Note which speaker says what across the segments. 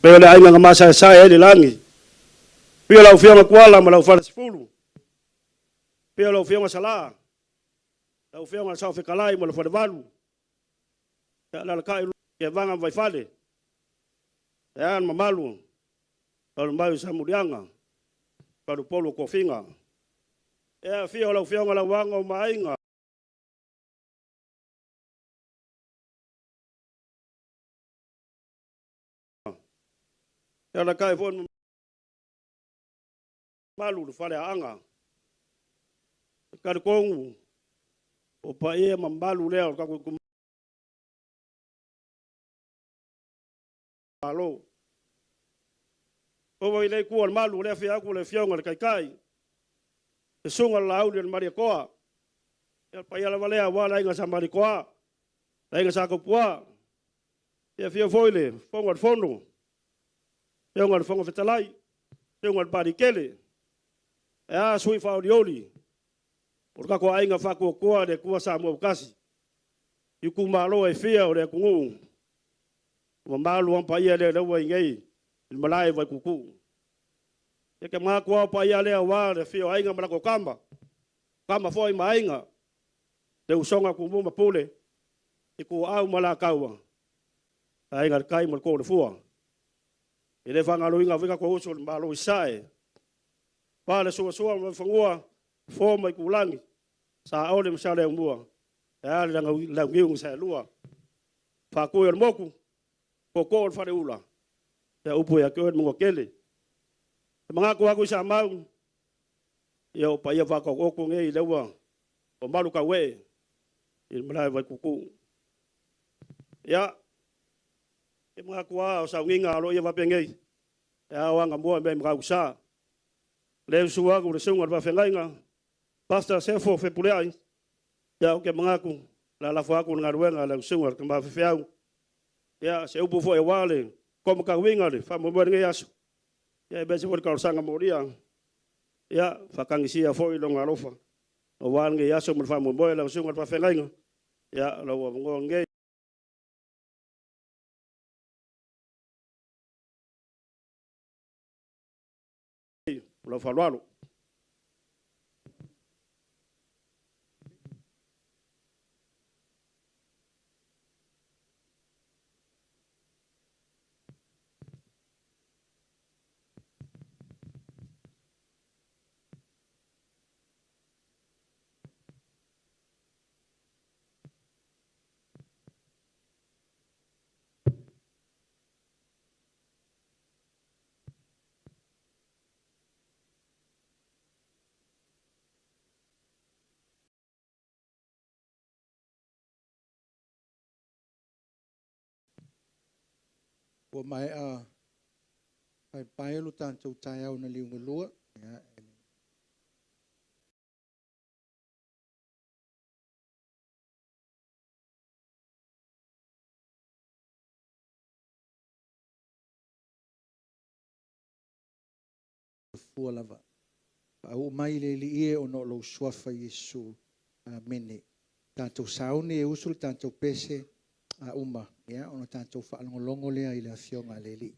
Speaker 1: Pei o le aiga na masaesae ai le lagi. Afio lau Afioga Tuala ma lau Falesefulu, afio lau Afioga Sala, lau Afioga i le Saofetalai ma le Falevalu, alaalatai Tevaga ma Vaifale, ae a le mamalu o le mamalu i Salemuliaga, faleupolu o tofiga. Ia, afio lau Afioga Lauano ma Aiga, alaalatai foi le mamalu i le Faleaana. E talitonu o paia ma mamalu lea o le tatou itumalo. Oo mai i lenei itu o le malu i le afio atu o le Afioga i le Taitai, le Susuga i le Laauli o le Malietoa. Ia o le paia lava lea aua le Aiga Sa Malietoa, le Aiga Sa Tautua, afio foi le Fofoga o le Fono, le Afioga i le Fofoga Fetalai, le Susuga i le Papaliitele, ae a sui faaolioli o le tatou Aiga Faatuatua i le Atua Samoa ua Tasi i itumalo e fia o le atunuu. O mamalu ma paia lea ua i ai nei i le malae i Vaituutuu. Ou te manatu lava o paia lea aua le afio o Aiga ma latou Tama, o Tama foi ma Aiga, le usoga a Tumua ma Pule, Ituau ma Alataua, Aiga i le Tai ma le Tuu o le Fua. E le faagaloina foi tatou uso i le Malo i Sasae, aua le suasua o Mulifanua, Fofo ma Aitulagi, Saole ma Saleaaumua, ae a le Launiu na Saelua, Faatui o le Motu, Tootoo o le Faleula, ia upu ia te oe le Manuatele. E manatu lava Tuisamau, ia o paia faataotooto nei o lea ua malu tauee i le malae i Vaituutuu. Ia, ou te manatu lava o sauniga aloaia faapenei, e ao ona gamua mea i Matautusa. O lea e susu atu le susuga i le faafeagaiga, Pastor Sefo Fepuleai, ia ou te manatu o le a lafo atu le galuega i lau susuga i le tama faifeau. Ia, o se upu foi aua le taumatauina o le faamoemoe o lenei aso, aemaise foi le talosaga molia, ia faatagisia foi lona alofa aua lenei aso ma le faamoemoe. Lau susuga i le faafeagaiga, ia o lou avanoa lenei. Ma lou faaaloalo.
Speaker 2: Ua maea paepae lo tatou taeao na liugalua. E soifua lava. Faauu mai le Alii e ona o lou suafa Iesu. Amene. Tatou sauni e usu le tatou pese a uma, ia, ona tatou faalogologo lea i le Afioga a le Alii.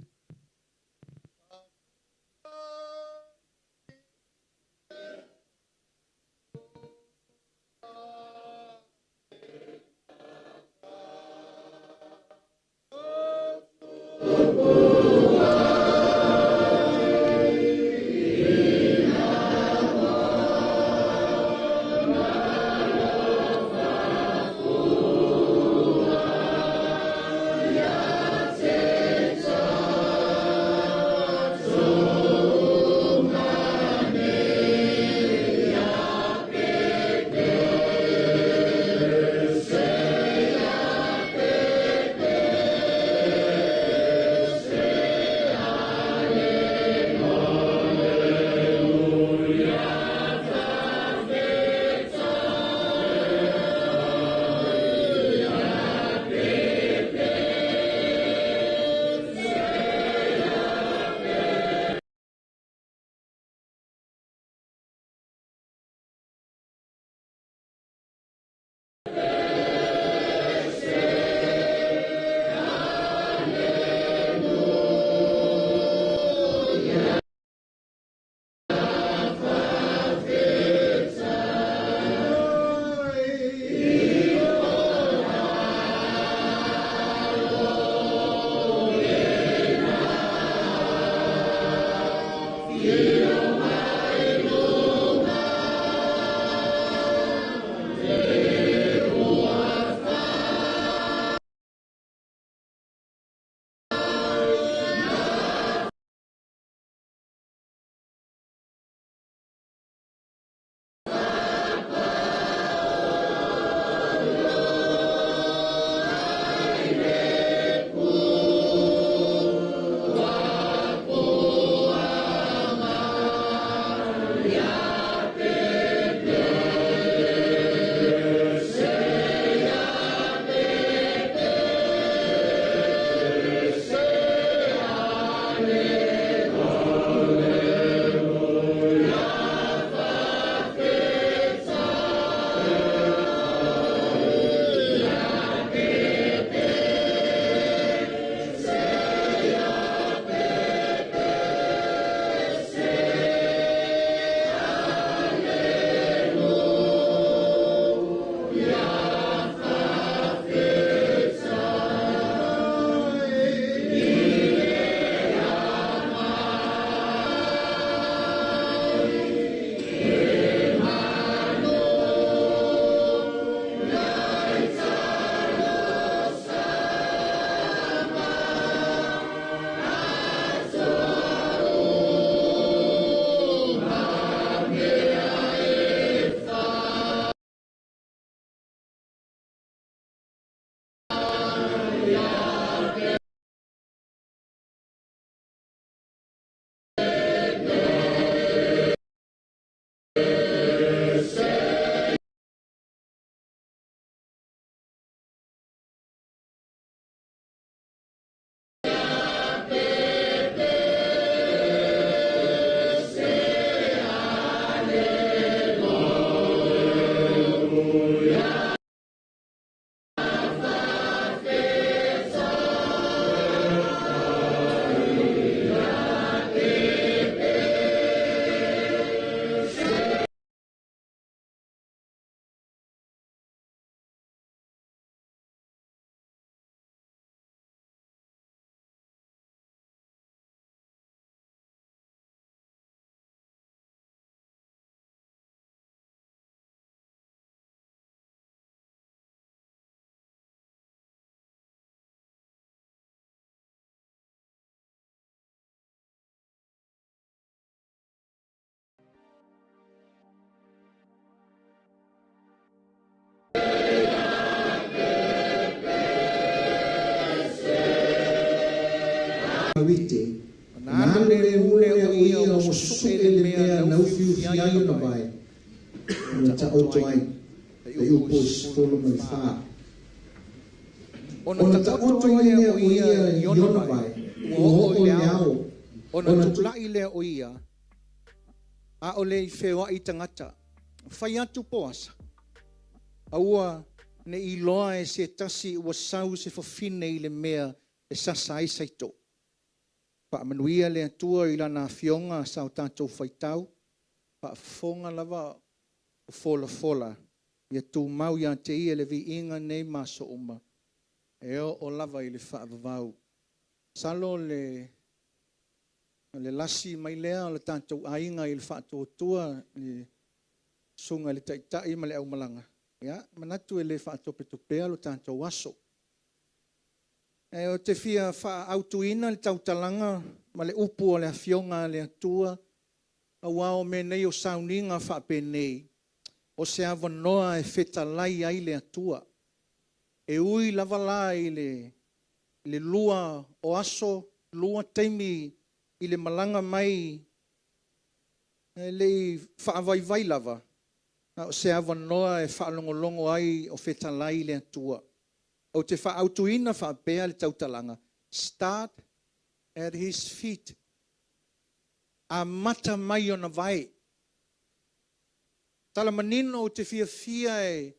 Speaker 2: Rite, ona alu lemu lea o ia ua su'e le mea na ufiufi ai ona vae, ona taoto ai. Le upu 14. Ona taoto ai lea o ia i ona vae, ua oo i le ao, ona tula'i lea o ia, a'ole i feoa'i tagata. Fai atu Poasa, Aua ne i iloa e se tasi ua sau se fafine i le mea e sasa ai saito. Faamanuia le Atua i Lana Afioga sa o tatou faitau, faafofoga lava o folafola, ia tumau ia te Ia le viiga nei ma aso uma, e oo lava i le faavavau. Masalo le le lasi mai lea o le tatou aiga i le faatuatua i le Susuga i le Taitai ma le aumalaga, ia, manatu e le faatopetopea lo tatou aso. Ae ou te fia faaautuina le tautalaga ma le upu o le Afioga a le Atua, aua o mea nei o sauniga faapenei, o se avanoa e fetalai ai le Atua. E ui lava la i le lua o aso, lua taimi i le malaga mai, e le i faavaivai lava, a o se avanoa e faalogologo ai o fetalai le Atua. Ou te faaautuina faapea le tautalaga, Start at his feet. Amata mai ona vae. Tala manino ou te fiafia e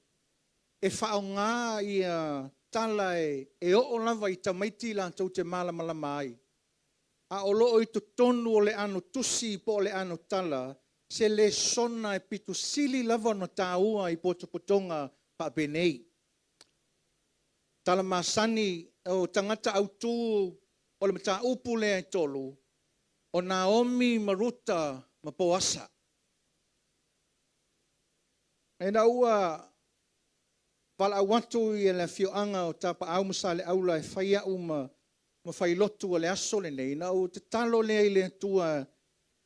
Speaker 2: e faaaoga ia tala e e oo lava i tamaiti latou te malamalama ai, a o lo o i totonu o le ano tusi po o le ano tala se lesona e pito sili lava ona taua i potopotoga faapenei. Tala masani o tagata autu o le mataupu lea e tolu, o Naomi ma Ruta ma Poasa. Ina ua valaau atu le afioaga o Tapaau ma Saleaula e fai au ma failotu o le aso lenei, ona ou tatalo lea i le Atua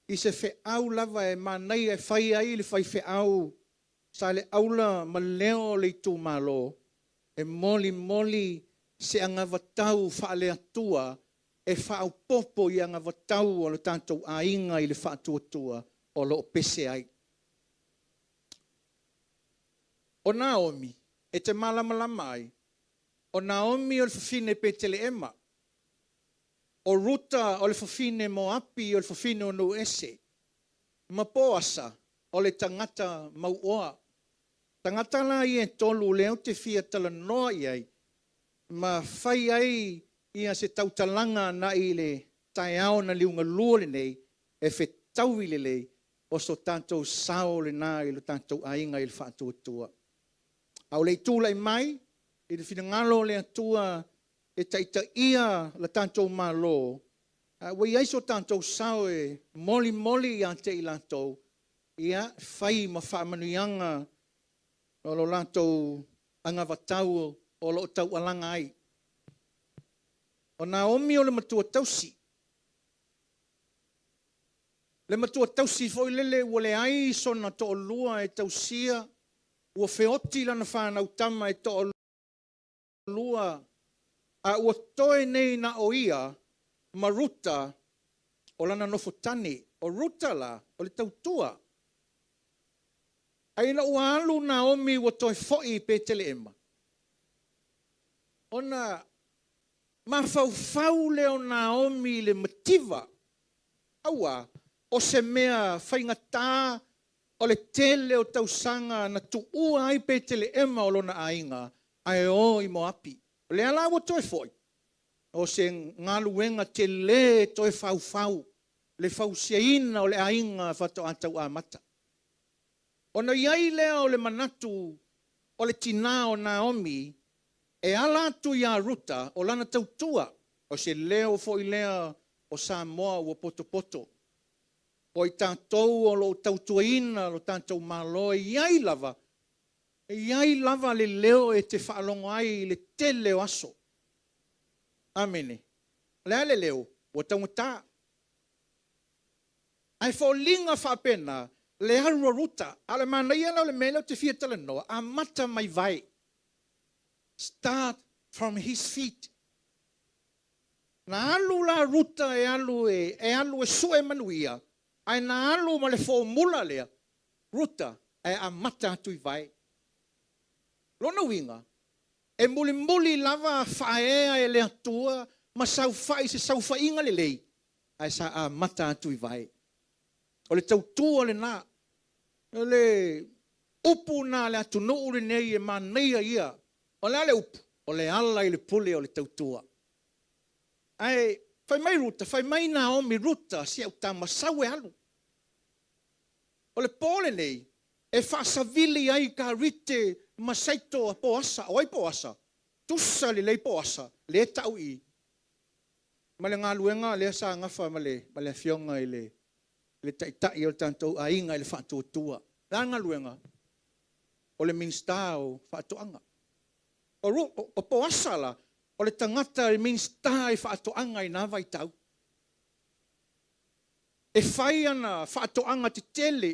Speaker 2: i se feau lava e manaia e fai ai le faifeau Saleaula ma leo o le itumalo e molimoli se anavatau faale-Atua e faaopoopo i anavatau a lo tatou aiga i le faatuatua o lo o pese ai. O Naomi, e te malamalama ai, o Naomi o le fafine Petelehema, o Ruta o le fafine Moapi o le fafine o nuu ese, ma Poasa o le tagata mauoa. Tagata la ia e tolu lea ou te fia talanoa i ai ma fai ai ia se tautalaga agai i le taeao na liugalua lenei e fetaui lelei o so tatou sao lena i lo tatou aiga i le faatuatua. A o le i tulai mai i le finagalo o le Atua e taitaia le tatou Malo, a ua i ai so tatou sao e molimoli ia te i latou, ia, fai ma faamanuiaga o lo latou anavatau o lo o taualaga ai. O Naomi o le matua tausi, le matua tausi foi lele ua leai sona toalua e tausia, ua feoti lana fanau tama e toalua, a ua totoe nei na o ia ma Ruta o lana nofotane. O Ruta la, o le tautua. Ae ina ua alu Naomi ua toe foi i Petelehema, ona mafaufau lea o Naomi i le mativa, aua o se mea faigata o le tele o tausaga na tuua ai Petelehema o lona aiga ae o i Moapi. O lea la ua toe foi, o se galuega tele e toe faufau le fausiaina o le aiga faatoa tau amata. Ona i ai lea o le manatu o le tinā o Naomi e ala atu iā Ruta o lana tautua, o se leo foi lea o Samoa ua potopoto, o i tatou o lo o tautuaina lo tatou Malo, e i ai lava, e i ai lava le leo e te faalogo ai i le tele o aso. Amene. O le a le leo? Ua taugata. Ae foliga faapena le alu a Ruta. A o le manaia la o le mea lea ou te fia talanoa, amata mai vae. Start from his feet. Na alu la Ruta e alu e, e alu e sue manuia, ae na alu ma le fomula lea, Ruta, ae amata atu i vae. Lona uiga, e mulimuli lava faaea e le Atua ma saofai se saofaiga lelei, ae sa amata atu i vae. O le tautua lena. O le upu lena a le atunuu lenei e manaia ia. O le a le upu? O le ala i le pule o le tautua. Ae fai mai Ruta, fai mai Naomi, Ruta, si au tama, sau e alu. O le po lenei, e faasavili ai karite ma saito a Poasa. O ai Poasa? Tusa lelei Poasa, lea e tau i i. Ma le galuega lea sa gafa ma le, ma le afioga i le, le taitai o le tatou aiga i le faatuatua. O le a le galuega? O le Minisita o Faatoaga. O, o Poasa la, o le tagata e Minisita i faatoaga i na vaitau. E fai ana faatoaga tetele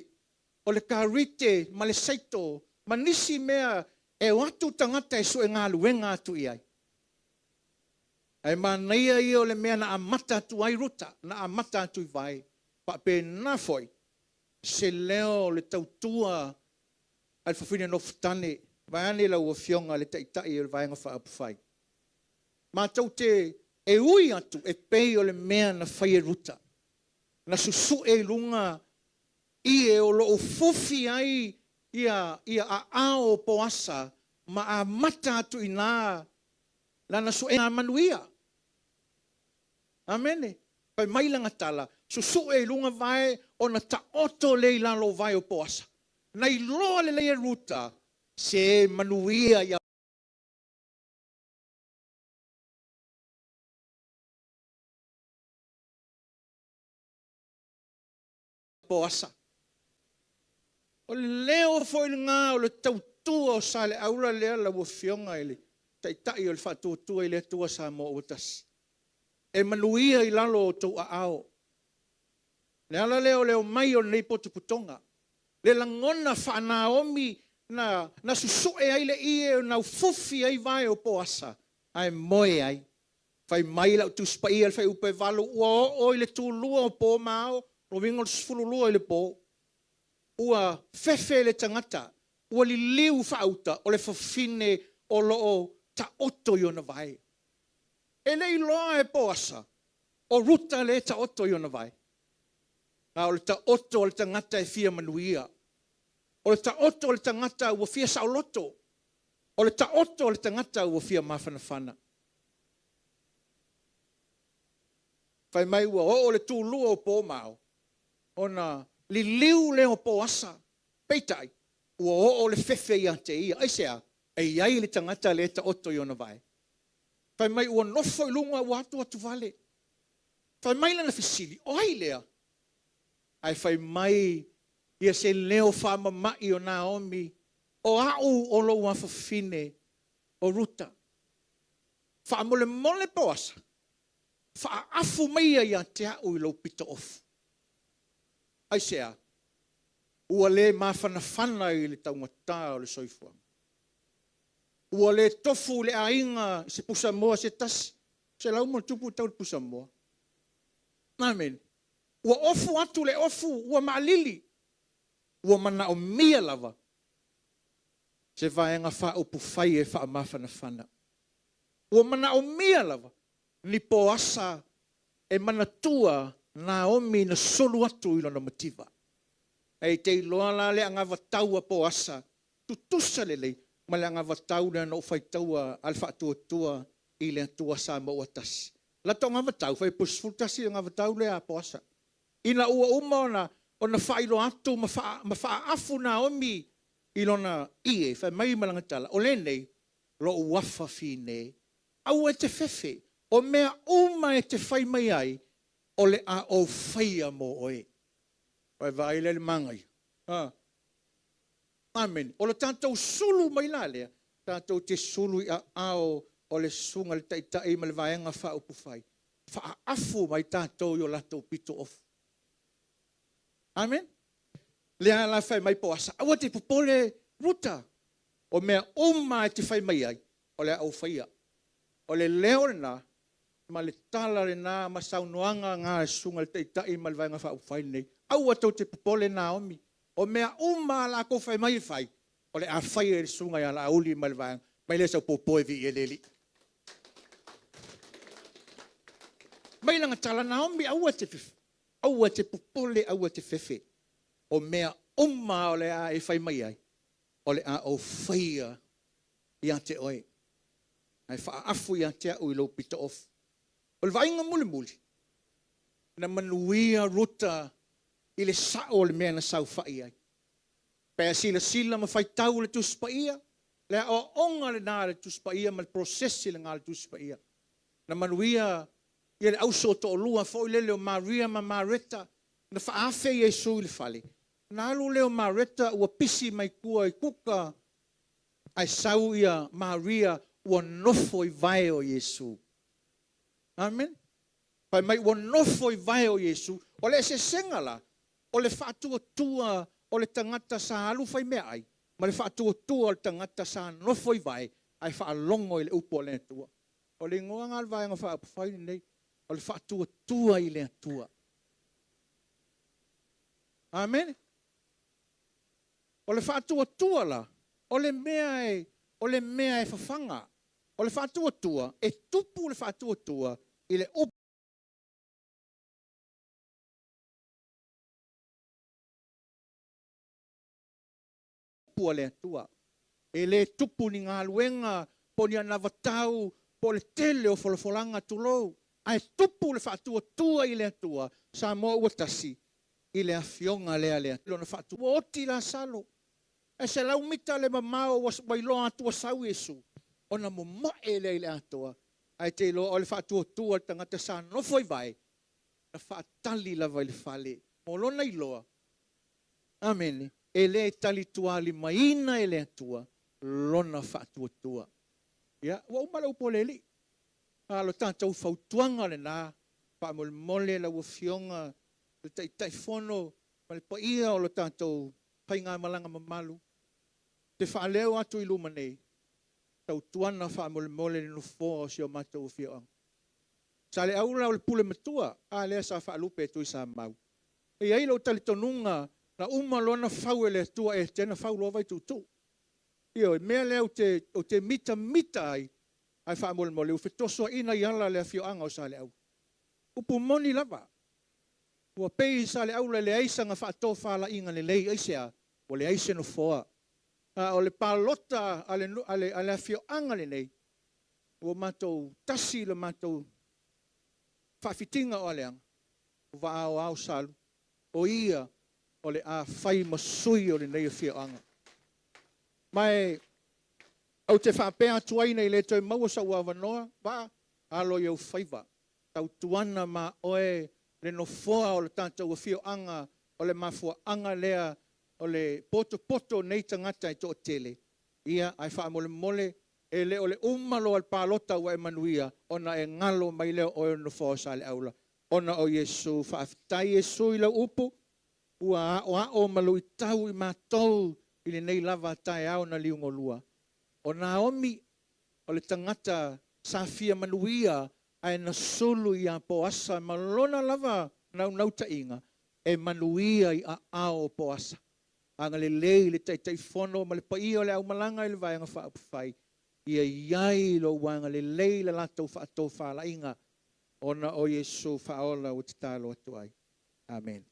Speaker 2: o le karite ma le saito ma nisi mea e o atu tagata e sue galuega atu i ai. Ae manaia ia o le mea na amata atu ai Ruta, na amata atu i vae. Faapena foi se leo o le tautua a le fafine nofotane, vaeane lau Afioga le Taitai o le Vaega Faaupufai. Matou te e ui atu e pei o le mea na fai e Ruta, na susue i luga ie o lo o fufi ai ia, ia aao o Poasa ma amata atu i ina lana suega manuia. Amene. Fai mai lana tala, susue i luga vae ona taoto lea i lalo o vae o Poasa. Na iloa lelei e Ruta se manuia ia Poasa. O le leo foi lena o le tautua o Saleaula lea lau Afioga i le Taitai o le Faatuatua i le Atua Samoa ua Tasi. E manuia i lalo o outou aao. O le ala lea o le omai o lenei potopotoga, le lagona faa-Naomi na, na susue ai le ie na ufufi ai vae o Poasa ae moe ai. Fai mai lau Tusi Paia i le Fuaiupu e 8, ua oo i le tulua o po ma ao, lona uiga o le 12 i le po, ua fefe le tagata, ua liliu faauta, o le fafine o lo o taoto i ona vae. E le i iloa e Poasa, o Ruta lea e taoto i ona vae. A o le taoto o le tagata e fia manuia. O le taoto o le tagata ua fia saoloto. O le taoto o le tagata ua fia mafanafana. Fai mai ua oo le tulua o po ma ao, ona liliu lea o Poasa. Peitai, ua oo le fefe ia te ia. Aisea? E i ai le tagata lea e taoto i ona vae. Fai mai ua nofo i luga ua atuatu vale. Fai mai lana fesili, o ai lea? Ae fai mai ia se leo faamama'i o Naomi, O a'u o lou afafine, o Ruta. Faamolemole Poasa, faaafu maia ia te a'u i lou pito ofu. Aisea? Ua le mafanafana i le taugata o le soifuaga. Ua le tofu le aiga i se pusamoa se tasi, 100+ le tau o le pusamoa. Amene. Ua ofu atu le ofu, ua maalili. Ua manaomia lava se vaega faaupufai e faamafanafana. Ua manaomia lava ni poasa e manatua Naomi na sulu atu i lona mativa. E te iloa la le anavatau a Poasa, tutusa lelei ma le anavatau lea na ou faitaua a le Faatuatua i le Atua Samoa ua Tasi. Latou anavatau, fai po 11 le anavatau lea a Poasa. Ina ua uma ona ona faailoa atu ma faa, ma faaafu Naomi i lona ie, fai mai ma lana tala, o lenei lou afa fine, aua e te fefe, o mea uma e te fai mai ai, o le a ou faia mo oe. Ua e vaai lea i le manaia? A. Amene. O le tatou sulu mai la lea, tatou te sulu i aao o le Susuga i le Taitai ma le Vaega Faaupufai, faaafu mai tatou i o latou pito ofu. Amene. Lea la fai mai Poasa, aua te popole Ruta, o mea uma e te fai mai ai, o le a ou faia. O le leo lena.
Speaker 3: Ma le tala lenā ma saunoaga na a le susuga i le Taitai ma le Vaega Faaupufai lenei, Aua tou te popole Naomi, o mea uma lava la outou fai mai e fai, o le a faia e le susuga ia Laauli ma le Vaega, ma e le o sau popo e viia le Alii. Fai mai lana tala, Naomi, aua e te, aua e te popole, aua e te fefe. O mea uma lava o le a e fai mai ai, o le a ou faia ia te oe, ae faaafu ia te au i lou pito ofi. O le vaaiga mulimuli, na manuia Ruta i le sao o le mea na saofai ai. Pe a silasila ma faitau le Tusi Paia, le aoaoga lena a le Tusi Paia ma le process lena a le Tusi Paia. Na manuia ia le auso toalua foi lele o Maria ma Mareta, na faaafe Iesu i le fale, ona alu lea o Mareta ua pisi mai tua i kuka, ae sau ia Maria ua nofo i vae o Iesu. Amen. Fai mai ua nofo i vae o Iesu. O le eseesega la, o le faatuatua o le tagata sa alu fai meaai, ma le faatuatua o le tagata sa nofo i vae ae faalogo i le upu a le Atua. O le igoa lena o le Vaega Faaupufai lenei, o le Faatuatua i le Atua. Amene. O le faatuatua la, o le mea e, o le mea e fafaga. O le faatuatua, e tupu le faatuatua i le upu a le Atua. E le tupu i ni galuega po o ni anavatau po o le tele o folafolaga, tulou, ae tupu le faatuatua i le Atua. Samoa ua tasi i le Afioga lea a le Atua. Lona faatu, ua oti Lasalo, ae 100 mita le mamao ua iloa atu ua sau Iesu, ona momoe lea i le atoa. Ae te iloa o le faatuatua o le tagata sa nofo i vae, na faatali lava i le fale mo lona iloa. Amene. E le talitualimaina e le Atua lona faatuatua. Ia, ua uma le upu a le Alii. A o le tatou fautuaga lena, faamolemole lau Afioga i le Taitaifono ma le paia o le tatou faigamalaga mamalu, ou te faaleo atu i luma nei, tautuana faamolemole le nofoa o si o matou afioaga. Saleaula o le pule matua, a lea sa faalupe e Tuisamau. E i ai lou talitonuga na uma loa ona fau e le Atua Etena fau loa Vaituutuu. Ioe, mea lea ou te, ou te mitamita ai, ae faamolemole ua fetosoaina i ala le afioaga o Saleaula. Upu moni lava, ua pei Saleaula e leai sana faatofalaiga lelei, aisea? Ua leai se nofoa. A o le palota a le, a le, a le afioaga lenei, ua matou tasi le matou faafitiga o Aleaga, ua aoao Salu, o ia o le a fai ma sui o lenei afioaga. Ma e ou te faapea atu ai nei le toe maua sou avanoa, Vaa, alo i ou faiva, tautuana ma oe le nofoa o le tatou afioaga, o le mafuaaga lea o le potopoto o nei tagata e toatele, ia, ae faamolemole, e le o le uma loa o le palota ua e manuia, ona e galo mai lea o oe o le nofoa o Saleaula, ona o Iesu. Faafetai Iesu i lau upu, ua aoao ma luitau i matou i lenei lava taeao na liugolua. O Naomi, o le tagata sa fia manuia ae na sulu ia Poasa ma lona lava naunautaiga e manuia i aao o Poasa. Agalelei le Taitaifono ma le paia o le aumalaga i le Vaega Faaupufai, ia i ai lou agalelei i le latou faatofalaiga, ona o Iesu Faaola ua tatalo atu ai. Amene.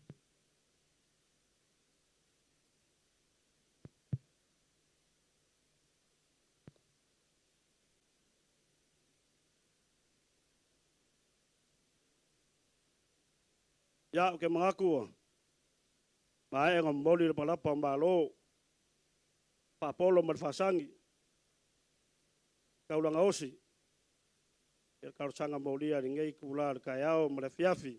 Speaker 1: Ia, ou te manatu ua maea ona momoli le palapa o Malo, faapolo ma le faasagi, taulaga osi, i le talosaga molia i lenei itula o le taeao ma le afiafi.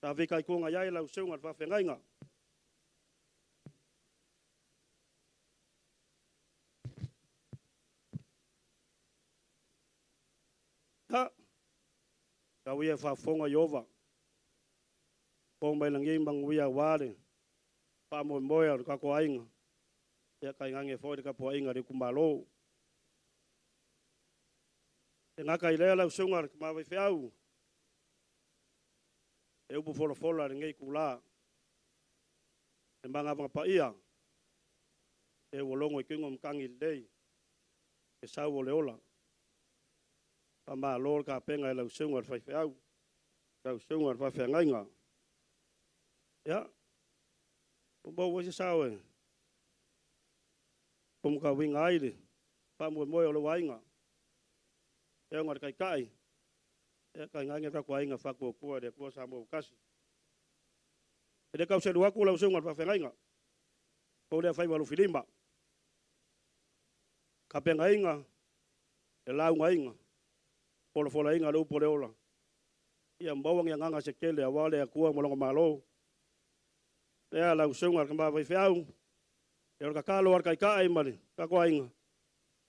Speaker 1: Sa fitaituga i ai lau susuga i le faafeagaiga. Ia, tau ia faafofoga Ieova, po mai lagi manuia aua le faamoemoe o le tatou aiga, ia tainane foi le tapuaiga a le itumalo. E gata i lea lau susuga i le Tama Faifeau, e upu folafola i lenei itula, le magavana paia, e ua logo i tino matagi lelei, le sau o le ola. Faamalo le tapena i lau susuga i le faifeau, lau susuga i le faafeagaiga. Ia, ua maua foi se sao e taumatauina ai le faamoemoe o lou aiga, le Afioga i le Taitai, ia tainane le tatou Aiga Faatuatua i le Atua Samoa ua Tasi. E le tau selu atu lau susuga i le faafeagaiga i lou lea faiva lufilima, tapenaina le laugaina, folafolaina le upu o le ola, ia maua ni agaga se tele aua le Atua ma Lona Malo. Lea lau susuga i le tama faifeau, ia o le tatalo a le Taitai ma le tatou aiga,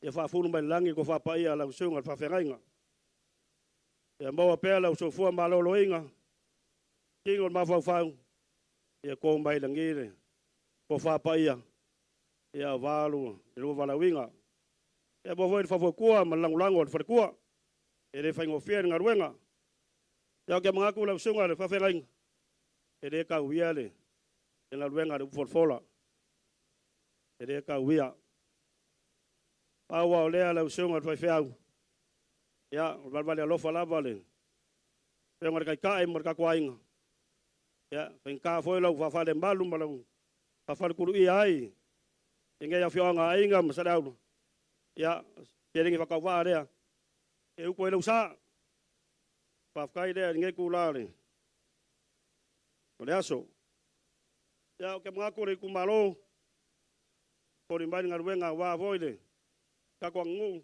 Speaker 1: ia faafulu mai le lagi le tofa paia a lau susuga i le faafeagaiga. Ia maua pea lou soifua maloloina, tino le mafaufau, ia to mai lagi le tofa paia aua le lua valaauina. Ia maua foi le faufautua ma le lagolago a le faletua, e le faigofie le galuega. Ia ou te manatu lau susuga i le faafeagaiga, e le tauia le galuega a le upu folafola, e le tauia. Pau lava o lea lau susuga i le faifeau, ia, o le valevale alofa lava o le Afioga i le Taitai ma le tatou aiga, ia, e faigata foi lou faafalelemalu ma lou faafaletuluia ai i lenei afioaga o Aiga ma Saleaula, ia, o se seleni faatauvaa lea e utu ai lou sa. Faafetai lea i lenei itula o le aso. Ia, ou te manatu le itumalo, e foliga mai le galuega aua foi le tatou aganuu,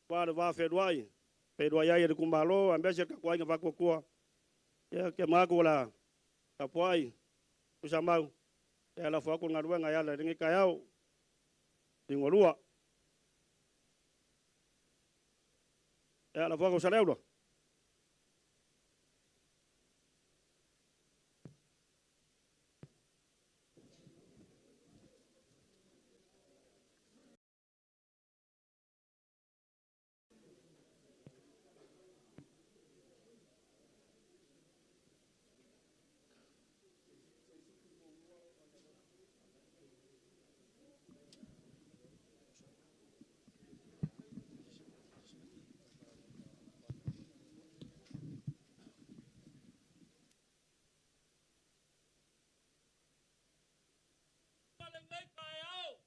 Speaker 1: aua le va fealuai, feiloai ai o le itumalo aemaise le tatou Aiga Faatuatua. Ia ou te manatu o le a tapuai Tuisamau, ae lafo atu le galuega e ala i lenei taeao liugalua. Ia, lafo atu i Saleaula. Lenei taeao.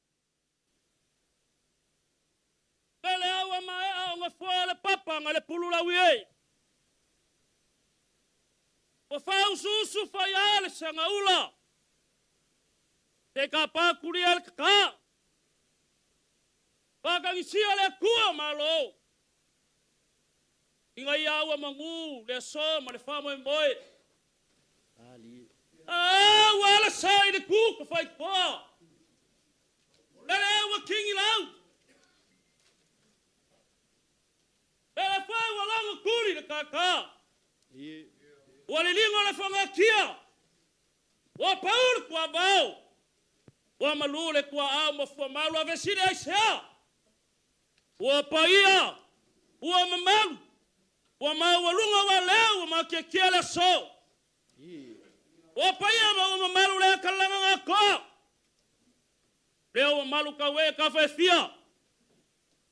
Speaker 1: Pele au a maea ona foe le papa na le pululaui e. Ua faausuusu faia le sagaula. Se tapa kulia le kaka. Faatagisia le Atua Malo. Ina ia ua magu le aso ma le faamoemoe. A ua ala sa i le ku ka faitoa. Lele ua kingi lau. Pele fai ua lago tuli le kaka. Ua liligo le fagatia. Ua pau le tuavao. Ua malu le tuaau ma fuamalu avesili aisea. Ua paia, ua mamalu, ua maualuga ua leu, ua makiekie le aso. Ua paia ma ua mamalu le akalaga gakoa. Lea ua malu tau ee tafa e fia.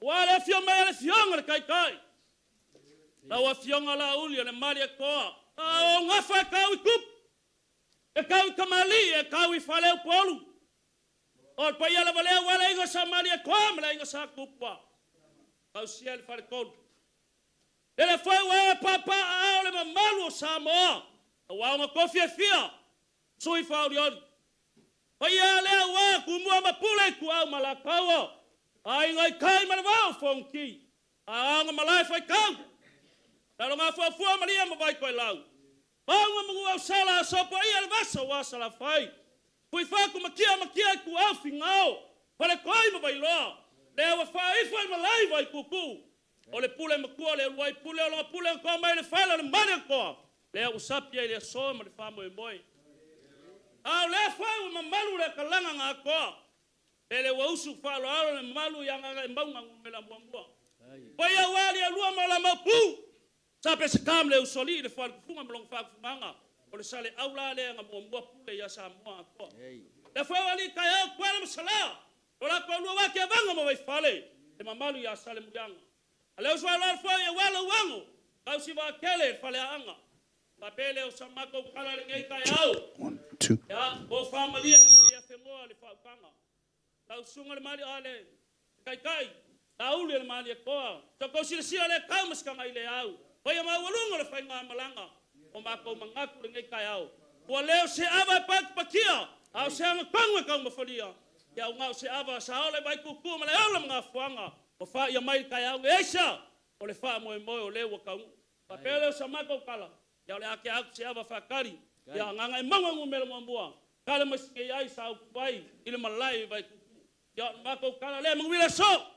Speaker 1: Ua le afio mai a le Afioga le Taitai. Lau Afioga Laauli o le Malietoa. A o gafa e tau i tupu, e tau i tamalii, e tau i faleupolu. O le paia lava lea aua le aiga sa Malietoa ma le aiga sa Tupua. Tausia i le faletolu. Lele foi ua e papa aao le mamalu o Samoa, aua ona tofi e fia, sui faaolioli. Paia lea aua Tumua ma Pule, Ituau ma Alataua, Aiga i Tai ma le Vaa o Fonoti, Aoga ma Lae Faitau, Lalogafuafua ma Lia ma Vaitoelau, Maunga ma Nuuausala, Sopoia le Vasa aua Salafai, Fuifatu ma Tia ma Tia Ituau Figao, Faletoi ma Vailoa, lea ua faaifo i malae Vaituutuu, o le pule matua le uluai pule o lona pule na toa mai i le fale o le Malietoa, lea ua sapi ai le aso ma le faamoemoe. A o lea foi ua mamalu le kalaga na atoa, lele ua usu faaaloalo le mamalu i Gagaemauga 1. Paia aua Aliialua ma o la Maopu, Sa Peseta ma le Usoalii, le Faletufuga ma lona faafugaga, o le Saleaula lea na muamua pule ia Samoa atoa. Le afio o Alii Taeao, Tuala ma Salea, lo la toalua aua Tevaga ma Vaifale, le mamalu ia Salemuliaga. A le uso a Alaalafai aua Lauano, Tausivaatele e Faleaana. Faapea lea o sa matou tala i lenei taeao. Ia, tofa malie na malie afenoa le faautaga. Lau susuga i le Malie, le Taitai, Laauli o le Malietoa, sa outou silasila le tau ma se tagai le au, paia maualuga o le faigamalaga o matou manatu i lenei taeao. Ua le o se ava e patipatia, a o se agatonu e taumafalia. Ia na o se ava sa ola i Vaituutuu ma le ola ma Gafoaga, ua faia mai le taeao nei. Aisea? O le faamoemoe o lea ua taunuu. Faapea lea o sa matou tala, ia o le a tea atu se ava faatali, ia Gagaemauga numera 1, tala mai sinei ai sa upu ai i le malae i Vaituutuu. Ia o le matou tala lea, manuia le aso!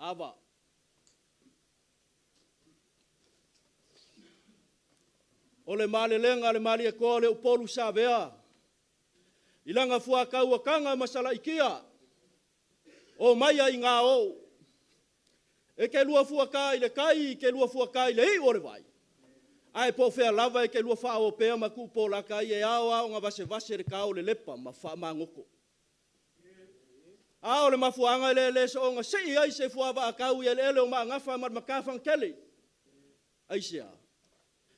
Speaker 3: Ava.
Speaker 1: O le malelega a le Malietoa o le Upolu sa avea i lana fuatauataga ma Salaitia, o maia i gā ou. E te lua fuata i le tai, e te lua fuata i le iu o le vai, ae po o fea lava e te lua faaopea ma tuupolata ai, e ao lava ona vasevase le ta o lelepa ma faamagoto. A o le mafuaaga lea e le soona sii ai se fuavaatau i eleele o Maagafa ma le Matafagatele. Aisea?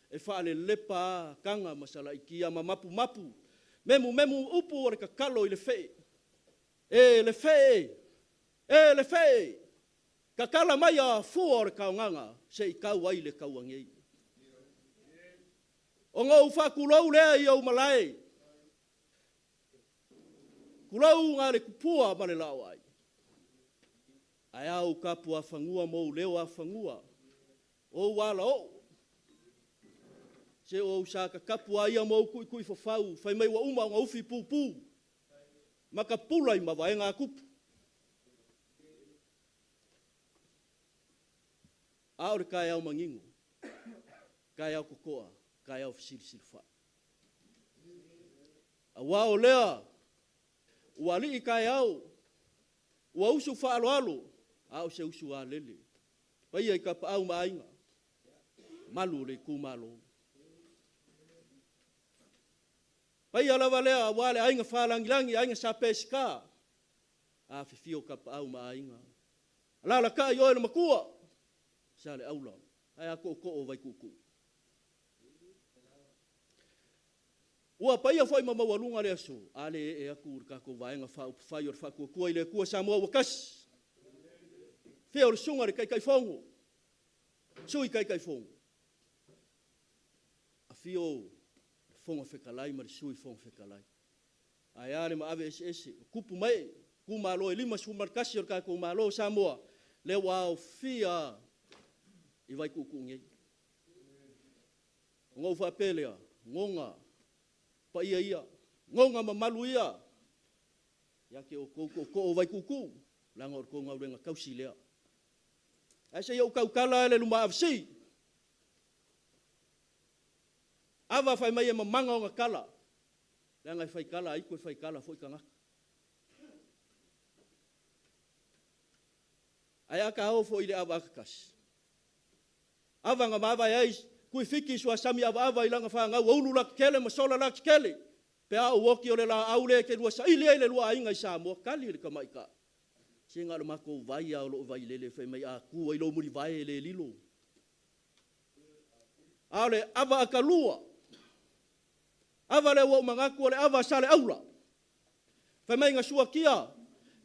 Speaker 1: E faalelepa lava Taga ma Salaitia ma mapumapu, memumemu upu o le tatalo i le fee. E le fee, e le fee, tatala maia fua o le taogaga se i tau ai le taua nei. Ona ou faatulou lea i ou malae, tulou na le tupua ma le laoai, ae a ou tapuafanua ma ou leo afanua, o ou alaoo, se o ou sa tatapu lava ia ma ou tuituifofau fai mai ua uma ona ufi pupu ma tapula i mavaega a tupu. A o le taeao manino, taeao totoa, taeao fesilisili fai. Aua o lea ua alii taeao, ua usu faaaloalo, a o se usu a lele. Paia i Tapaau ma Aiga, malu o le itumalo. Paia lava lea aua le Aiga Falagilagi, Aiga Sa Peseta, afifio Tapaau ma Aiga. Alaalatai oe le Matua, Saleaula, ae a tootoo o Vaituutuu. Ua paia foi ma maualuga le aso, a le ee atu le tatou Vaega Faaupufai o le Faatuatua i le Atua Samoa ua Tasi. Afio le Susuga i le Taitaifono, Sui Taitaifono, afio le Fofoga Fetalai ma le Sui Fofoga Fetalai. Ae a le maave eseese o tupu ma ee, itumalo e 51 o le tatou Malo o Samoa, lea ua aofia i Vaituutuu nei. Ona ou faapea lea, goga paia ia, goga mamalu ia, ia te outou tootoo o Vaituutuu, leaga o le tou galuega tausi lea. Ae se i ou tautala lava i le luma avesi. Ava fai mai e mamaga ona tala, leaga e faitala a aitu e faitala foi tagata. Ae a ta o foi i le ava agatasi, ava na mavae ai Tuifiti Suasami avaava i lana fanau ua ulu latetele ma sola latetele, pe a ou oti o le laau lea e te lua saili ai le lua aiga i Samoa, tali le tamaitai. Se na o le matou vai lava o loo Vailele fai mai a tu ai lou mulivae e le lilo. A o le ava atalua, ava lea ua ou manatu o le ava a Saleaula. Fai mai na suakia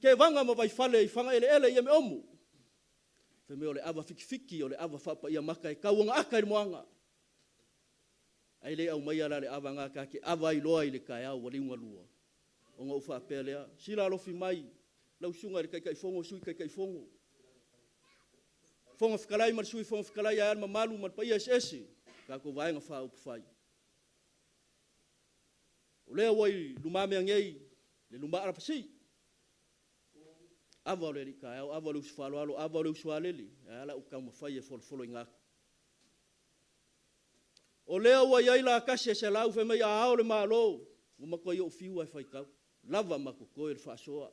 Speaker 1: Tevaga ma Vaifale i Fagaeleele i Emeomo. Fai mai o le ava fitifiti o le ava faapaia mata e tau ona ata i le moana. Ae le aumaia la le ava na ta te ava ai loa i le taeao ua liugalua. Ona ou faapea lea, sila alofi mai lau susuga i le Taitaifono, Sui Taitaifono.
Speaker 4: Fofoga Fetalai ma le Sui Fofoga Fetalai ae a le mamalu ma le paia eseese o tatou Vaega Faaupufai. O lea ua i lumamea nei le luma alafasī, ava o le alii taeao, ava o le uso faaaloalo, ava o le uso alele, ae a lau taumafai e folofoloina atu. O lea ua i ai latasi e selau fai mai a ao le Malo, ua matuai ou fiu lava e faitau, lava ma totoe le faasoa.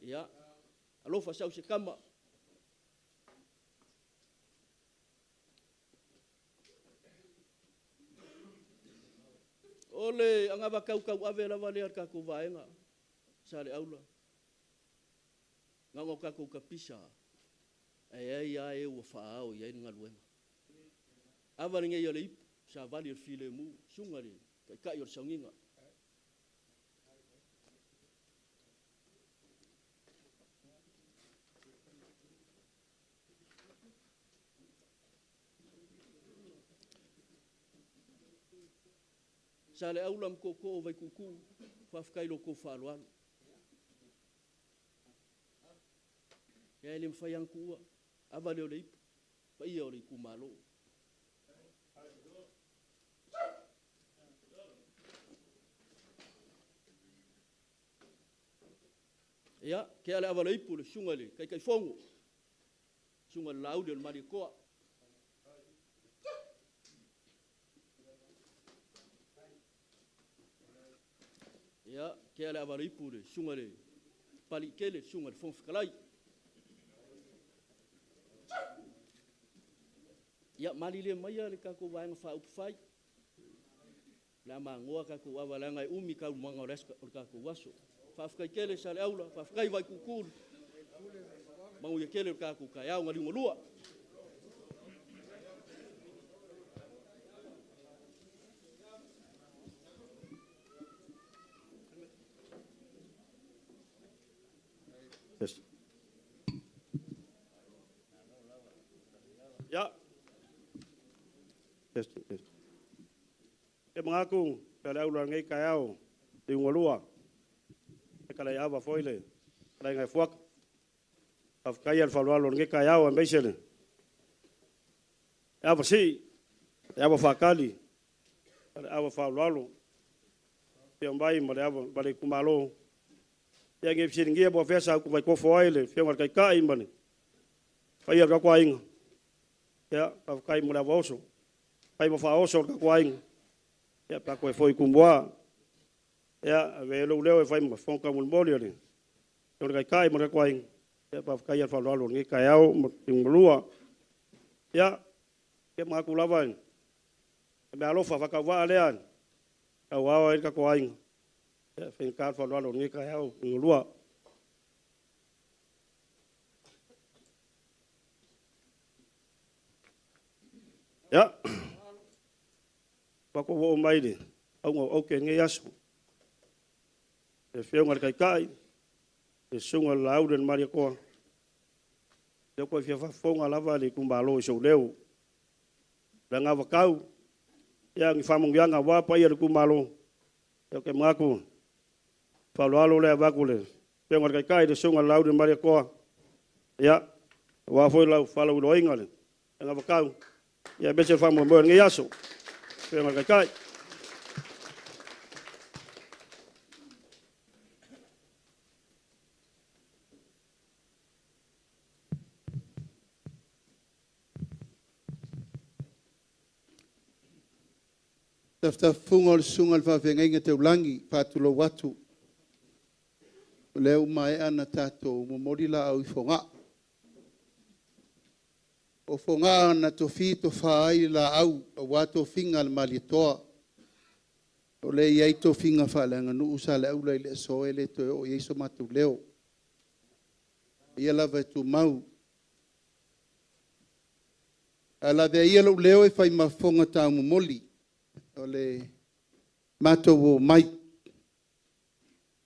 Speaker 4: Ia, alofa sau se tama. O le anavatau tauave lava lea a le tatou vaega, Saleaula, na ona tatou tapisa lava, ae i ai lava e ua faaao i ai le galuega. Ava lenei a le ipu, savali o le filemu, susuga i le Taitai o le Sauniga. Saleaula ma Tootoo o Vaituutuu, faafetai i lo outou faaaloalo. Ia e le mafai lava ona tuua, ava lea o le ipu, paia o le itumalo. Ia, tea le ava o le ipu i le susuga i le Taitaifono, susuga i le Laauli o le Malietoa. Ia, tea le ava o le ipu i le susuga i le Papaliitele, le susuga i le Fofoga Fetalai. Ia, malilie maia le tatou Vaega Faaupufai, o le a magoa tatou ava leaga e umi taualumaga o le tatou aso. Faafetai tele Saleaula, faafetai Vaituutuu, manuia tele le tatou taeao. Liugalua.
Speaker 1: Yes. Ya. Yes, yes. E manatu pe le aula lenei taeao liugalua e kalai ava foi le kalaiga e fuata. Faafetai le faaaloalo o lenei taeao aemaise le ava sii, le ava faatali, le ava faaaloalo afio mai ma le ava ma le itumalo. Ia ne i fesiligia po o afea sa utu mai tofo ai le Afioga i le Taitai ma le paia o le tatou aiga. Ia, faafetai mo le ava oso, faiva faaoso o le tatou aiga, ia pe a toe foi i Tumua. Ia, avea ia lou leo e fai ma fofoga taumolimoli o le Taitai ma le tatou aiga, ia faafetai le faaaloalo i lenei taeao ma liugalua. Ia, manatu lava o le meaalofa faatauvaa lea e tauao ai le tatou aiga, ia e faigata le faaaloalo i lenei taeao liugalua. Ia, faatoa ou oo mai i le auga o aute i lenei aso, le Afioga i le Taitai, le Susuga i le Laauli o le Malietoa, lea ua toe fia faafofoga lava le itumalo i sou leo. O le anavatau, ia o ni faamanuiaga aua paia o le itumalo, ia ou te manatu o le faaaloalo lea e avatu i le Afioga i le Taitai le Susuga i le Laauli o le Malietoa, ia, aua foi lau faalauiloaina o le anavatau, aemaise o le faamoemoe o lenei aso. Lau Afioga i le Taitai.
Speaker 5: Tafatafafuga o le susuga i le faafeagaiga taulagi, e faatulou atu. O lea ua maea ona tatou momoli laau i Fogaa. O Fogaa na tofi tofa ai le laau aua tofiga a le Malietoa. O lea e i ai tofiga faaleaganuu Saleaula i le aso, e le toe oo i ai so matou leo. O paia lava e tumau. Ae lavea ia lou leo e fai ma fofoga taumomoli o le matou omai. Le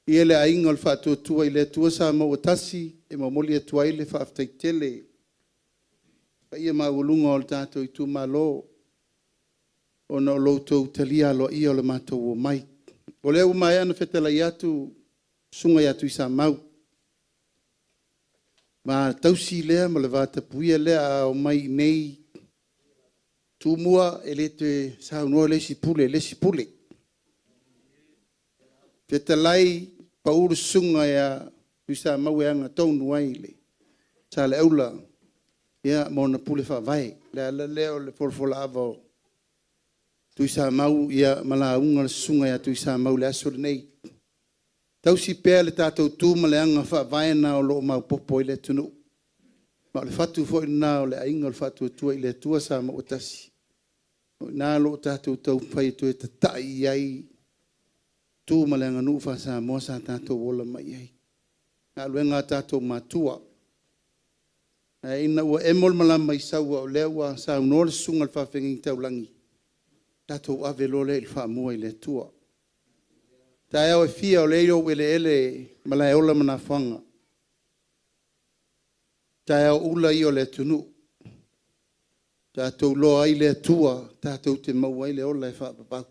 Speaker 5: paia i le Aiga o le Faatuatua i le Atua Samoa ua Tasi, e momoli atu ai le faafetai tele i le paia maualuga o le tatou itumalo ona o lo outou talia aloaia o le matou omai. O lea ua maea ona fetalai atu le Susuga ia Tuisamau. Va tausi lea ma le va tapuia lea a omai i inei Tumua e le toe saunoa le isi pule i le isi pule. Fetalai, pau le susuga ia Tuisamau e agatonu ai i le Saleaula ma ona pule faavae. O le ala lea o le folafolaava o Tuisamau ma lauga le susuga ia Tuisamau i le aso lenei. Tausi pea le tatou tu ma le aga faavae lena o lo o maopoopo ai le atunuu. Ma o le fatu foi lena o le Aiga o le Faatuatua i le Atua Samoa ua Tasi, o i ina o lo o tatou taumafai e toe tatai i ai tu ma le aganuu faa-Samoa sa tatou ola mai ai, galuega a tatou matua. Ae ina ua emo le malama i Saua o lea ua saunoa le susuga i le faafeagaiga taulagi, tatou ave loa lea i le faamua i le Atua. O taeao e fia o lea e i ou eleele i Malaeola ma Nafoga, o taeao ula ia o le atunuu, tatou iloa ai le Atua tatou te maua ai le ola e faavavau. O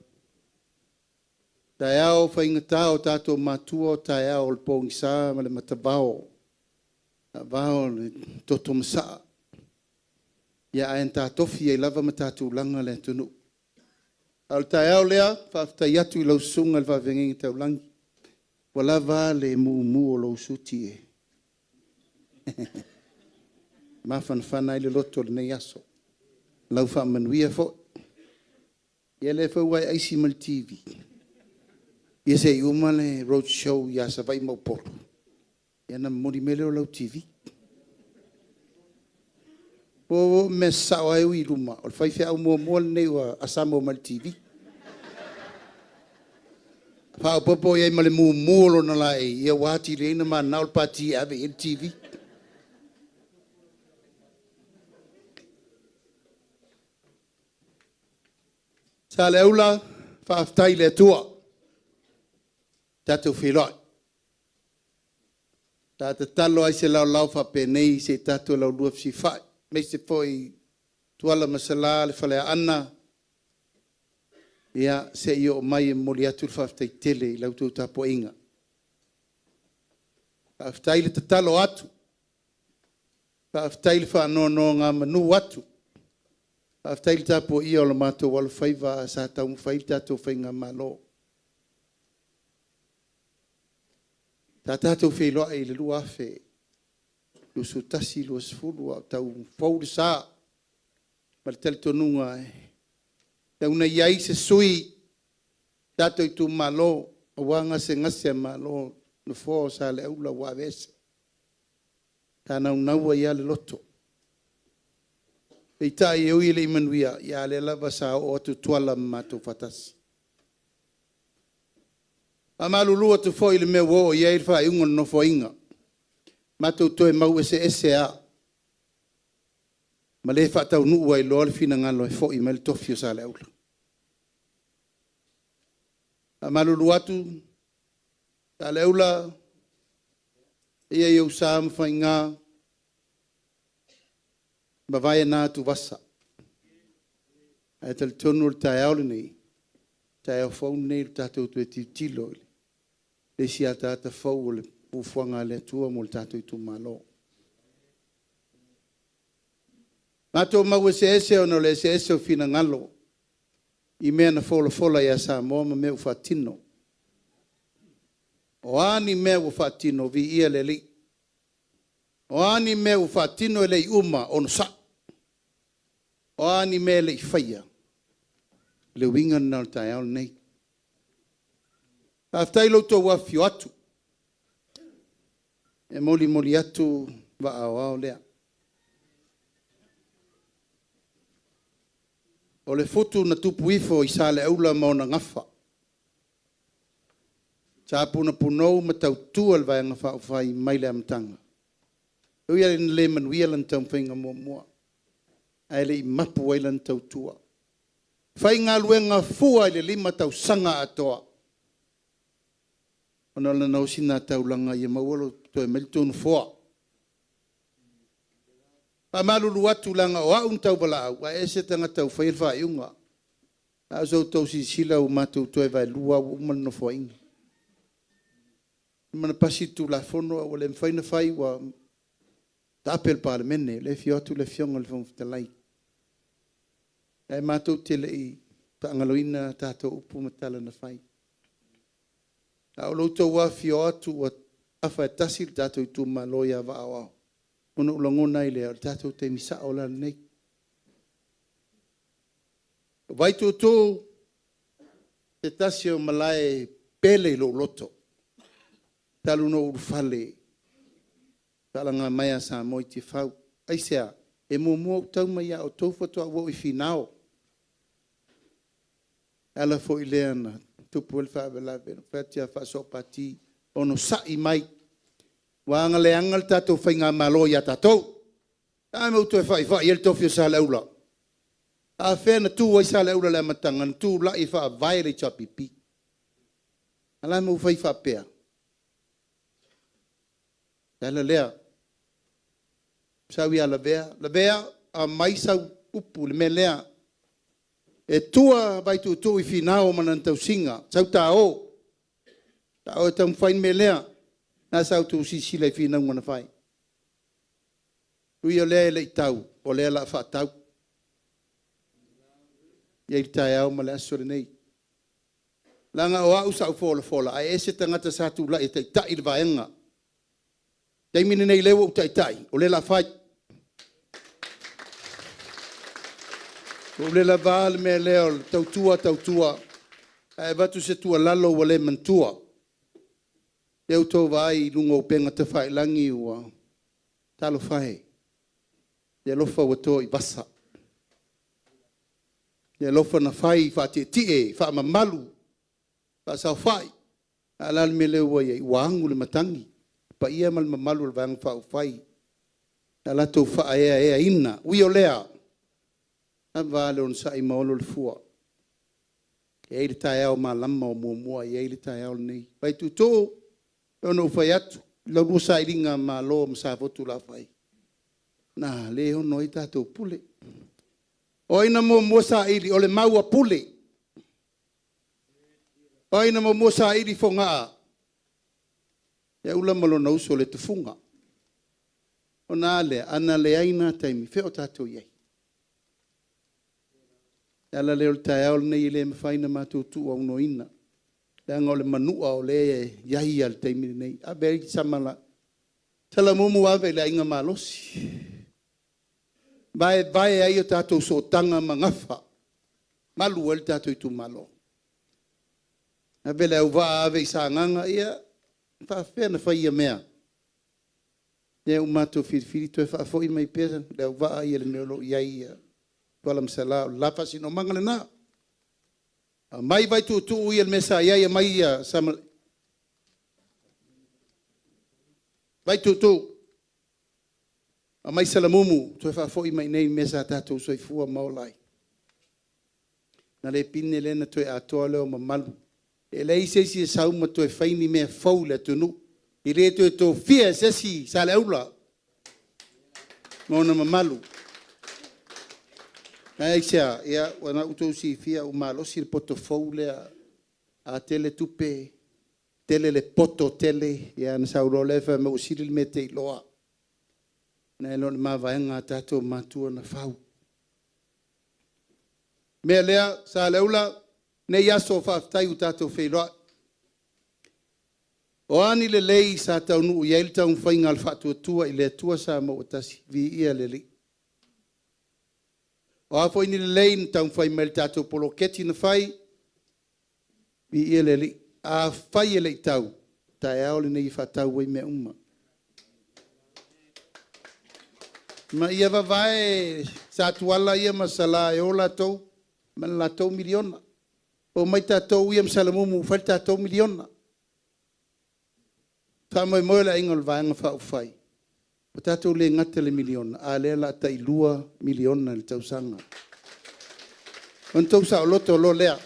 Speaker 5: taeao faigata o tatou matua, o taeao o le pogisa ma le matavao, taavao o le toto masaa, ae na tatofi ai lava ma taatulaga le atunuu. A o le taeao lea, faafetai atu i lau susuga i le faafeagaiga taulagi, ua lava a le mumu o lou suti e mafanafana ai le loto i lenei aso. Lau faamanuia foi. Ia o lea foi ua e aisi mai i le TV, ia se i uma le road show ia Savaii ma Upolu ona momoli mai lea o lau TV. O le mea sasao lava e ui i luma, o le faifeau muamua lenei ua assemble mai i le TV. Faaopoopo i ai ma le mumu o lona laei, ia ua atili ai ona mananao le Pati e ave i ai le TV. Saleaula, faafetai i le Atua ua tatou feiloai. Sa tatalo lava i se laolao faapenei se i tatou laulua fesilafai, aemaise foi Tuala ma Sala le Faleaana, ia se i oo mai e momoli atu le faafetai tele i la outou tapuaiga. Faafetai le tatalo atu, faafetai le faanonogamanu atu, faafetai le tapuaia o le matou alofaiva ae sa taumafai le tatou faigamalo. Sa tatou feiloai i le 2021/2020 a o tau fou le sa ma le talitonuga e tatau ona i ai se sui usufono o le tatou itumalo aua gasegase a malo, le nofoa o Saleaula ua aveese. Sa naunau ai lava le loto. Peitai, e ui ina le manuia, a o lea lava sa oo atu Tuala ma matou faatasi. E faamalulu atu foi i le mea ua oo i ai le faaiuga o le Nofoaiga, matou toe mau eseese lava ma le faataunuu ai loa le finagalo e foi mai le tofi o Saleaula. E faamalulu atu Saleaula, paia i ou sa ma faiga, mavae na atuvasa, ae talitonu o le taeao lenei, o le taeao fou lenei o le tatou toe tilotilo i le isi ataata fou o le fuafuaga a le Atua mo le tatou itumalo. Matou mau eseese ona o le eseese o finagalo i mea na folafola ia Samoa ma mea ua faatino. O a ni mea ua faatino, viia le Alii. O a ni mea ua faatino e le i uma, onosai. O a ni mea e le i faia, o le uiga lena o le taeao lenei. Faafetai i lo outou afifio atu, e molimoli atu vaa aoao lea. O le futu na tupu ifo i Saleaula ma ona gafa, sa punapunou ma tautua le Vaega Faaupufai mai le amataga, e ui lava ina le manuia lana taumafaiga muamua, ae le i mapu ai lana tautua. Faigaluega fua i le 5 tausaga atoa ona o lana ositaulaga ia maua toe mai le tou nofoa. E faamalulu atu leaga o au na tauvalaau, ae ese tagata ua faia le faaiuga. A o sa outou silasila ua matou toe vaelua lava ua uma le Nofoaiga. Ua uma ona pasi le Tulafono ae ua le mafai ona fai ua Taape o le Palemene, o lea e afio atu le Afioga i le Fofoga Fetalai. Ae matou te le i faagaloina a tatou upu ma tala na fai. A o lo outou afifio atu ua afa e tasi le tatou itumalo ia Vaa o Aoao, ona ou lagona ai lea, o le tatou taimi sao la lenei. O Vaituutuu o se tasi o malae e pele i lou loto, talu ona ou ulufale i faalaga mai a Samoa i Tiafau. Aisea? E muamua ou tau mai ia outou faatoa ou oo i Finao. O le ala foi lea na tupu ai le faalavelave, ou fai atu ia Faasoa Pati, onosai mai, ua aga leaga le tatou faigamalo ia tatou. O le a le mea ua toe faifai ai le tofi o Saleaula? A fea na tu ai Saleaula i le amataga? Na tulai e faavae le HRPP. A o le a le mea ua fai faapea? O le ala lea, sau ia Lavea, Lavea, aumai sau upu i le mea lea. E tua Vaituutuu i Finao ma lana tausiga, sau ta o, ta o e taumafai le mea lea. O lena sa outou silasila i finauga na fai. E ui o lea e le i tau, o lea o le a faatau. E i ai le taeao ma le aso lenei. Leaga o au sa ou folafola, ae ese tagata sa tulai e taitai le vaega. O le taimi lenei o lea ua ou taitai, o lea o le a fai. Ua ou le lava le mea lea o le tautua tautua, ae avatu se tuualalo ua le manatua. O lea ua outou vaai i luga o upega tafailagi ua... Talofa e, i le alofa ua to i vasa, i le alofa na fai faatietie, faamamalu, faasaofai. A o le a le mea lea ua i ai? Ua agu le matagi, le paia ma le mamalu o le Vaega Faaupufai na latou faaeaeaina. Ui o lea, ua lava a le onosai ma olo le fua. E i ai le taeao malama o muamua, e i ai le taeao lenei. Vaituutuu, e pei ona ou fai atu i la oulua sailigamalo ma Safotulafai, na le ono ai tatou pule. O ai na muamua saili? O le mau a Pule. O ai na muamua saili Fogaa? Ia Ula ma lona uso le Tufuga. Ona a lea? A na leai na taimi, fea o tatou i ai? O le ala lea o le taeao lenei e le mafai ona matou tuuaunoaina, leaga o le manua o lea e i ai lava i le taimi lenei. Ave ai Salamumu, ave i le Aiga Malosi, vaevae ai a tatou sootaga ma gafa, malu ai le tatou itumalo. Ave Leauvaa ave i Sagaga, ia, e faapefea ona fai ia mea? Lea ua matou filifili toe faafoi mai pea Leauvaa i le mea o lo o i ai Tuala ma Sala, o le la faasinomaga lena. Aumai Vaituutuu ia i le mea sa i ai, aumai Vaituutuu, aumai Salamumu, toe faafoi mai i inei i le mea sa tatou soifua ma ola ai. Ona le pine lea ona toe atoa lea o mamalu. E leai se isi e sau ma toe fai ni mea fou i le atunuu. E le toe tofia e se isi Saleaula ma ona mamalu. Ae aisea? Ia o lena ua outou silafia ua malosi le poto fou lea, a tele tupe, tele le poto tele, ia ona sau loa lea fai mai ua sili le mea e te iloa nai lo le mavaega a tatou matua na fau. O le mea lea Saleaula, o lenei aso faafetai ua tatou feiloai. O a ni lelei sa taunuu i ai le taumafaiga a le Faatuatua i le Atua Samoa ua Tasi, viia le Alii. O a foi ni lelei na taumafai mai i le tatou poloketi na fai, viia le Alii. Afai e le i tau, o le taeao lenei e faatau ai mea uma. Ma ia vavae Satuala ia ma Sala e o latou ma le latou miliona, omai tatou ia ma Salamumu e fai le tatou miliona. O le faamoemoe o le Aiga o le Vaega Faaupufai, ua tatou le gata i le miliona, a o lea o le a tai $2 miliona i le tausaga. Ona outou saoloto loa lea. O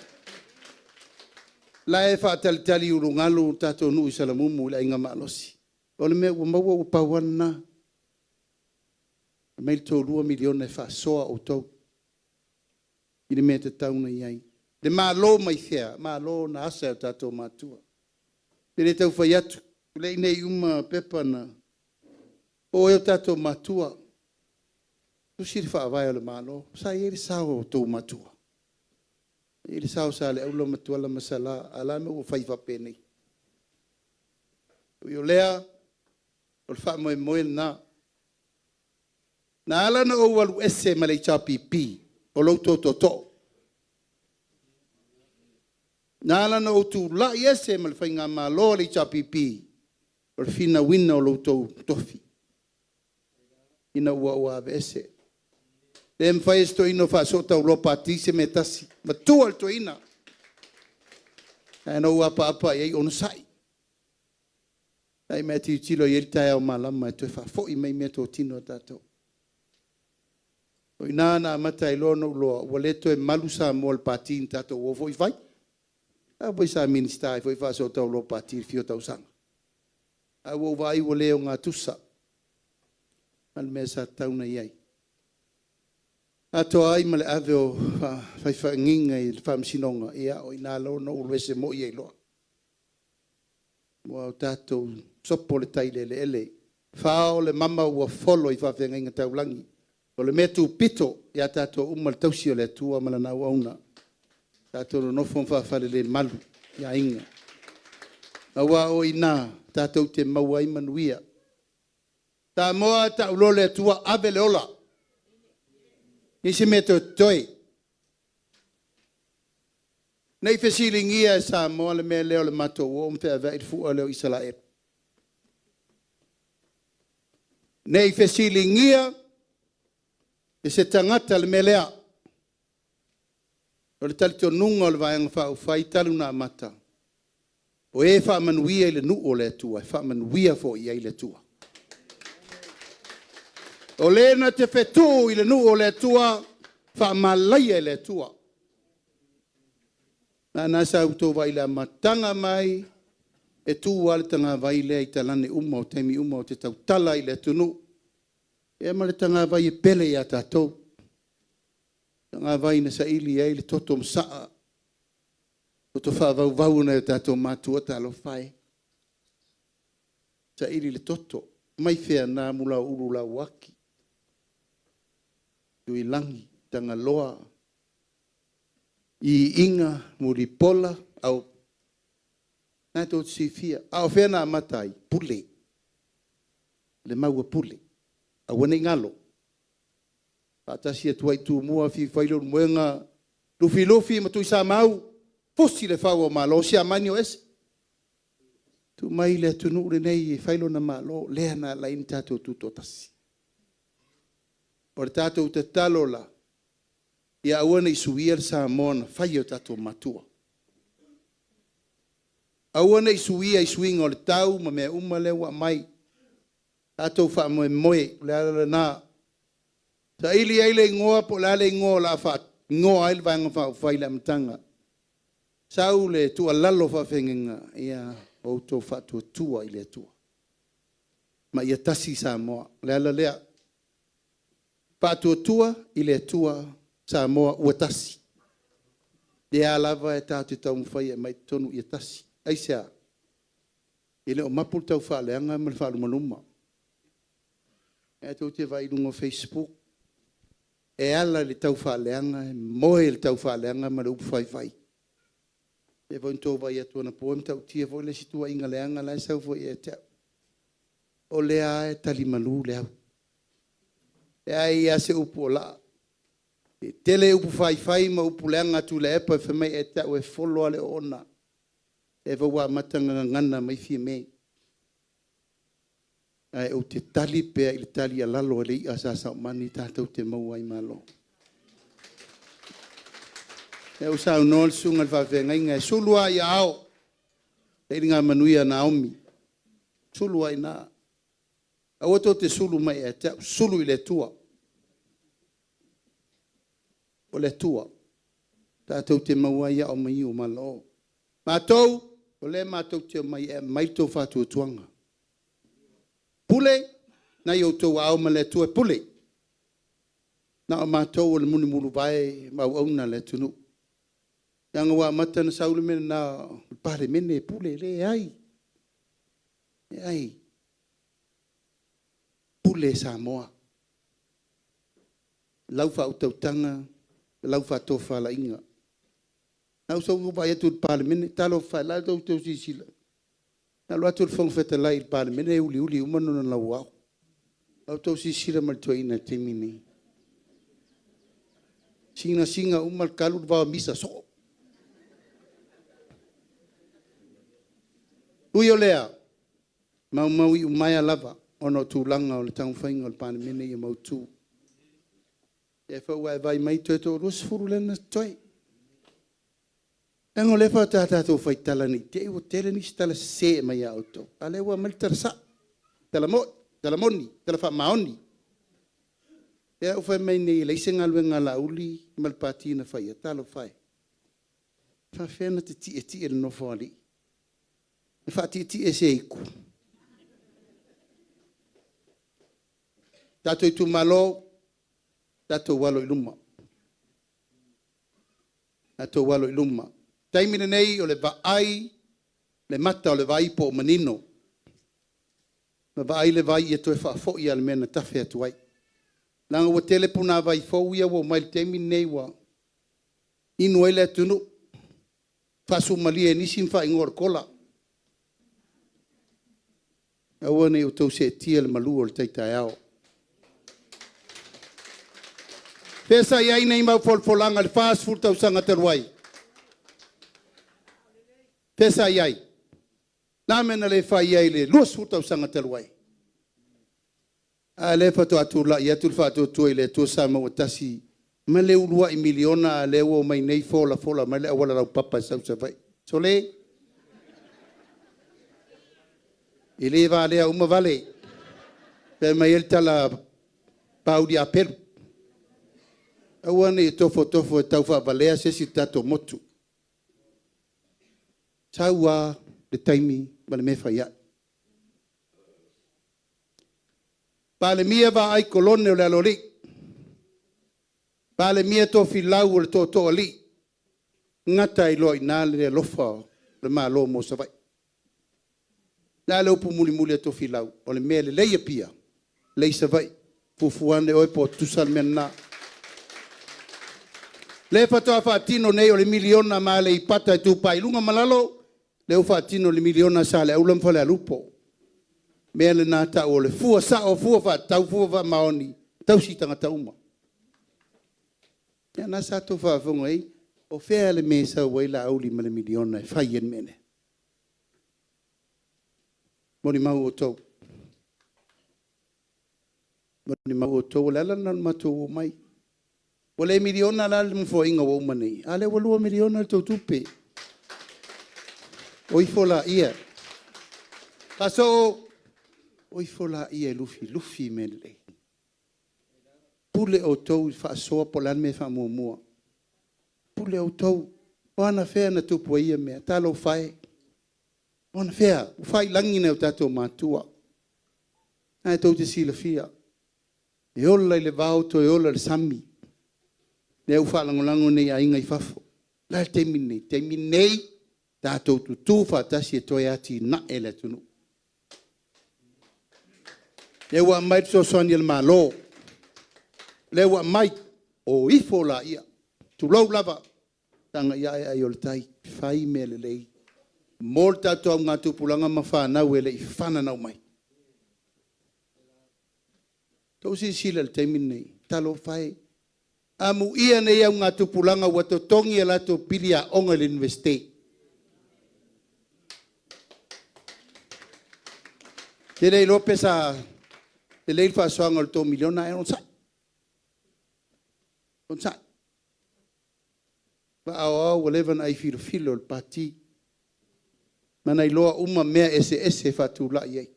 Speaker 5: la e faatalitali i ulugalu le tatou nuu i Salamumu i le Aiga Malosi. O le mea ua maua na pau lava lena. Aumai la outou $2 miliona e faasoa outou i le mea e tatau ona i ai. Le Malo mai fea? Malo na asa e o tatou matua. E le tau fai atu, o lea e i inei uma pepa na O e o tatou matua, tusi le faavae o le Malo, sa i ai le sao o outou matua. E i ai le sao o Saleaula ma Tuala ma Sala, a o le a le mea ua fai faapenei? Ui o lea, o le faamoemoe lena. Na ala ona ou alu ese mai le HRPP, o lo outou tootoo. Na ala ona ou tulai ese ma le faigamalo a le HRPP, o le finauina o lo outou tofi ina ua ou aveese. E le mafai e se toeaina o Faasootauloa Pati se mea e tasi, e matua le toeaina. Ae na ou apaapa i ai, onosai, se i mea e tilotilo i ai le taeao malama e toe faafoi mai meatotino a tatou. O i ina na amata ai loa ona ou iloa ua le toe malu Samoa i le Pati na tatou o foi fai. O au foi sa Minisita ai foi Faasootauloa Pati i le fia o tausaga. Ae ua ou vaai ua le ogatusa ma le mea sa tatau ona i ai, atoa ai ma le ave o faifaigaina i le Faamasinoga, ia o i ina loa na ou alu ese moi ai loa. Ua tatou sopo le tai i le eleele, fao le mama ua folo i faafeagaiga taulagi. O le mea tupito ia tatou uma o le tausi o le Atua ma Lana auauna, tatou nonofo ma faafalelemalu i aiga, aua o i ina tatou te maua ai manuia. Samoa e tau loa le Atua ave le ola, leai se mea o toe totoe. Ne i fesiligia e Samoa le mea lea o le matou o ma feaveai le fua lea o Isaraelu. Ne i fesiligia e se tagata le mea lea. O le talitonuga o le Vaega Faaupufai talu ona amata, o e faamanuia i le nuu o le Atua, e faamanuia foi i ai le Atua. O le na te fetuu i le nuu o le Atua, faamalaia e le Atua. O lena sa outou vaai i le amataga mai, e tu lava le tagavai lea i talaane uma o taimi uma ou te tautala ai i le atunuu, ia ma le tagavai e pele ia tatou, le tagavai na saili ai le toto masaa, toto faavauvau o nai o tatou matua, talofa e, saili le toto. Mai fea na mulauulu lauaki, Tuilagi, Tagaloa, Iiiga, Mulipola, lena tou te silafia. A o fea na amata ai? Pule, le mau a Pule, aua ne i galo. Faatasi atu ai Tumua, fiu fai Leulumoega, Lufilufi ma Tuisamau, fusi le fau o Malo, Siamani o ese. Tuu mai le atunuu lenei e fai lona Malo, lea na ala ai ona tatou tutoatasi. O le tatou tatalo la, ia aua ne i suia le Samoa na fai e o tatou matua. Aua ne i suia i suiga o le tau ma mea uma lea ua aumai. Tatou faamoemoe, o le ala lena. Saili ai le igoa po o le a le igoa o le a faaigoa ai le Vaega Faaupufai i le amataga, sau le tuualalo a faafeagaiga, ia outou faatuatua i le Atua ma ia tasi Samoa. O le ala lea, faatuatua i le Atua Samoa ua tasi. O lea lava tatou te taumafai e aumai i totonu ia tasi. Aisea? E le o mapu le taufaaleaga ma le faalumaluma. O lena tou te vaai i luga o facebook, e ala i le taufaaleaga, e moe i le taufaaleaga ma le upu faifai. E pei foi ona outou vaai atu anapo e matautia foi le isi tuuaiga leaga la e sau foi ia te au. O lea lava e talimalu le au, e leai lava se upu o laa. E tele upu faifai ma upu leaga a Tuilaepa fai mai ia te au e folo lava le oona. O lea foi ua amata ona gagana mai Fiame, ae ou te tali pea i le tali a lalo a le i'a a Sa Saumani tatou te maua ai malo. O lea ua saunoa le susuga i le faafeagaiga, e sulu lava i aao le sailiga manuia a Naomi, sulu lava i ina. Aua tou te sulu mai ia te au, sulu i le Atua. O le Atua tatou te maua ai ao ma iu o malo. O matou, o lea matou te omai e aumai le tou faatuatuaga. Pule o lena e i outou aao ma le Atua e pule. Na o matou o le mulumuluvae ma auauna a le atunuu. Leaga ua amata ona sau le mea lena o le Palemene e pule. E leai, leai. Pule Samoa. Lau faautautaga, lau faatofalaiga. Na ou sau ou vaai atu i le Palemene, talofa e, o le a la outou silasila i ai? Na alu atu le Fofoga Fetalai i le Palemene e uliuli uma lona lauao. A outou silasila ma le toeaina i le taimi lenei? Sinasina uma, talu le vao misa soo. Ui o lea, maumauiumaea lava ona o tulaga o le taumafaiga o le Palemene ia mautu. O lea foi ua e vaai mai toe toa-20 lea na totoe. Leaga o lea faatoa tatou faitala ne i te i ua tele nisi tala sese e aumai ia outou, a o lea ua aumai le tala sao, tala moni, tala moni, tala faamaoni. Lea ua fai mai nei e leai se galuega a Laauli ma le Pati na faia. Talofa e, e faapefea ona tetietie le Nofoalii? E faatietie i se aitu? Tatou itumalo, tatou alo i luma, tatou alo i luma. O le taimi lenei o le vaai, le mata o le vai po o manino, na vaai le vai ia toe faafoi lava i le mea na tafe atu ai. Leaga ua tele punavai fou ia ua omai i le taimi lenei ua inu ai le atunuu, faasuamalie e nisi ma faaigoa o le cola. Aua ne i outou seetia i le malu o le tai taeao. O fea sa i ai nei mau folafolaga i le 40 tausaga talu ai? O fea sa i ai? O le a le mea na le fai ai i le 20 tausaga talu ai? A lea faatoa tulai atu le Faatuatua i le Atua Samoa ua Tasi ma le uluai miliona, a o lea ua omai nei folafola mai le auala laupapa e sau i Savaii. Sole! E le valea uma vale, fai mai ai le tala a Pāuli Apelu, aua ne i e tofotofo e taufaavalea se isi i le tatou motu. Sau lava le taimi ma le mea e fai ai. Palemia Vaai Kolone o le Aloalii, Palemia Tofilau o le Tootooalii, e gata ai loa i ina le alofa o le Malo mo Savaii. O le a le upu mulimuli a Tofilau? O le mea lelei i Apia, lelei i Savaii. Fuafua ane oe po o tutusa le mea lena. O lea faatoa faatino nei o le miliona ma Aleipata Itupa i Luga ma Lalo, lea ua faatino le miliona a Saleaula ma Falealupo. O le mea lena e tau o le fua sao, fua faatatau, fua faamaoni, tausi tagata uma. Ia lena sa outou faafofoga i ai, o fea le mea e sau ai Laauli ma le miliona e fai ai le mea lea? Molimau outou, molimau outou o le ala lena o le matou omai. Ua le miliona la le Nofoaiga ua uma nei, a o lea ua $2 miliona le tou tupe. O ifo laia, Faasoo, o ifo laia e lufilufi mea lelei. Pule outou i le faasoa po o le a le mea e faamuamua. Pule outou. O anafea na tupu ai ia mea? Talofa e, o anafea? Ua faiilagi nai o tatou matua. O lena e tou te silafia, e ola i le vao toe ola i le sami. Lea ua faalagolago nei i aiga i fafo. O le a le taimi lenei? O le taimi lenei, tatou tutu faatasi e toe atinae le atunuu. O lea ua aumai le fesoasoani a le Malo, lea ua aumai, o ifo laia, tulou lava, sagai ane ai o le tai, fai mea lelei mo le tatou augatupulaga ma fanau e le i fananau mai. Outou silasila i le taimi lenei, talofa e, amuia nei augatupulaga ua totogi a latou pili aoga i le Iunivesite. Ou te le iloa pe sa lelei le faasoaina o le tou miliona ae onosai, onosai. Vaa o Ao ua leva ona ai filofilo i le Pati ma na iloa uma mea eseese e faatulai ai.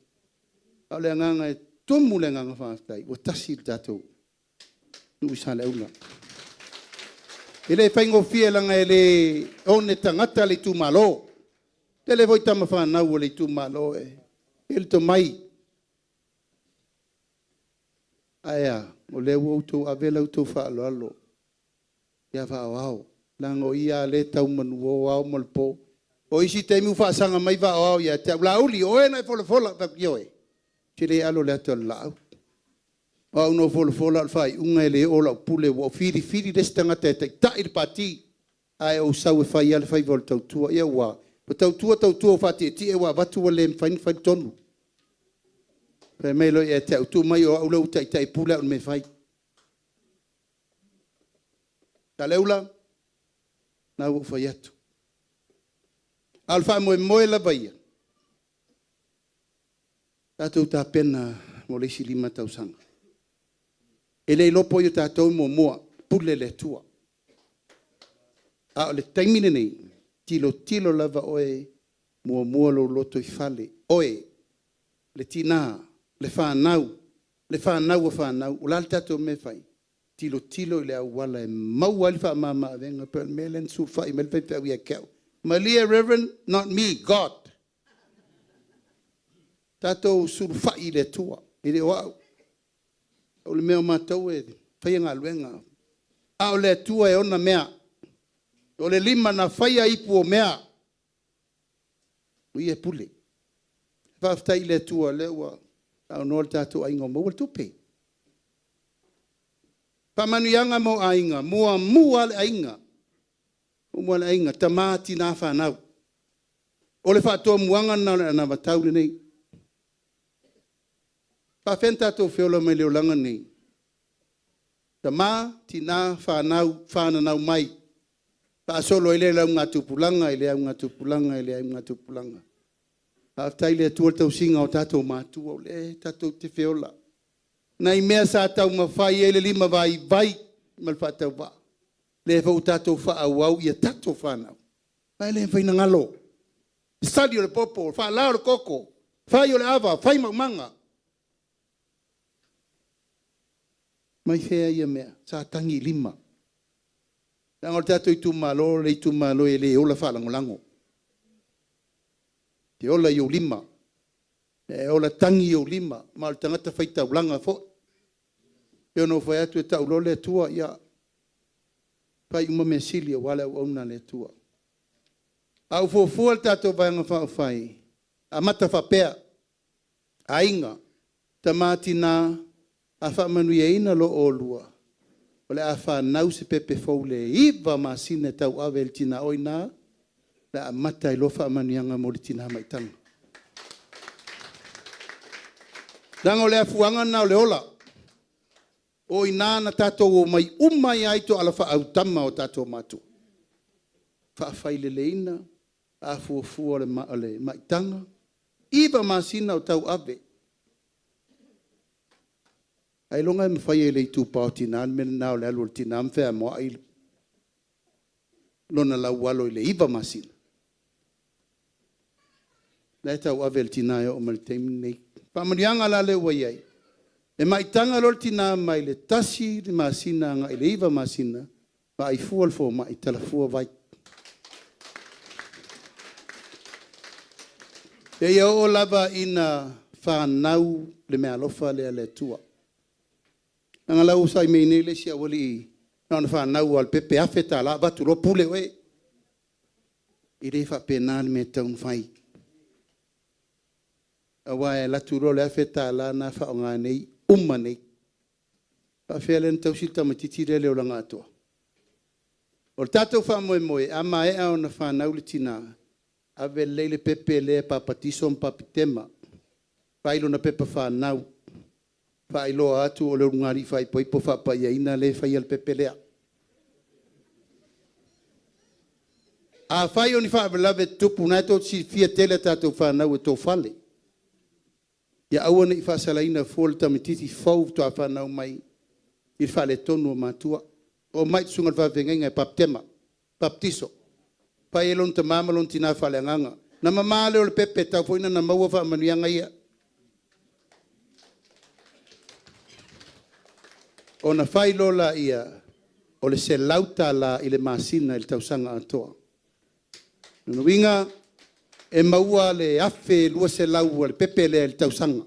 Speaker 5: A o le agaga e tumu le agaga faafetai ua tasi le tatou nuu i Saleaula. E le faigofie leaga e le one tagata le itumalo. E tele foi tama fanau a le itumalo e i ai le tomai. Ae a? O lea ua outou ave la outou faaaloalo ia Vaa o Ao, leaga o ia lea e tau manuo ao ma le po. O isi taimi ua faasaga mai Vaa o Ao ia te au, Laauli o oe na e folafola. Ou fai atu, ioe, ou te le alo i le ata o le laau. O au na ou folafola o le faaiuga e le oo lau pule ua ou filifili le isi tagata e taitai le Pati ae ou sau e fai lava le faiva o le tautua. Ia ua tautua tautua ua faatietie ua avatu ua le mafai ona fai le tonu. Fai mai loa ia te au, tuu mai o au lea ua taitai e pule au i le mea e fai. Saleaula, o lena ua ou fai atu. A o le faamoemoe lava ia, tatou tapena mo le isi 5 tausaga. E le iloa po o ai o tatou e muamua, e pule le Atua. A o le taimi lenei, tilotilo lava oe, muamua lou lotoifale, oe le tina, le fanau, le fanau a fanau. O le a le tatou mea e fai? Tilotilo i le auala e maua ai le faamama-avega pei o le mea lea na sulufai mai ai le faifeau ia te au, “Malie Reverend, not me, God.” Tatou sulufai i le Atua, e le o au. O le mea o matou e faia galuega, a o le Atua e ona mea. O le lima na faia ipu o mea, o Ia e pule. Faafetai i le Atua o lea ua saunoa le tatou aiga ua maua le tupe. Faamanuiaga mo aiga, muamua lava le aiga, muamua le aiga, tama, tina, fanau. O le faatomuaga lena o le anavatau lenei. E faapefea ona tatou feola mai le olaga lenei? Tama, tina, fanau, fananau mai, faasolo ai lea i le augatupulaga i le augatupulaga i le augatupulaga. Faafetai i le Atua le tausiga o tatou matua, o lea tatou te feola. O nai mea sa taumafai ai le limavaivai ma le faatauvaa, lea foi ua tatou faaauau i a tatou fanau, aua e le mafai ona galo. Le sali o le popo, o le faalao o le koko, fai o le ava, fai maumaga. Mai fea ia mea? Sa tagi i lima. Leaga o le tatou itumalo o le itumalo e le ola faalagolago, e te ola i ou lima, e ola tagi i ou lima, ma o le tagata faitaulaga foi. E pei ona ou fai atu e tau loa le Atua, ia fai uma mea sili aua le auauna a le Atua. A ua fuafua le tatou Vaega Faaupufai, amata faapea, aiga, tama, tina, a faamanuiaina loa oulua, o le a fanau se pepe fou i le 9 masina e tauave ai e le tina, o i ina o le a amata ai loa faamanuiaga mo le tina maitaga. Leaga o le afuaga lena o le ola, o i ina na tatou omai uma ai lava i tooala faaautama o tatou matua, faafaileleina, afuafua o le maitaga, 9 masina o tauave. Ailoga e mafaia e le itupa o tina le mea lena o le alu o le tina ma feamoai lona laualo i le 9 masina? O la e tauave e le tina e oo mai i le taimi lenei. O faamanuiaga la lea ua i ai, e maitaga loa le tina mai le 1 masina agai i le 9 masina, vaai fua le fomai, tala fua vai, seia oo lava ina fanau le meaalofa lea a le Atua. Leaga o la e ua onosai mai nei le isi aualii na ona fanau lava o le pepe $1,000 avatu loa pule oe. E le faapena le mea e tatau ona fai, aua e alu atu loa le $1,000 lena faaaoga nei, uma nei. E faapefea la ona tausi le tamaitiiti lea i le olaga atoa? O le tatou faamoemoe, a maea ona fanau le tina, ave lelei le pepe lea e papatiso ma papitema, fai lona pepa fanau, faailoa atu o le ulugalii faaipoipo faapaiaina lea e faia le pepe lea. Afai o ni faalavelave e tutupu, o lena tou te silafia e tele a tatou fanau e tofale, ia aua ne i faasalaina fua le tamaitiiti fou faatoa fanau mai i le faaletonu o matua. Omai i le susuga i le faafeagaiga e papitema, papatiso, fai ai lona tama ma lona tina faaleagaga. Ona mama lea o le pepe, e tatau foi ona ia maua faamanuiaga ia. Ona fai loa lea o le $100 i le masina i le tausaga atoa. O lona uiga e maua le $1,200 a le pepe lea i le tausaga.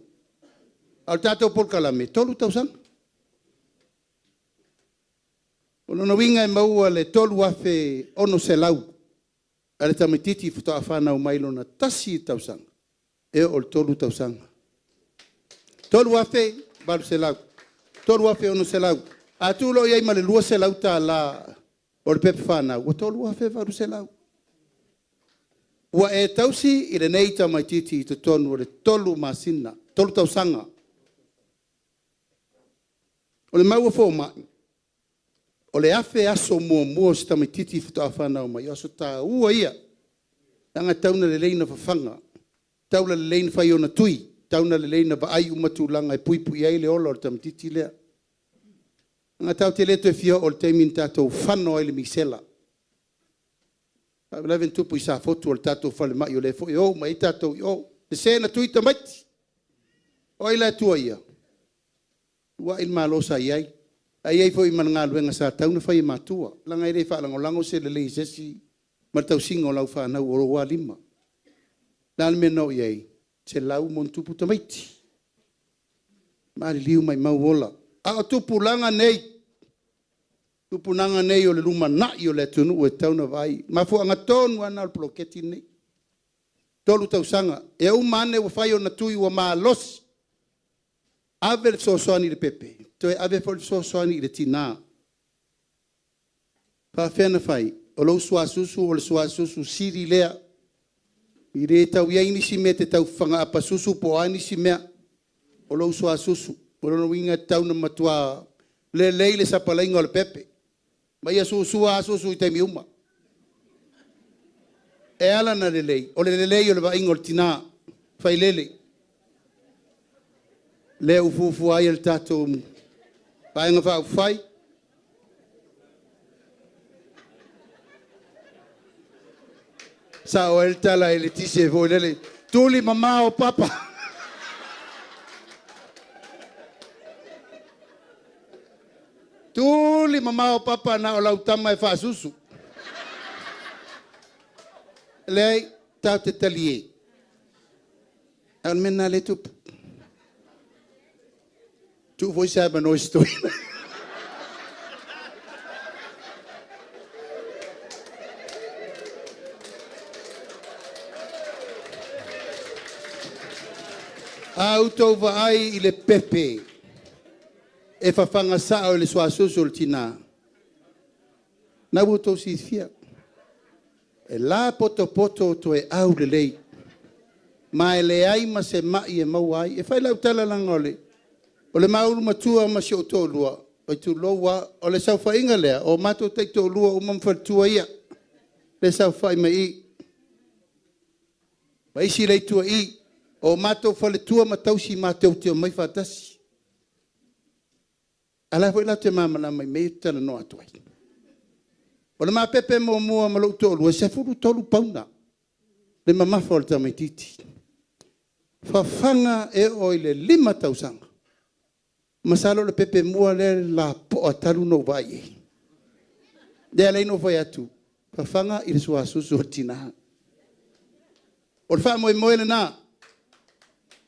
Speaker 5: A o le tatou polokalame, e 3 tausaga. O lona uiga e maua le $3,600 a le tamaitiiti faatoa fanau mai lona tasi tausaga e oo i le 3 tausaga. E $3,800. $3,600. A tuu loa i ai ma le $200 o le pepa fanau, ua $3,800. Ua e tausi i lenei tamaitiiti i totonu o le 3 masina, 3 tausaga. O le mau a fomai, o le 1,000 aso muamua o si tamaitiiti faatoa fanau mai, o aso taua ia, leaga e tatau ona lelei ona fafaga, tatau ona lelei ona fai ona tui, tatau ona lelei ona vaai uma tulaga e puipuia ai le ola o le tamaitiiti lea. Leaga tatou te le toe fia oo i le taimi na tatou fano ai i le misela. O le faalavelave na tupu i Safotu o le tatou falemai o lea foi e o uma i ai tatou i o, sese ona tui tamaiti. O ai la e tuuaia? Tuuai le Malo sa i ai, ae i ai foi ma le galuega sa tatau ona fai e matua, leaga e le faalagolago se lelei i se isi ma le tausiga o lau fanau o ou lava lima. O le a le mea na oo i ai? 100+ tamaiti, maliliu maumau ola. A o tupulaga nei, o tupulaga nei o le lumanai o le atunuu e tatau ona vaai. O le mafuaaga tonu lava lena o le poloketi lenei. 3 tausaga, e uma ane ua fai ona tui ua malosi, ave le fesoasoani i le pepe, toe ave foi le fesoasoani i le tina. E faapefea ona fai? O lou suasusu o le suasusu sili lea, e le tau i ai nisi mea e te tau fafaga apasusu po o a nisi mea, o lou suasusu. O lona uiga e tatau ona matua lelei le sapalaiga o le pepe, ma ia susua lava susu i taimi uma. E ala ona lelei, o le lelei o le vaaiga o le tina failele, lea ua fuafua ai e le tatou Vaega Faaupufai. E sao ai le tala i le tice foi lele, tulimamao papa. Tulimamao papa na o lau tama e faasusu. E leai, tatou te talie, a o le mea lena o lea e tupu. Tuu foi se avanoa i si toeaina. A outou vaai i le pepe e fafaga sao i le suasusu o le tina, lena ua outou silafia, e lapotopoto toe aulelei, ma e leai ma se mai e maua ai. E fai lau tala leaga o le ma ulu matua ma si ou toalua, oi tulou lava, o le saofaiga lea, o matou taitoalua uma ma faletua ia, lea e saofai mai i i, ma isi lea e i tua i i. O matou faletua ma tausi matou te omai faatasi. A o la e foi latou te malamalama i mea ia ou te talanoa atu ai. O le ma pepe muamua ma lou toalua, e 13 pauna le mamafa o le tamaitiiti. Fafaga e oo i le 5 tausaga, masalo o le pepe mua lea e lapoa talu ona ou vaai i ai. Lea e ala ai ona ou fai atu, fafaga i le suasusu o le tina. O le faamoemoe lena,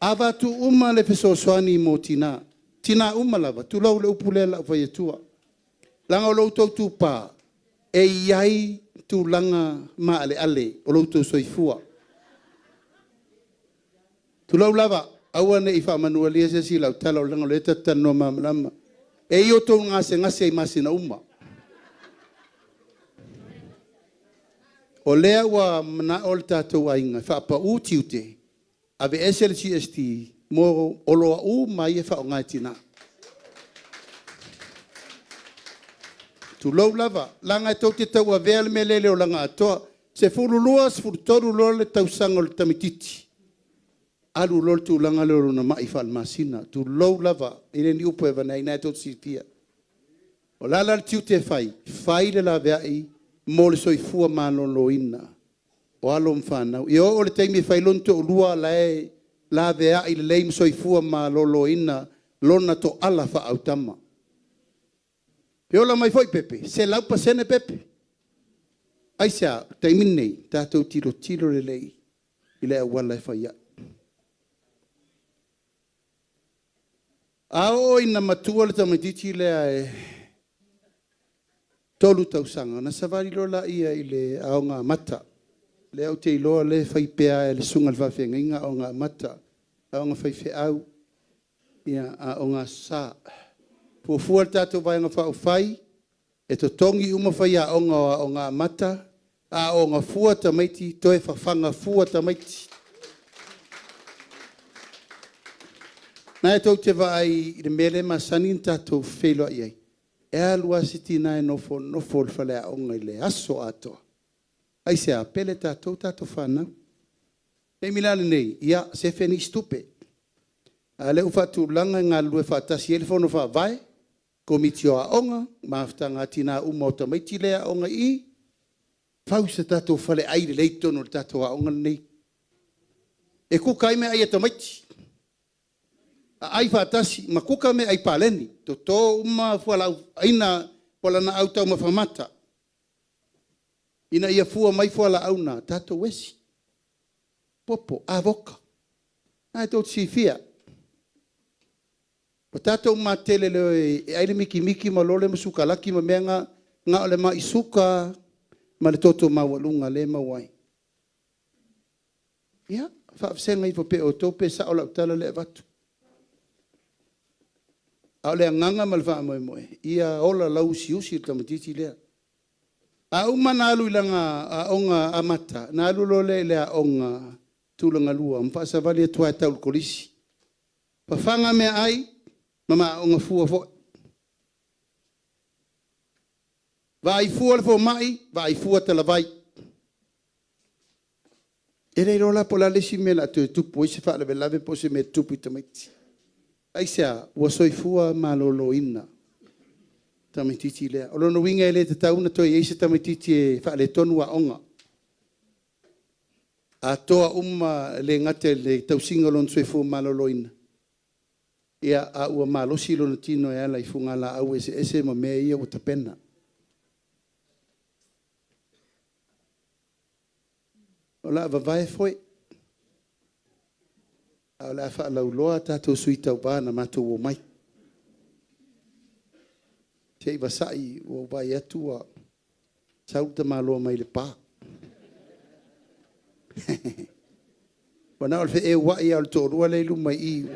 Speaker 5: avatu uma le fesoasoani mo tina, tina uma lava, tulou le upu lea o le a ou fai atua, leaga o lo outou itupa, e i ai tulaga maaleale o lo outou soifua. Tulou lava, aua ne i faamanualia se isi i lau tala leaga o lea ta te talanoa malamalama. E i ai outou gasegase i masina uma. O lea ua manao le tatou aiga e faapau tiute, aveese le GST mo oloa uma ia e faaaoga e tina. Tulou lava, leaga tou te tauavea le mea lea i le olaga atoa. 12, 13 loa le tausaga o le tamaitiiti, alu loa le tulaga lea o lona mai faalemasina, tulou lava, e le o ni upu e avane ai, o lena tou te silafia. O le a la le tiute e fai? Fai le laveai mo le soifua maloloina o alo ma fanau. Ia oo i le taimi e fai ai lona toalua o la e laveai lelei ma soifua maloloina lona toala faaautama. E ola mai foi pepe, 100% pepe. Aisea? O le taimi lenei, tatou tilotilo lelei i le auala e fai ai. A oo ina matua le tamaitiiti lea e 3 tausaga, ona savali loa lea i le aoga amata. Lea ou te iloa o lea e fai pea e le susuga i le faafeagaiga aoga amata, aoga faifeau, aoga Aso Sa. Fuafua le tatou Vaega Faaupufai e totogi uma faiaoga o Aoga Amata, a aooga fua tamaiti, toe fafaga fua tamaiti. O lena tou te vaai i le mea lea e masani ona tatou feiloai ai, e alu lava si tina e nofonofo i le faleaoga i le aso atoa. Aisea? Pele tatou tatou fanau. O le taimi la lenei, ia sefe nisi tupe, a o lea ua faatulaga e galulue faatasi ai le Fono Faavae, Komiti o Aoga, Mafutaga a Tina uma o tamaiti ia e aooga i i, fau se tatou faleai lelei i totonu o le tatou aoga lenei e kuka ai meaai a tamaiti, aai faatasi ma kuka meaai paleni, toto uma fualaau aina, fualaau taumafa mata ina ia fua mai fualaau na, tatou esi, popo, avoka. O lena tou te silafia, ua tatou matele e ai le mikimiki ma lole ma sukalaki ma mea na, na o le mai suka lava ma le toto maualuga lea e maua ai. Ia, faavasega ifo pea e outou pe sao lau tala lea e avatu. A o le agaga ma le faamoemoe, ia ola lauusiusi le tamaitiiti lea. A uma ona alu i lana aoga amata, ona alu loa lea i le aoga tulagalua ma faasavali atu lava e tau i le kolisi. Fafaga meaai ma aooga fua foi. Vaai fua le fomai, vaai fua talavai. E le iloa la po o le a le isi mea o le a toe tupu ai se faalavelave po o se mea e tupu i tamaiti. Aisea? Ua soifua maloloina le tamaitiiti lea. O lona uiga e le tatau ona toe i ai se tamaitiiti e faaletonu aoga, atoa uma, e le gata i le tausiga o lona soifua maloloina, a ua malosi lona tino e ala i fugalaau eseese ma mea ia ua tapena. O le a vavae foe, ae o le a faalauiloa tatou sui tauva na matou omai. Se i vasai ua ou vaai atu ua sau le tamaloa mai Lepa. Ua na o le feeuai lava o le toalua lea e i luma i i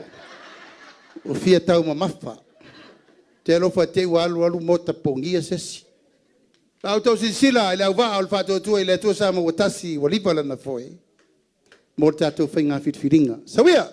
Speaker 5: ua fia taumamafa. Ou te alofa te i ua alu alu motapogia se isi. La outou silasila i le auvaa o le Faatuatua i le Atua Samoa ua Tasi ua leva lana foe mo le tatou faiga filifiliga. Sau ia!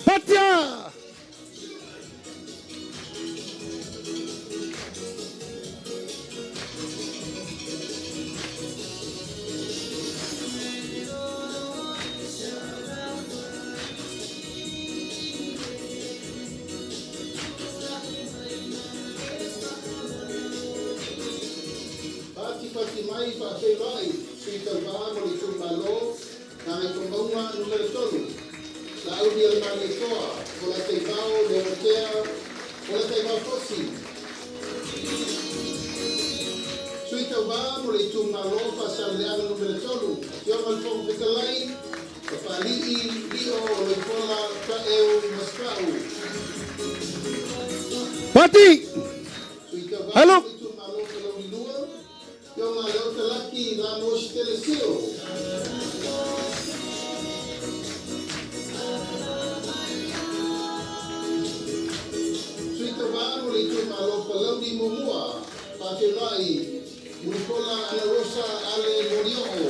Speaker 5: Patia!
Speaker 6: Patipati mai faafeiloai Sui Tauva mo le Itumalo Gagaifomauga Nu.3, Laaulialemalietoa Polataivao Leuatea Polataivao Fosi. Sui Tauva mo le Itumalo Faasaleleaga Nu.3, Afioga i le Fofoga Fetalai, Papalii Lio Oloifola Taeu Masefau.
Speaker 5: Pati!
Speaker 6: Sui Tauva
Speaker 5: Hello!
Speaker 6: mo le Itumalo Palauli 2, Afioga Leota Laki Lamositele Sio. Sui Tauva mo le Itumalo Palauli 1, Faafeiloai Mulipola Anarosa Ale Molioo.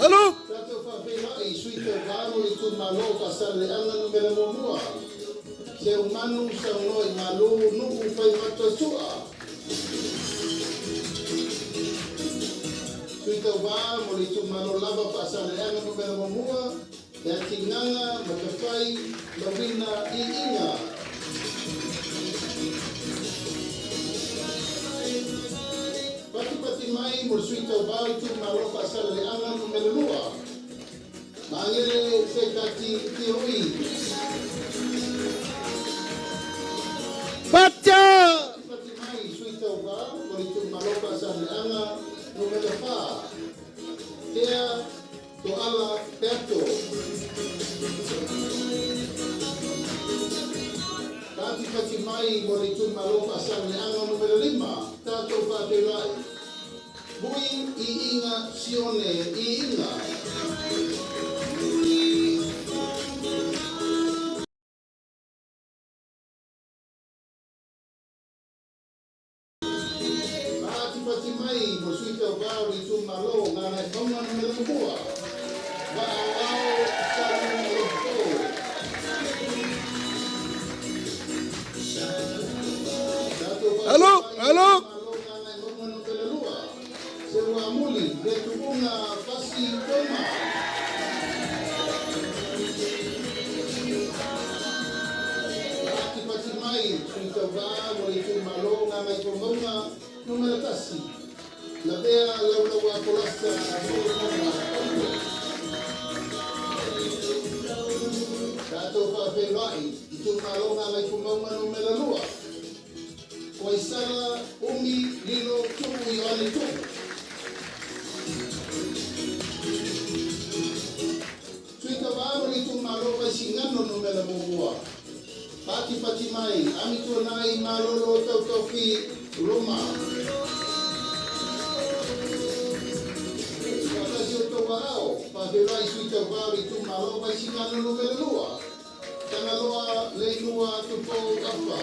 Speaker 5: Hello!
Speaker 6: Tatou faafeiloai Sui Tauva mo le Itumalo Faasaleleaga Nu.1, Seumanu Saunoa i Malu Nuu Faimata Sua. Sui Tauva mo le Itumalo lava Faasaleleaga Nu.1, Leatigaga Matafai Lauina Iiga. Patipati mai mo le Sui Tauva o Itumalo Faasaleleaga Nu.2, Magele Sekati Tioi.
Speaker 5: Patia!
Speaker 6: Patipati mai Sui Tauva mo le Itumalo Faasaleleaga mai mo le itumalo Faasaleleaga Nu.5, tatou faafeiloai. Vui Iiga Sione Iiga. Faatipati mai mo le sui tauvā o le itumalo Gagaifomauga Nu.1, Vaaoao Salu Alofapo. Tatou
Speaker 5: Alo,
Speaker 6: faafeiloai
Speaker 5: alo.
Speaker 6: itumalo Gagaemauga Nu.2, Seuamuli Letuuga Pasi Toma. Faatipati mai sui tauvā mo le itumalo Gagaifomauga Nu.1, Lavea Laulaua Polasa Solomona Paulo. Tatou faafeiloai itumalo Gagaifomauga Nu.2, Koaisala Umi Lilo Tuu Ioane Tuu. Sui tauvā mo le itumalo Vaisigano Nu.1, Patipati mai Amituanai Malolo Tautofi Roma. Faatasi o tou aao, faafeiloai sui tauvā o le itumalo Vaisigano Nu.2, Tagaloa Leilua Tupou Afa.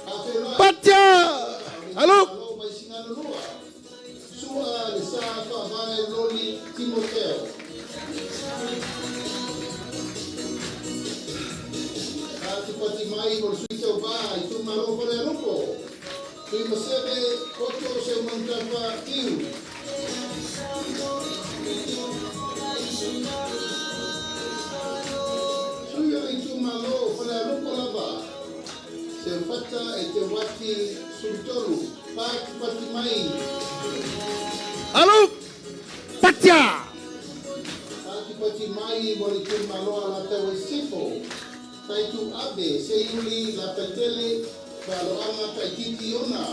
Speaker 6: Faafeiloai
Speaker 5: Patia! Alo!
Speaker 6: Vaisigano 2, Sua le Sa Faavae Loli Timoteo. Patipati mai mo le sui tauvā itumalo Falealupo, Tuimaseve Poto Seumanutafa Tiu. Sui o le itumalo Falealupo lava, Seufata Eteuati Sulutolu. Patipati mai.
Speaker 3: Alo! Patia!
Speaker 6: Patipati mai mo le itumalo Alataua Sisifo, Taitu Ave Seiuli Lapatele Fa'aloaga Taititi Ona.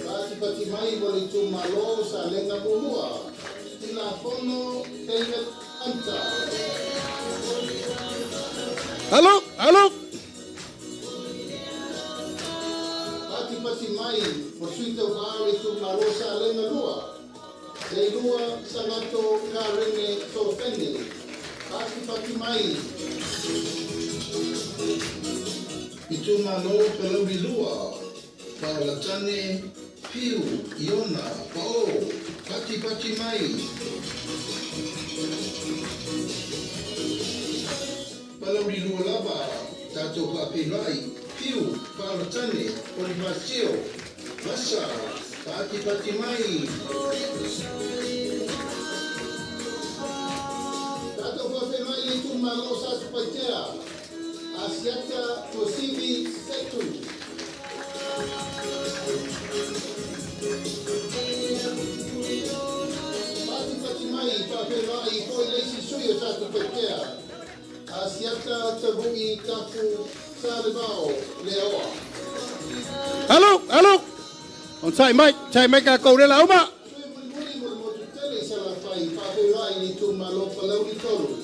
Speaker 6: Patipati mai mo le itumalo Salega 1, Tilafono David Anta.
Speaker 5: Alo, alo.
Speaker 6: Patipati mai mo sui tauvā o le itumalo Salega 2, Leilua Salato Karene Sofene. Patipati mai. Itumalo Palauli 2, Paolatane Piu Iona Pa'o. Patipati mai. Palauli 2 lava, tatou faafeiloai Piu Paolatane Ponifasio Vasa. Patipati mai. Tatou faafeiloai le itumalo Satupaitea, Asiata Tuasivi Setu. Patipati mai, faafeiloai foi le isi sui o Satupaitea, Asiata Tavu'i Tafu Salevao Leaoa.
Speaker 5: Alo, alo. On sai mai, sai mai ka kou le la uma.
Speaker 6: Sui mulimuli mo le motu tele i Salafai, faafeiloai le itumalo Palauli 3,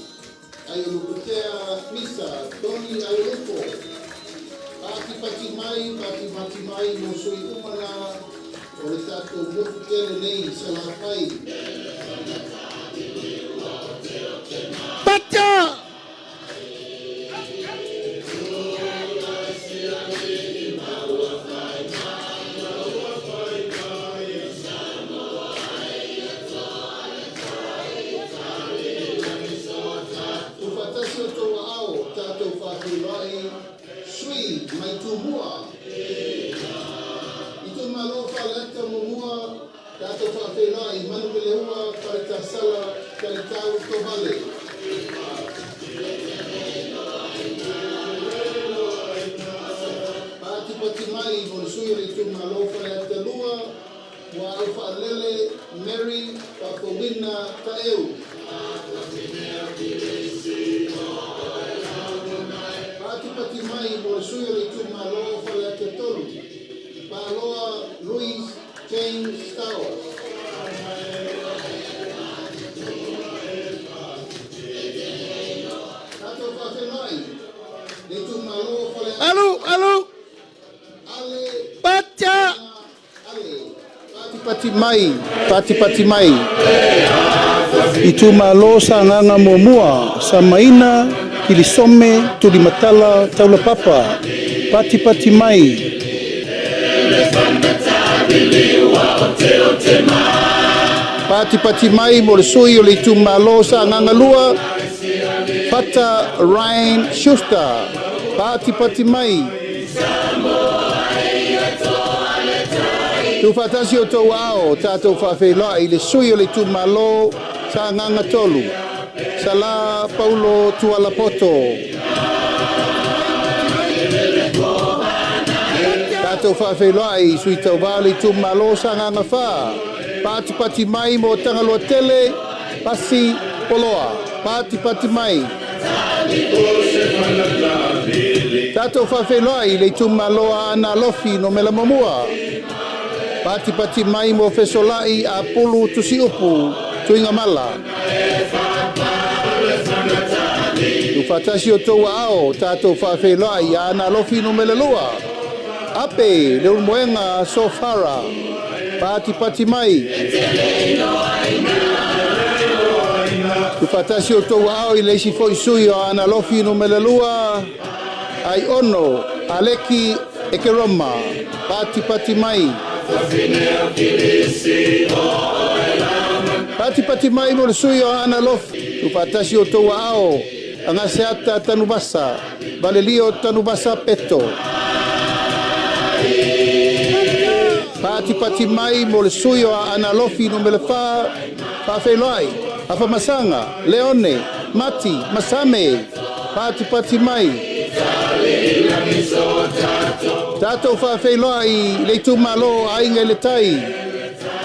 Speaker 6: Aiolupotea Misa Tony Aiolupo. Patipati mai, patipati mai mo sui uma na o le tatou motu tele nei i Salafai.
Speaker 5: Patia!
Speaker 6: Tufatasi o tou aao, tatou faafeiloai sui mai Tumua. Itumalo Faleata 1, tatou faafeiloai Manuveleua Faletasala Talitau Tovale. Patipati mai mo le sui o le itumalo Faleata 2, Ua Aufaalele Mary Faafouina Taeu. Patipati mai mo le sui o le itumalo Faleata 3, Paloa Louis James Stowers.
Speaker 3: Alu, alu. Pacha.
Speaker 5: Patipati mai, patipati mai. Itumalo Sagaga Muamua, Samaina, Kilisome, Tulimatala, Taulapapa. Patipati mai. Patipati mai mo le sui o le itumalo Sagaga 2, Fata Ryan Schuster. Patipati mai. Tuufaatasi o outou aao, tatou faafeiloai i le sui o le itumalo Sagaga 3, Sala Paulo Tualapoto. Tatou faafeiloai i sui tauvā o le itumalo Sagaga 4, patipati mai mo Tagaloa Tele, Pasi Poloa. Patipati mai. Tatou faafeiloai i le itumalo Aana Alofi Numera 1. Patipati mai mo Fesolai Apulu Tusiupu Tuigamala. Tuufaatasi o outou aao, tatou faafeiloai Aana Alofi Numera 2. Ape Leulumoega Sofara. Patipati mai. Tuufaatasi o outou aao i le isi foi sui o Aana Alofi Numera 2. Ai Ono Aleki Ekeroma. Patipati mai. Patipati mai mo le sui o Aana Alofi. Tuufaatasi o outou aao Agaseata Tanuvasa, Valelio Tanuvasa Peto. Patipati mai mo le sui o Aana Alofi Numera 4, Faafeiloai, Afamasaga, Leone, Mati, Masame. Patipati mai. Tatou faafeiloai le itumalo Aiga i le Tai,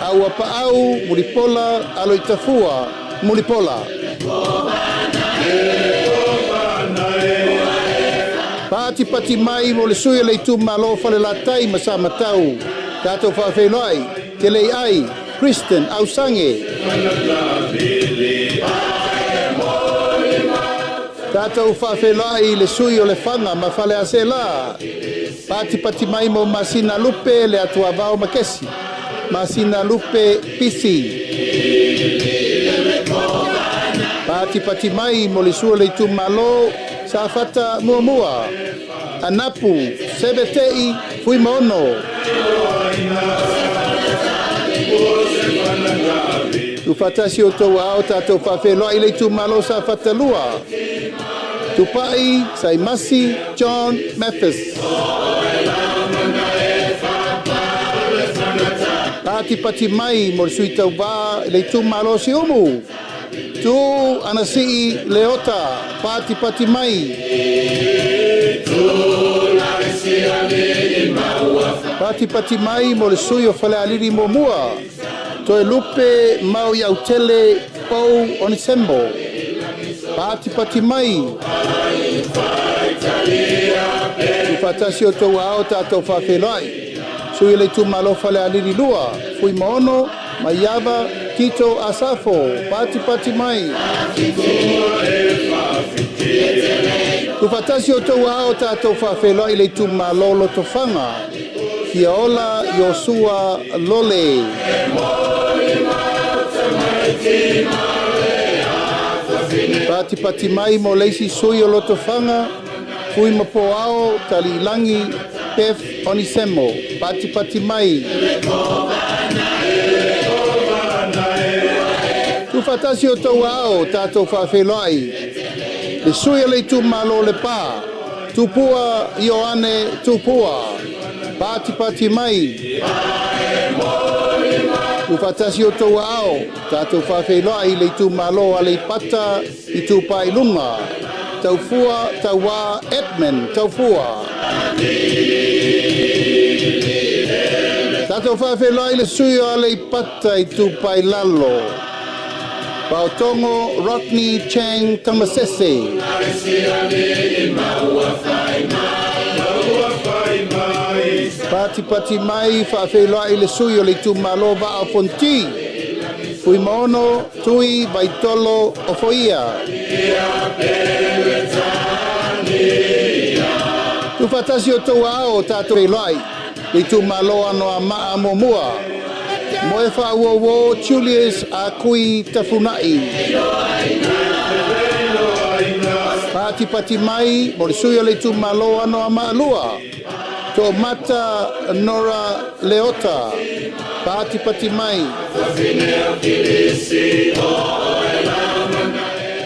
Speaker 5: a ua paau Mulipola Aloitafua Mulipola. Patipati mai mo le sui o le itumalo Falelatai ma Samatau. Tatou faafeiloai, Telei Ai, Kristen Ausange. Tatou faafeiloai le sui o Lefaga ma Faleaseela. Patipati mai mo Masina Lupe le Atuavao Makesi. Masina Lupe Pisi. Patipati mai mo le sui o le itumalo Safata Muamua. Anapu Sebetei Fuimaono. Tuufaatasi o outou aao, tatou faafeiloai le itumalo Safata 2. Tupai Saimasi John Mathis. Patipati mai mo le sui tauvā le itumalo Siumu. Tu Anasii Leota. Patipati mai. Patipati mai mo le sui o Falealili Muamua. Toe Lupe Mau Autele Pau Onisembo. Patipati mai. Tuufaatasi o outou aao, tatou faafeiloai. Sui o le itumalo Falealili 2, Fuimaono, Maiava, Tito Asafo. Patipati mai. Tuufaatasi o outou aao, tatou faafeiloai le itumalo Lotofaga. Fiaola Iosua Lole. Patipati mai mo le isi sui o Lotofaga, Fui Mapoao Taliilangi Pef Onisemo. Patipati mai. Tuufaatasi o outou aao, tatou faafeiloai. Le sui o le itumalo Lepa, Tupua Ioane Tupua. Patipati mai. Tuufaatasi o outou aao, tatou faafeiloai le itumalo Aleipata Itupa i Luga. Taufua Tauā Edmund Taufua. Tatou faafeiloai le sui o Aleipata Itupa i Lalo. Paotogo Rodney Chang Tamasese. Patipati mai faafeiloai le sui o le itumalo Vaa o Fonoti. Fuimaono Tui Vaitolo Ofoia. Tuufaatasi outou aao o tatou feiloai le itumalo Anoamaa Muamua. Moe faauouo Julius Akui Tafuna'i. Patipati mai mo le sui o le itumalo Anoamaa 2, Toomata Nora Leota. Patipati mai.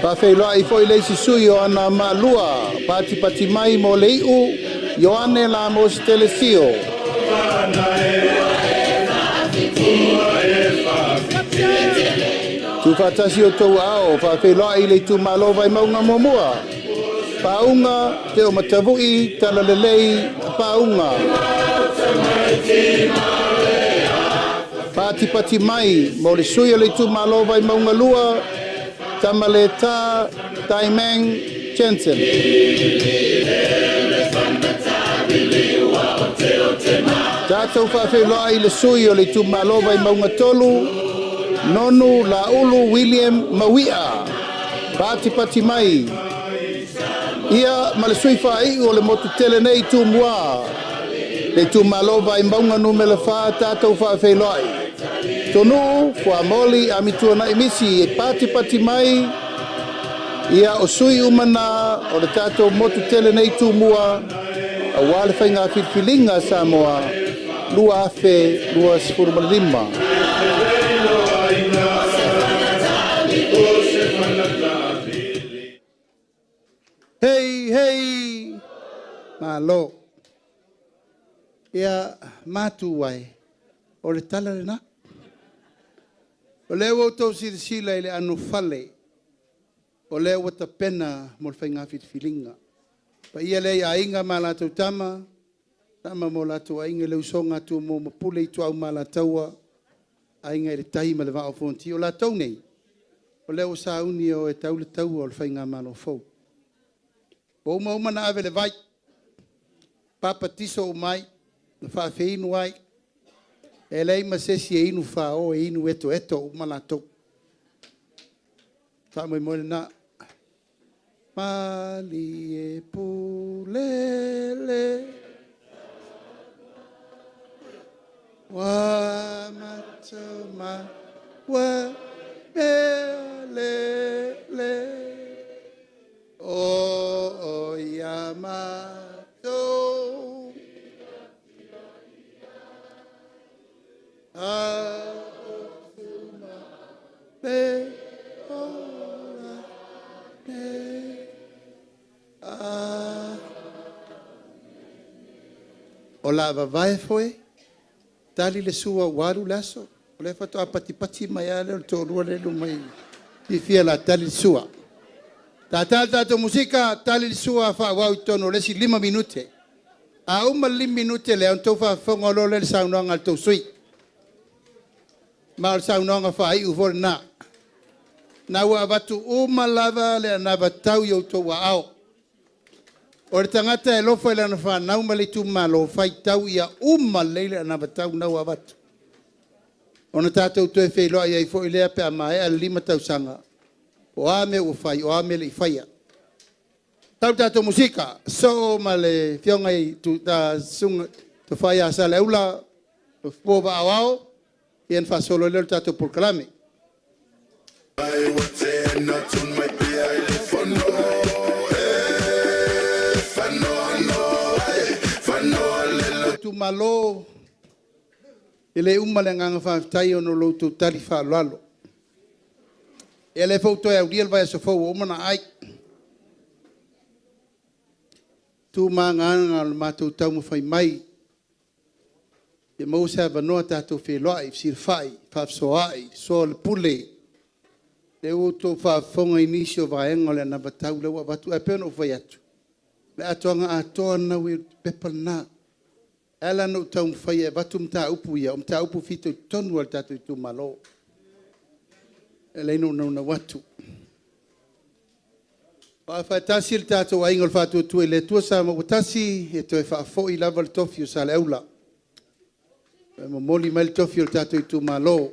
Speaker 5: Faafeiloai foi le isi sui o Anoamaa 2, patipati mai mo le iu Ioane Lamos Telesio. Tuufaatasi outou aao faafeiloai le itumalo Vaimauga Muamua. Pauga Te o Matavu'i Talalelei Pauga. Patipati mai mo le sui o le itumalo Vaimauga 2, Tamaleta Taimang Jensen. Tatou faafeiloai le sui o le itumalo Vaimauga 3, Nonu Laulu William Mauia. Patipati mai. Ia ma le sui faaiu o le motu tele nei Tumua. Le itumalo Vaimauga numera 4 tatou faafeiloai. Tonu Fuamoli Amituanai Misi e patipati mai. Ia o sui umana o le tatou motu tele nei Tumua. Auā le faiga filifiliga Samoa 2025. Hei, hei, malo. Ia matu ai, o le tala lena. O lea ua outou silasila i le anofale, o lea ua tapena mo le faiga filifiliga. Paia lea i Aiga ma latou Tama, Tama ma o latou Aiga, le usoga a Tumua ma Pule, Ituau ma Alataua, Aiga i le Tai ma le Vaa o Fonoti. O latou nei, o lea ua sauni e o e tau le taua o le faigamalo fou. Ua uma uma ona ave le vai, papatiso uma ai, na faafeinu ai, e leai ma se isi e inu fao, e inu etoeto uma latou. Faamoemoe lena. Malie pule le ua matou maua mea lelei o ia matou a le ola nei. A o le a vavae foe, tali le sua ua alu le aso. O lea faatoa patipati mai lava lea o le toalua lea e i luma i i, fiafia o le a tali le sua. Tata le tatou musika, tali le sua, faaauau i totonu o le isi 5 minute. A uma le 5 minute lea, ona outou faafofoga loa lea i le saunoaga a le tou sui usufono. Ma o le saunoaga faaiu foi lena. Na ua avatu uma lava le anavatau i outou aao. O le tagata e alofa i lana fanau ma le itumalo, faitau ia uma lelei le anavatau lena ua avatu. Ona tatou toe feiloai ai foi lea pe a maea le 5 tausaga, o a mea ua fai, o a mea e le i faia. Tau le tatou musika, soo ma le afioga i Susuga Tofa ia Saleaula Tofua Aoao, ia ona faasolo ai lea o le tatou polokalame. Itumalo, e le uma le agaga faafetai ona o lo outou tali faaaloalo. Ia o lea foi ua toe aulia le vaiaso fou ua uma ona aai. Tu ma aga o le matou taumafai mai ia maua se avanoa tatou feiloai, fesilafai, faafesoaai, soalulepule. O lea ua outou faafofoga i nisi o vaega o le anavatau lea ua avatu. Ae pei ona ou fai atu, o le atoaga atoa lena ua i le pepa lena. E ala ona ou taumafai e avatu mataupu ia, o mataupu e fitoitonu lava i le tatou itumalo. E ala ai ona ou naunau atu. Faatasi le tatou Aiga o le Faatuatua i le Atua Samoa ua tasi, e toe faafoi lava le tofi o Saleaula. E momoli mai le tofi o le tatou itumalo. E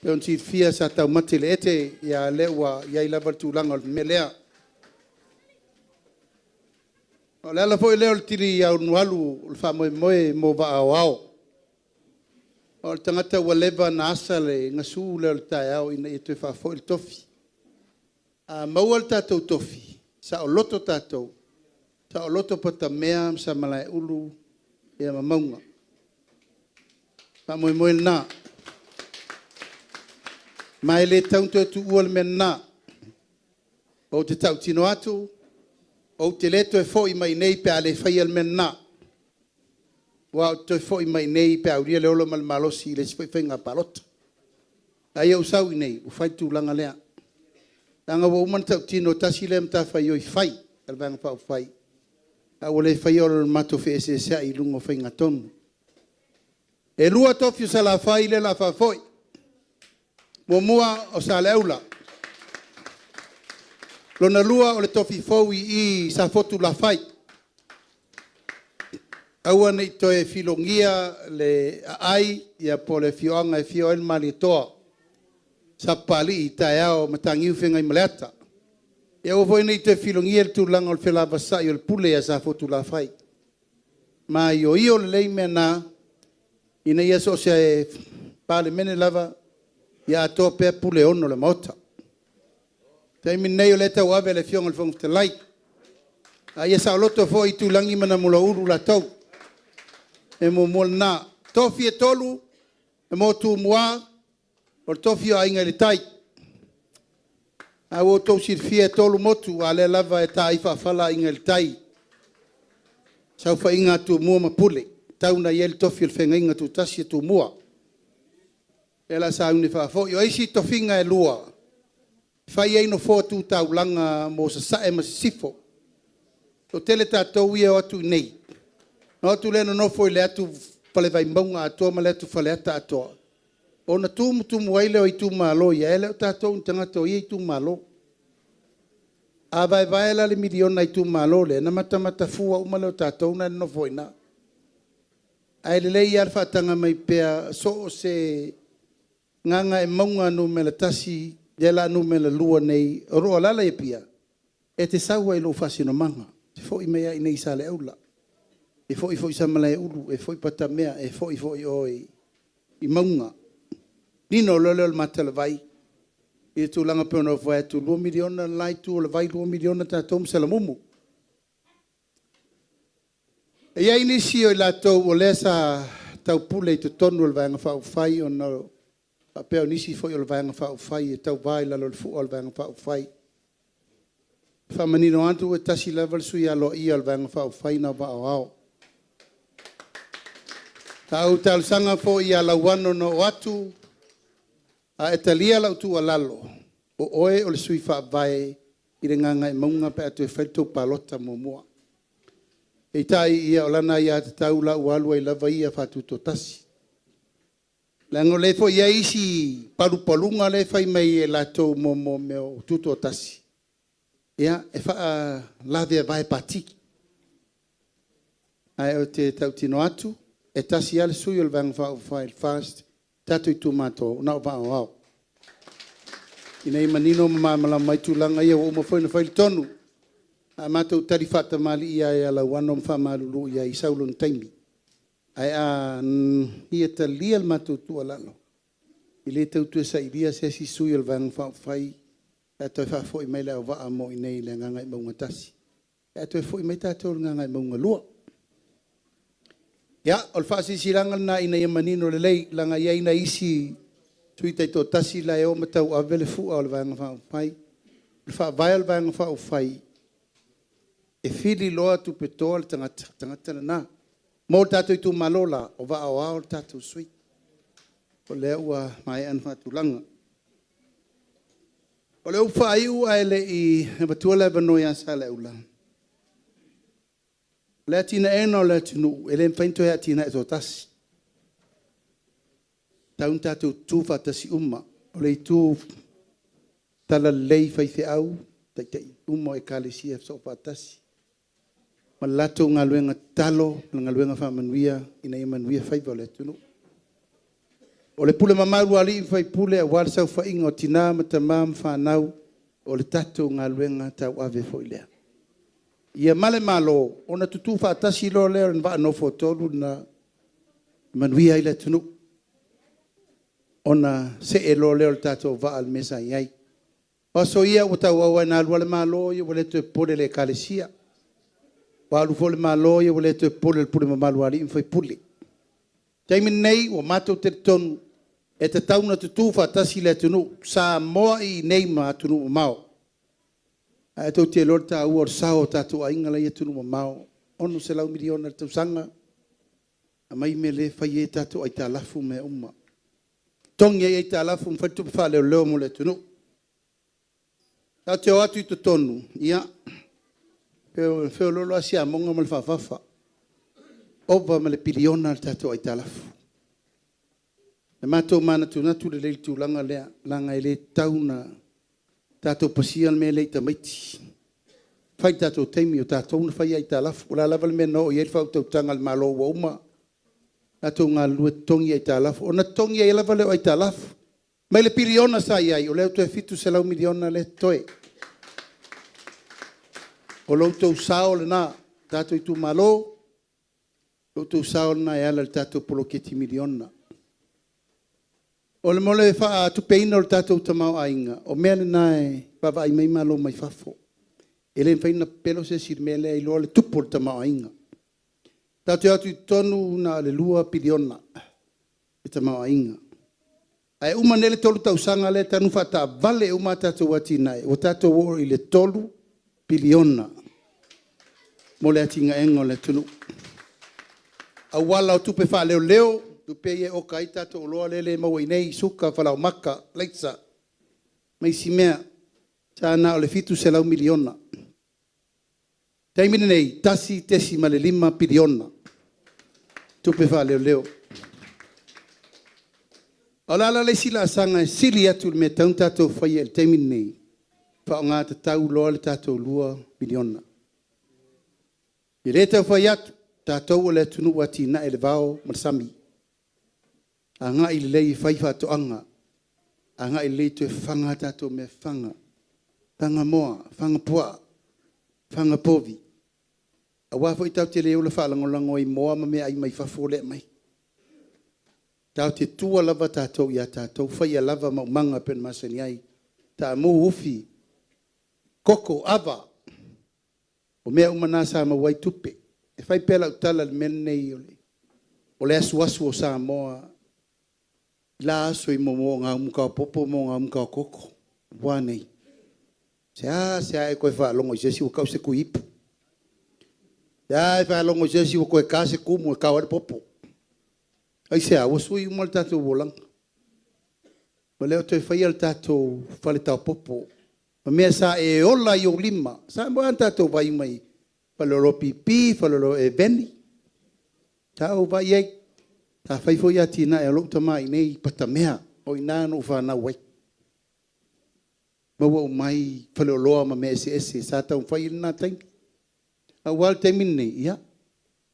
Speaker 5: pei ona silafia sa taumate i le ete, a o lea ua i ai lava le tulaga o le mea lea. O le ala foi lea o le tili alualu o le faamoemoe mo vaa aoao. O le tagata ua leva ona asa le gasu lea o le taeao ina ia toe faafoi le tofi. A maua le tatou tofi, saoloto tatou, saoloto Patamea ma Samalaeulu ia ma Mauga. O le faamoemoe lena. Ma e le tatau ona toe tuua le mea lena. Ou te tautino atu, ou te le toe foi mai i inei pe a le faia le mea lena. Aua ou te toe foi mai i inei pe a aulia le ola ma le malosi i le isi foi faiga palota. A ia ou sau i inei ua fai le tulaga lea. Leaga ua uma ona tautino, tasi lea matafaioi fai a le Vaega Faaupufai, a ua le faia ona o le matou feeseeseai i luga o faigatonu. E 2 tofi o Salafai lea o le a faafoi. Muamua o Saleaula, lona lua o le tofi fou i Safotulafai. Aua ne i toe filogia le aai po o le afioaga e afio ai le Malietoa, Sapapalii Taeao Mataniu Feagaimaleata. Ia aua foi ne i toe filogia le tulaga o le felavasai o le pule ia Safotulafai. Maioio lelei mea na, ina ia so o se Palemene lava, ia atoa pea pule e ono le Maota. O le taimi lenei o lea e tauave e le Afioga i le Fofoga Fetalai, a ia saoloto foi Itulagi ma Namulauulu latou. O le mea muamua lena. O tofi e 3 mo Tumua, o le tofi o Aiga i le Tai. O lena ua outou silafia e 3 motu, a o lea lava e tai faafala Aiga i le Tai i le saofaiga a Tumua ma Pule, e tau ina i ai le tofi o le feagaiga tutasi a Tumua. O lea o le a sauni e faafoi. O isi tofiga e 2, e fai ai nofoa tu taulaga mo Sasae ma Sisifo. E toatele tatou ia e o atu i inei, ona o atu lea nonofo i le atu fale Vaimauga atoa ma le atu Faleata atoa, ona tumutumu ai lea o itumalo ia, e le o tatou o ni tagata o ia itumalo. A vaevae la le miliona i itumalo lea, ona matamata fua uma lea o tatou lena e nonofo i ina. Ae lelei lava le faataga mai pea so o se Gagaemauga 1, lea o le a Nu.2 nei, o lo o alaala i Apia, e te sau lava i lou faasinomaga, e te foi mai lava i inei i Saleaula, e foi foi i Samalaeulu, e foi i Patamea, e foi foi i o i Mauga, nino loa lea o le mata o le vai i le tulaga e pei ona ou fai atu, e $2 miliona le la itu o le vai, $2 miliona tatou ma Salamumu. E i ai nisi o i latou o lea sa taupule i totonu o le Vaega Faaupufai ona faapea o nisi foi o le Vaega Faaupufai e tauva i lalo o le fua o le Vaega Faaupufai. E faamanino atu e tasi lava le sui aloaia o le Vaega Faaupufai na o Vaa o Ao. Sa ou talosaga foi ia Lauano na oo atu, a e talia lau tuualalo, o oe o le sui faavae i le Gagaemauga pe a toe fai le tou palota muamua. Peitai o lana aiatatau la ua alu ai lava ia faatutoatasi. Leaga o lea foi e i ai isi palupaluga lea e fai mai e latou mo mea o tutoatasi, ia, e faalaveavae pati. Ae ou te tautino atu, e tasi lava le sui o le Vaega Faaupufai a le FAST o le tatou itumalo, na o Vaa o Ao, ina ia manino ma malamalama ai tulaga ia, ua uma foi ona fai le tonu. A matou tali faatamalii lava ia Lauano ma faamalulu i ai, sau lona taimi. Ae a ia talia le matou tuualalo, e le tau toe sailia se isi sui o le Vaega Faaupufai pe a toe faafoi mai le auvaa mo i inei i le Gagaemauga 1, ae toe foi mai tatou i le Gagaemauga 2. Ia, o le faasilasilaga lena ina ia manino lelei, leaga e i ai nai isi sui taitoatasi la e o ma tauave le fua o le Vaega Faaupufai. O le faavae o le Vaega Faaupufai, e fili loa tupetoa le tagata, o le tagata lena. Mo le tatou itumalo la, o Vaa o Ao le tatou sui. O lea ua maea ona faatulaga. O le upu faaiu ae le i avatua le avanoa ia Saleaula, o le atinaeina o le atunuu, e le mafai ona toe atinae toatasi. E tatau ona tatou tutu faatasi uma. O le itu talalelei, faifeau, taitai uma o Ekalesia soofaatasi ma le latou galuega tatalo ma le galuega faamanuia ina ia manuia faiva o le atunuu. O le pule mamalu a alii ma faipule aua le saofaiga a tina ma tama ma fanau, o le tatou galuega tauave foi lea. Ia ma le Malo, ona tutu faatasi loa lea o le vaa nofoatolu lena e manuia ai le atunuu, ona see loa lea o le tatou vaa i le mea sa i ai. O aso ia ua tauau lava ina alu le Malo ua le toe popole i le Ekalesia, ua alu foi le Malo ua le toe popole i le pule mamalu a alii ma faipule. O le taimi lenei, ua matou talitonu e tatau ona tutu faatasi le atunuu, Samoa i inei ma atunuu mamao. Ae tou te iloa le taua o le sao o tatou aiga la e i atunuu mamao, e $600 miliona i le tausaga, aumai mea lea e fai ai tatou aitalafu ma mea uma, totogi ai aitalafu ma fai tupe faaleoleo mo le atunuu. Tatou te o atu i totonu, ia, e feoloolo lava le siamoga ma le faafafa, ova ma le piliona le tatou aitalafu. Na matou manatunatu lelei i le tulaga lea, leaga e le tatau ona tatou pasia le mea lea i tamaiti. Fai i le tatou taimi, o tatou na faia aitalafu. O le a lava le mea na oo i ai le faautautaga a le Malo ua uma, tatou galulue e totogi aitalafu, ona totogi ai lava lea o aitalafu. Mai le piliona sa i ai, o lea ua toe $700 miliona lea e totoe. O lo outou sao lena tatou itumalo, o lo outou sao lena e ala i le tatou poloketi miliona. O le faatupeina o le tatou tamaoaiga, o mea na e vaavaai mai ai malo mai fafo. E le mafai ona pepelo se isi i le mea lea i lo le tupu o le tamaoaiga. Tatou te o atu i totonu na o le $2 piliona le tamaoaiga. Ae uma nei le tolu tausaga lea talu ona faataavale uma a tatou atinae, ua tatou oo i le $3 piliona mo le atinaeina o le atunuu. O auala o tupe faaleoleo, tupe ia e oka ai tatou oloa lea e le maua i inei, suka, falaoamata, alaisa ma isi mea, sa na o le $700 miliona. O le taimi lenei, e $1.5 piliona tupe faaleoleo. A o le a la le isi laasaga e sili atu i le mea e tatau ona tatou faia i le taimi lenei? Faaaoga tatau loa le tatou $2 miliona. E le tau fai atu, o tatou o le atunuu e atiae i le vao ma le sami, agai lelei e fai faatoaga, agai lelei e toe fafaga a tatou mea fafaga, fafaga moa, fafaga puaa, fafaga povi, aua foi tatou te le ola faalagolago ai i moa ma meaai mai fafo lea e aumai. Tatou te tua lava tatou ia tatou, faia lava maumaga e pei ona masani ai, taamu, ufi, koko, ava, o mea uma na sa maua ai tupe. E fai pea lau tala i le mea lenei o le asuasu o Samoa i la aso i ogaumu taopopo ma ogaumu taototo. Ua a nei? E seasea e toe faalogo i se isi ua tau se tui ipu, e a e faalogo i se isi ua toe ta se tumu e tao ai le popo. Aisea? Ua sui uma le tatou olaga, ua le o toe faia le tatou fale taopopo ma mea sa e ola ai i ou lima. Sa tatou vaai uma i faleoloa pipi, faleoloa eveni. Sa ou vaai i ai, sa fai foi atinae a lou tama i inei i Patamea, o i ina na ou fanau ai, maua uma ai faleoloa ma mea eseese sa taumafai i ai i lena taimi. Ae ua a le taimi lenei? Ia,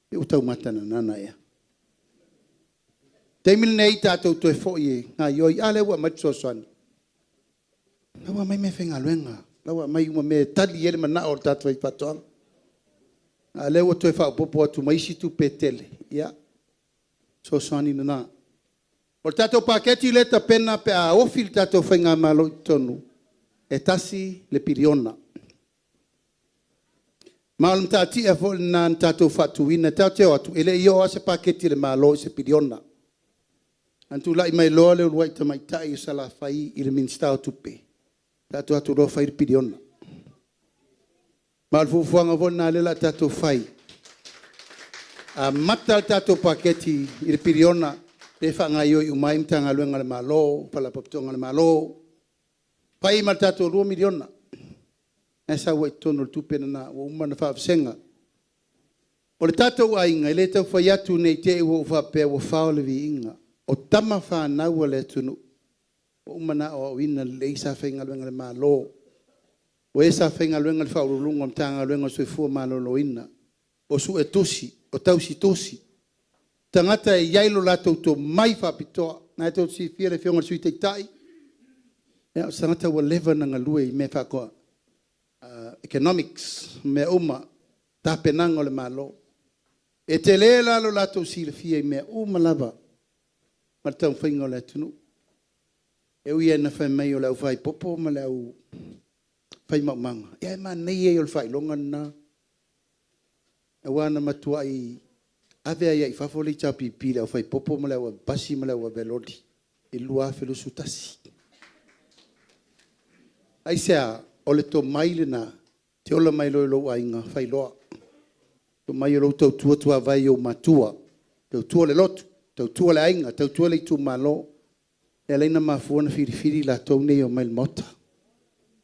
Speaker 5: pei ua taumate nanana ea. O le taimi lenei tatou toe foi e gaoioi. A lea ua aumai le fesoasoani, o la e ua aumai meafaigaluega, o la e ua aumai uma mea e tali ai le manao o le tatou aufaifaatoaga. A o lea ua toe faaopoopo atu ma isi tupe e tele, ia, o le fesoasoani lena. O le tatou paketi lea e tapena pe a ofi le tatou faigamalo i totonu, e $1 piliona. Ma o le matatia foi lena na tatou faatuina. Tatou te o atu, e le i oo lava se paketi a le Malo i se piliona. Ae na tulai mai loa le uluai tamaitai o Salafai i le Minisita o Tupe, tatou o atu loa fai le piliona. Ma o le fuafuaga foi lena lea o le a tatou fai, amata le tatou paketi i le piliona lea e faagaoioi uma ai Matagaluega a le Malo, Faalapotopotoga a le Malo, fai ma le tatou $2 miliona lena e sau ai i totonu o le tupe lena ua uma ona faavasega. O le tatou aiga, e le tau fai atu ne i te i ua ou faapea ua fao le viiga, o tama fanau a le atunuu ua uma ona aoaoina lelei sa faigaluega i le Malo, o e sa faigaluega i le Faauluuluga o le Matagaluega o le Soifua Maloloina, o suetusi, o tausitusi, o tagata e i ai lo latou tomai faapitoa. O lena tou te silafia le Afioga i le Sui Taitai, o se tagata ua leva ona galue i mea faa-economics ma mea uma. tapenaga o le Malo. E tele la lo latou silafia i mea uma lava ma le taumafaiga o le atunuu. E ui lava ina fai mai o le aufaipopo ma le aufai maumaga, ae manaia ia o le faailoga lena, aua na matuai ave lava i fafo le HRPP i le aufaipopo ma le au ave pasi ma le au ave loli i le 2021. Aisea? O le tomai lena e te ola mai loa i lou aiga fai loa. Tomai o lou tautua tuavae i ou matua, tautua le lotu, tautua le aiga, tautua le itumalo. E ala ona mafua ona filifili i latou nei e omai i le Maota.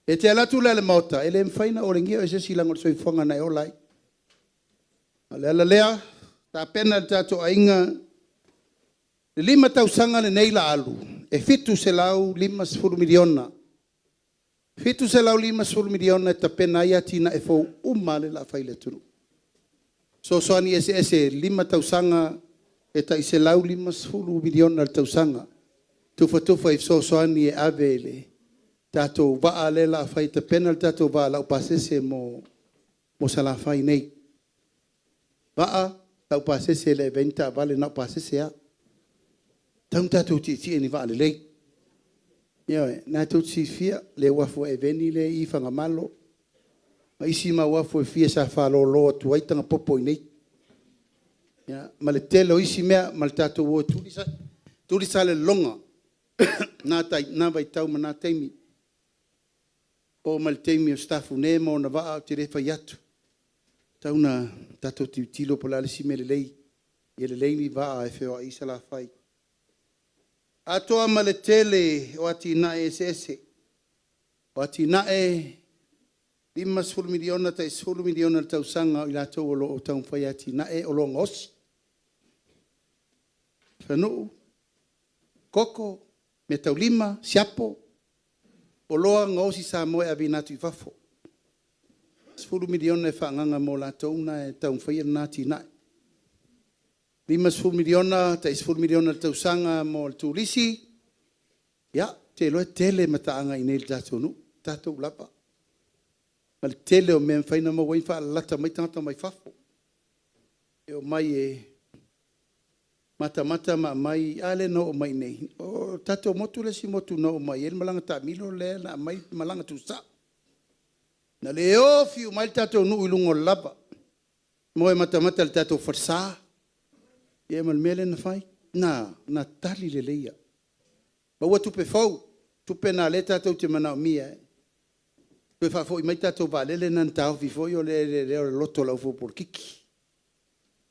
Speaker 5: E te alu atu la i le Maota, e le mafai ona olegia oe e se isi leaga o le soifuaga na e ola ai. O le ala lea, tapena le tatou aiga i le 5 tausaga lenei o le a alu, e $750 miliona. E $750 miliona e tapena ai atinae fou uma lea o le a fai i le atunuu. O fesoasoani eseese e 5 tausaga e tai $150 miliona i le tausaga, tufatufa i fesoasoani e ave i le tatou vaa lea o le a fai e tapena le tatou vaa laupasese mo Salafai nei. Vaa laupasese e le avea ai ni taavale na o pasese lava. E tatau ona tatou tietie i ni vaa lelei. Ioe. O lena tou te silafia le uafu o Eveni lea e i Fagamalo ma isi mau uafu e fia sa faalolo atu ai taga popo i inei, ma le tele o isi mea ma le tatou o e tuli Salelologa i na vaitau ma na taimi. E oo mai i le taimi o Sitafune ma ona vaa, ou te le fai atu, e tatau ona tatou tilotilo po o le a le isi mea lelei, ia lelei ni vaa e feoai ai Salafai. Atoa ma le tele o atinae eseese. O atinae e $50 miliona tai $10 miliona i le tausaga o i latou o lo o taumafai e atinae oloa gaosi, sanuu, koko, meataulima, siapo, oloa gaosi i Samoa e aveina atu i fafo. $10 miliona e faaagaaga mo i latou na e taumafaia lena atinae. $50 miliona, tai $10 miliona i le tausaga mo le turisi. Ia, ou te iloa e tele mataaga i inei i le tatou nuu, o tatou lava, ma le tele o mea e mafai ona maua ai ma faalalata mai tagata mai fafo e omai e matamata ma aumai. A lea na oo mai i inei, o le tatou motu le isi motu na oo mai ai le malaga taamilo lea na aumai malaga tuusao. Na le ofi uma ai le tatou nuu i luga o le lava, o e matamata i le tatou falesa ma le mea lea na fai. Na tali lelei au, maua tupe fou, tupe lena o lea tatou te manaomia e toe faafoi mai tatou vaalele na na taofi foi o le loto o le aufuefue polokiki.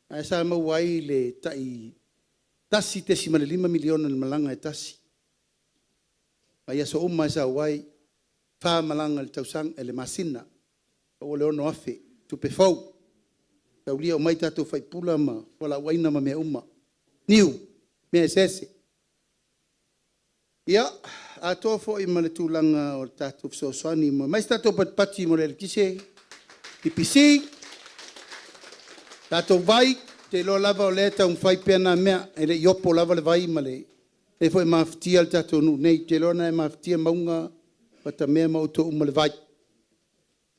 Speaker 5: Ae sa maua ai le tai $1.5 miliona i le malaga e tasi, mai aso uma lava e sau ai, e 4 malaga i le masina, maua le $6,000, tupe fou, taulia uma ai tatou faipula ma fualaau aina ma mea uma, niu, mea eseese. Ia, atoa foi ma le tulaga o le tatou fesoasoani mai se tatou patipati mo le eletise, EPC, tatou vai, ou te iloa lava o lea e taumafai pea na mea, e le i opo lava le vai ma o lea foi e mafatia le tatou nuu nei. Ou te iloa o lena e mafatia Mauga, Patamea ma outou uma i le vai.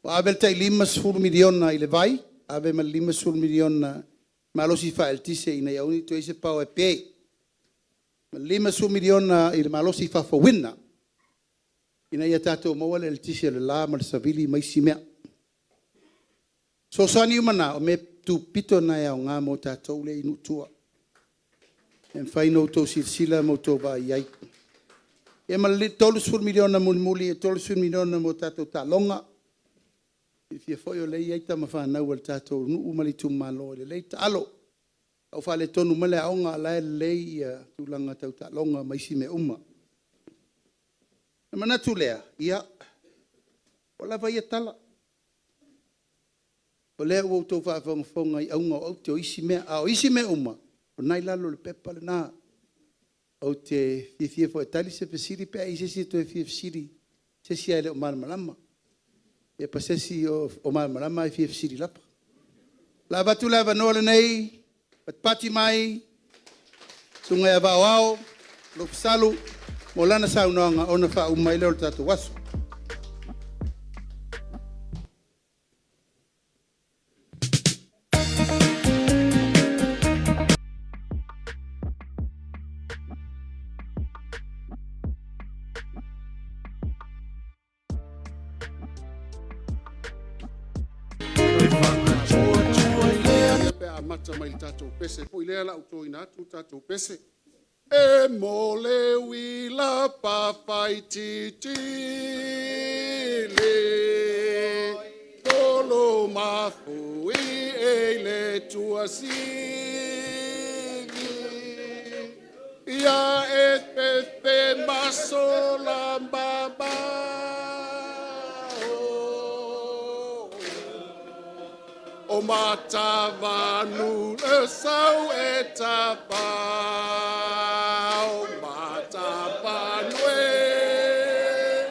Speaker 5: Ua ave le tai $50 miliona i le vai, ave ma le $50 miliona i le malosi faa-eletise ina ia aua ne i toe i ai se power e pe, ma le $50 miliona i le malosi faafouina ina ia tatou maua le eletise o le la ma le savili ma isi mea. O fesoasoani uma na, o mea tupito na e aoga mo tatou lea e i nuu i tua, e mafai ona outou silasila ma outou vaai i ai. Ia ma le $30 miliona mulimuli, e $30 miliona mo tatou taaloga. E silafia foi o lea e i ai tama fanau a le tatou nuu ma le itumalo e lelei taalo. A ua faaletonu mai le aoga a o la e lelei tulaga tau taaloga ma isi mea uma. Ona manatu lea, ia, ua lava ia tala, o lea ua outou faafogafoga i auga o aute o isi mea, a o isi mea uma, o lena e i lalo o le pepa lena. Ou te fiafia foi e tali se fesili pe a i ai se isi e toe fia fesili, se isi lava e le o malamalama, ia po o se isi o malamalama ae fia fesili lava. O le a avatu le avanoa lenei, patipati mai le Susuga ia Vaa o Ao Alofasalu mo lana saunoaga ona faauma ai lea o le tatou aso. amata mai le tatou pese foi lea la utoina atu tatou pese. E mo le uila pafaititili, tolo mafui e le tuasivi. Ia e fefe masola mamao, o Matavanu le sau e tapao, Matavanu e,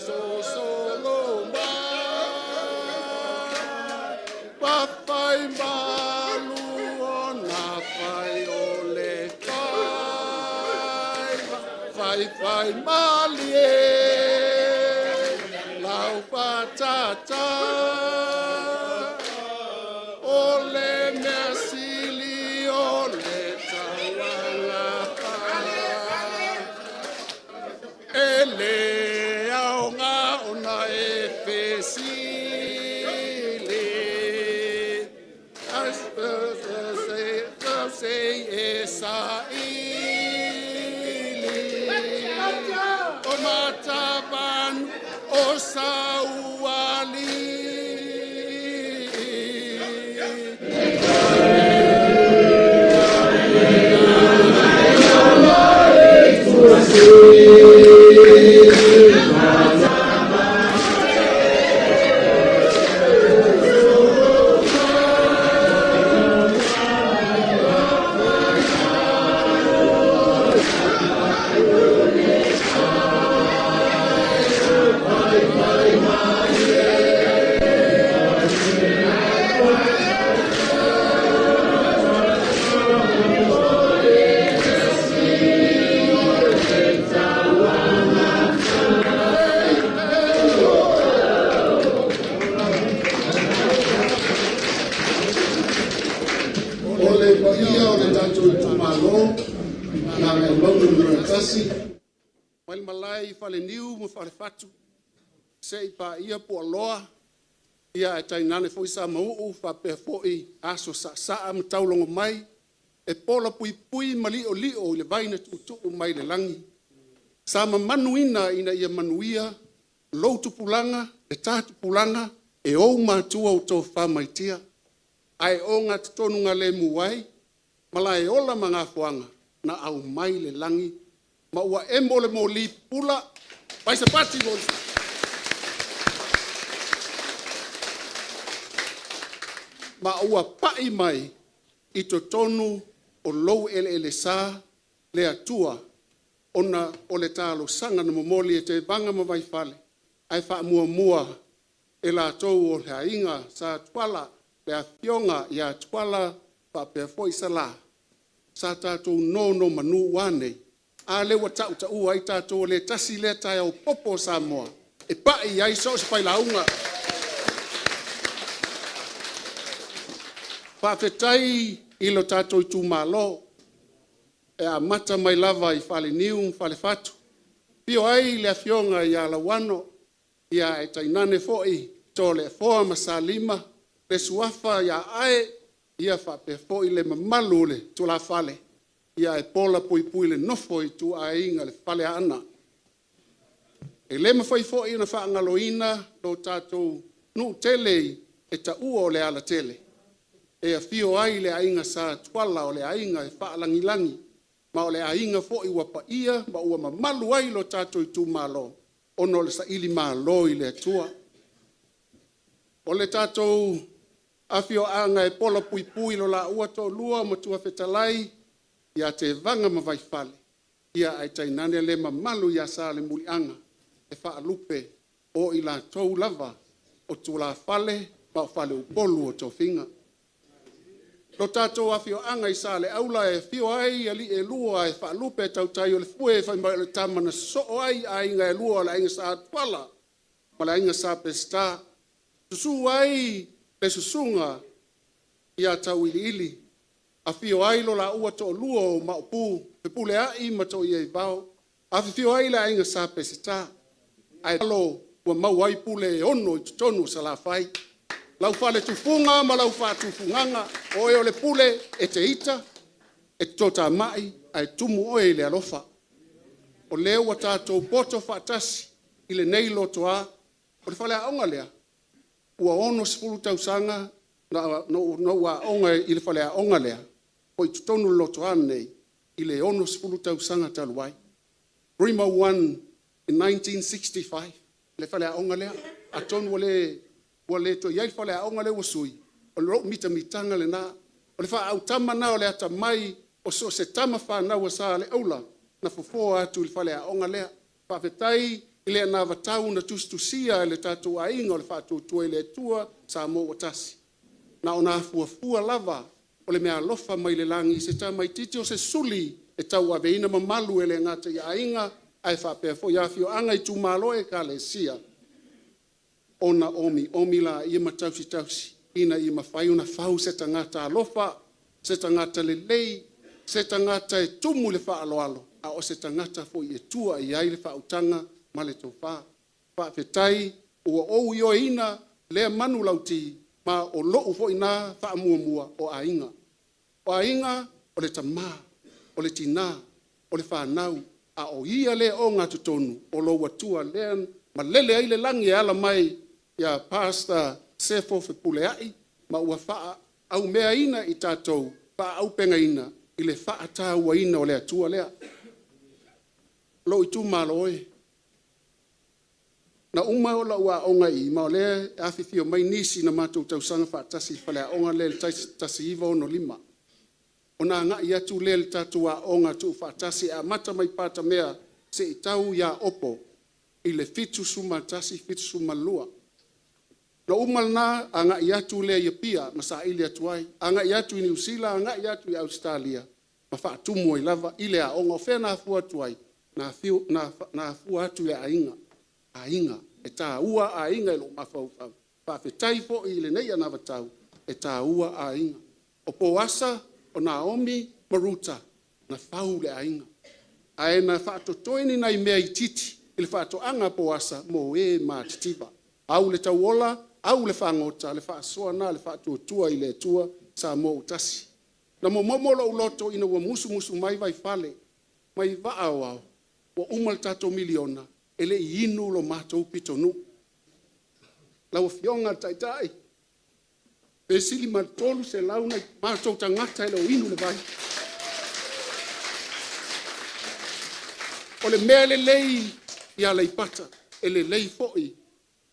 Speaker 5: sosolo mai, fafai malu ona fai o le faiva, faifai malie, lau fatata. O le mea sili o le tauagafa, e le aoga ona e fesili. Sei e saili, o Matavanu o Saualii. O le paia o le tatou itumalo, Gagaemauga 1, mai le malae i Faleniu ma Falefatu seia paia Pualoa, ae tainane foi Samauu faapea foi aso saasaa ma taulaga mai e pola puipui ma li'oli'o i le vai na tuutuu mai le lagi. Sa mamanuina ina ia manuia lou tupulaga, le ta tupulaga, e ou matua ua tofafa mai tia, ae ogatotonu galemu ai malaeola ma Gafoaga na aumai le lagi ma ua emo le moli pupula, fai se pati mo le ma ua pai mai i totonu o lou eleelesa le Atua ona o le talosaga na momoli e Tevaga ma Vaifale, ae faamuamua e latou o le Aiga Sa Tuala, le Afioga ia Tuala faapea foi Sala, sa tatou nonomanu. Ua a nei? A lea ua tautaua ai tatou o le tasi lea taeao popo o Samoa e pai i ai so o se failauga. Faafetai i lo tatou itumalo e amata mai lava i Faleniu ma Falefatu, afio ai le Afioga ia Lauano, ae tainane foi Toleafoa ma Salima, le Suafa ia Ae, faapea foi le mamalu o le tulafale, ae pola puipui le nofo a ituaiga i le Faleaana. E le mafai foi ona faagaloina lo tatou nuu tele e taua o Lealatele e afio ai le Aiga Sa Tuala, o le Aiga e Faalagilagi ma o le aiga foi ua paia ma ua mamalu ai lo tatou itumalo ona o le sailimalo i le Atua. O le tatou afioaga e polapuipui i lo laua toalua o Matuafetalai ia Tevaga ma Vaifale, ae tainane le mamalu ia Salemuliaga e faalupe o i latou lava o tulafale ma o faleupolu o tofiga. Lo tatou afioaga i Saleaula e afio ai alii e lua e faalupe tautai o le fue fai mai o le tama na sosoo ai aiga e lua o le Aiga Sa Tuala ma le Aiga Sa Peseta. Susu ai le Susuga ia Tauiliili, afio ai lo laua toalua o Maopu, Fepuleai ma Toiaivao, afifio ai le Aiga Sa Peseta, ae ua maua ai pule e ono i totonu o Salafai. Lau faletufuga ma lau faatufugaga, o oe o le pule e te ita, e te toatamai ae tumu oe i le alofa. O lea ua tatou poto faatasi i lenei lotoa. O le faleaoga lea, ua 60 tausaga na ou aoga i le faleaoga lea o i totonu o le lotoa lenei i le 60 tausaga talu ai. Grima 1 in 1965 le faleaoga lea. Atonu ua le toe i ai le faleaoga lea ua sui, o lou mitamitaga lena. O le faaautama lena o le atamai o so o se tama fanau a Saleaula na fofoa atu i le faleaoga lea. Faafetai i le anavatau na tusitusia e le tatou Aiga o le Faatuatua i le Atua Samoa ua Tasi. Na ona afuafua lava o le meaalofa mai le lagi i se tamaitiiti o se suli e tauaveina mamalu e le gata i aiga ae faapea foi afioaga, itumalo, Ekalesia, ona omiomi laia ma tausitausi ina ia mafai ona fau se tagata alofa, se tagata lelei, se tagata e tumu i le faaaloalo, a o se tagata foi e tua i ai le faautaga ma le tofa. Faafetai ua ou ioeina lea manulauti, ma o lou foi lena faamuamua o aiga. O aiga, o le tama, o le tina, o le fanau, a o ia lea e ogatotonu o lou Atua lea na malele ai le lagi e ala mai ia Pastor Sefo Fepuleai ma ua faaumeaina i tatou, faaauupegaina i le faatauaina o le Atua lea. Lou itumalo e, na uma lau aoga i i, ma o lea e afifio mai nisi na matou tausaga faatasi i le faleaoga lea i le 1965, ona agai atu lea i le tatou aoga tuufaatasi e amata mai Patamea seia tau ia Aopo i le 1971, 1972. Na uma lena agai atu lea i Apia ma saili atu ai, agai atu i Niu Sila, agai atu i Ausetalia ma faatumu ai lava i le aoga. O fea na afua atu ai? Na afua atu i aiga, aiga, e taua aiga i lou mafaufau. Faafetai foi i lenei anavatau, e taua aiga. O Poasa, o Naomi ma Ruta, na fau le aiga, ae na faatotoe ni nai mea itiiti i le faatoaga a Poasa mo e matitiva. Au i le tauola, au i le fagota, le faasoa lena a le Faatuatua i le Atua Samoa ua Tasi. Na momomo lou loto ina ua musumusu mai Vaifale ma Vaa Aoao ua uma le tatou miliona e le i inu lo matou pitonuu. Lau Afioga i le Taitai, pe sili ma le 300 nai o matou tagata e le o inu le vai. O le mea lelei i Aleipata, e lelei foi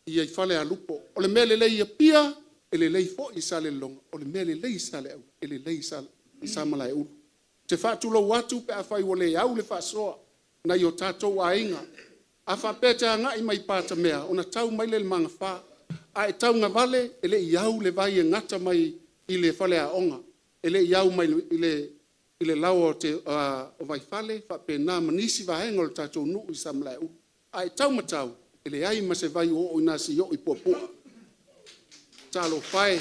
Speaker 5: i Falealupo. O le mea lelei i Apia, e lelei foi i Salelologa, o le mea lelei i Saleaula, e lelei i Samalaeulu. Ou te faatulou atu pe afai ua le au le faasoa a nai o tatou aiga, a faapea e te agai mai Patamea, ona tau mai lea i le magafa, a e tauagavale, e le i au le vai e gata mai i le faleaoga, e le i au mai i le laoa o Vaifale faapena ma nisi vaega o le tatou nuu i Samalaeulu. A e tau matau, e leai ma se vai o oo ina asioi i puapua. Talofa e,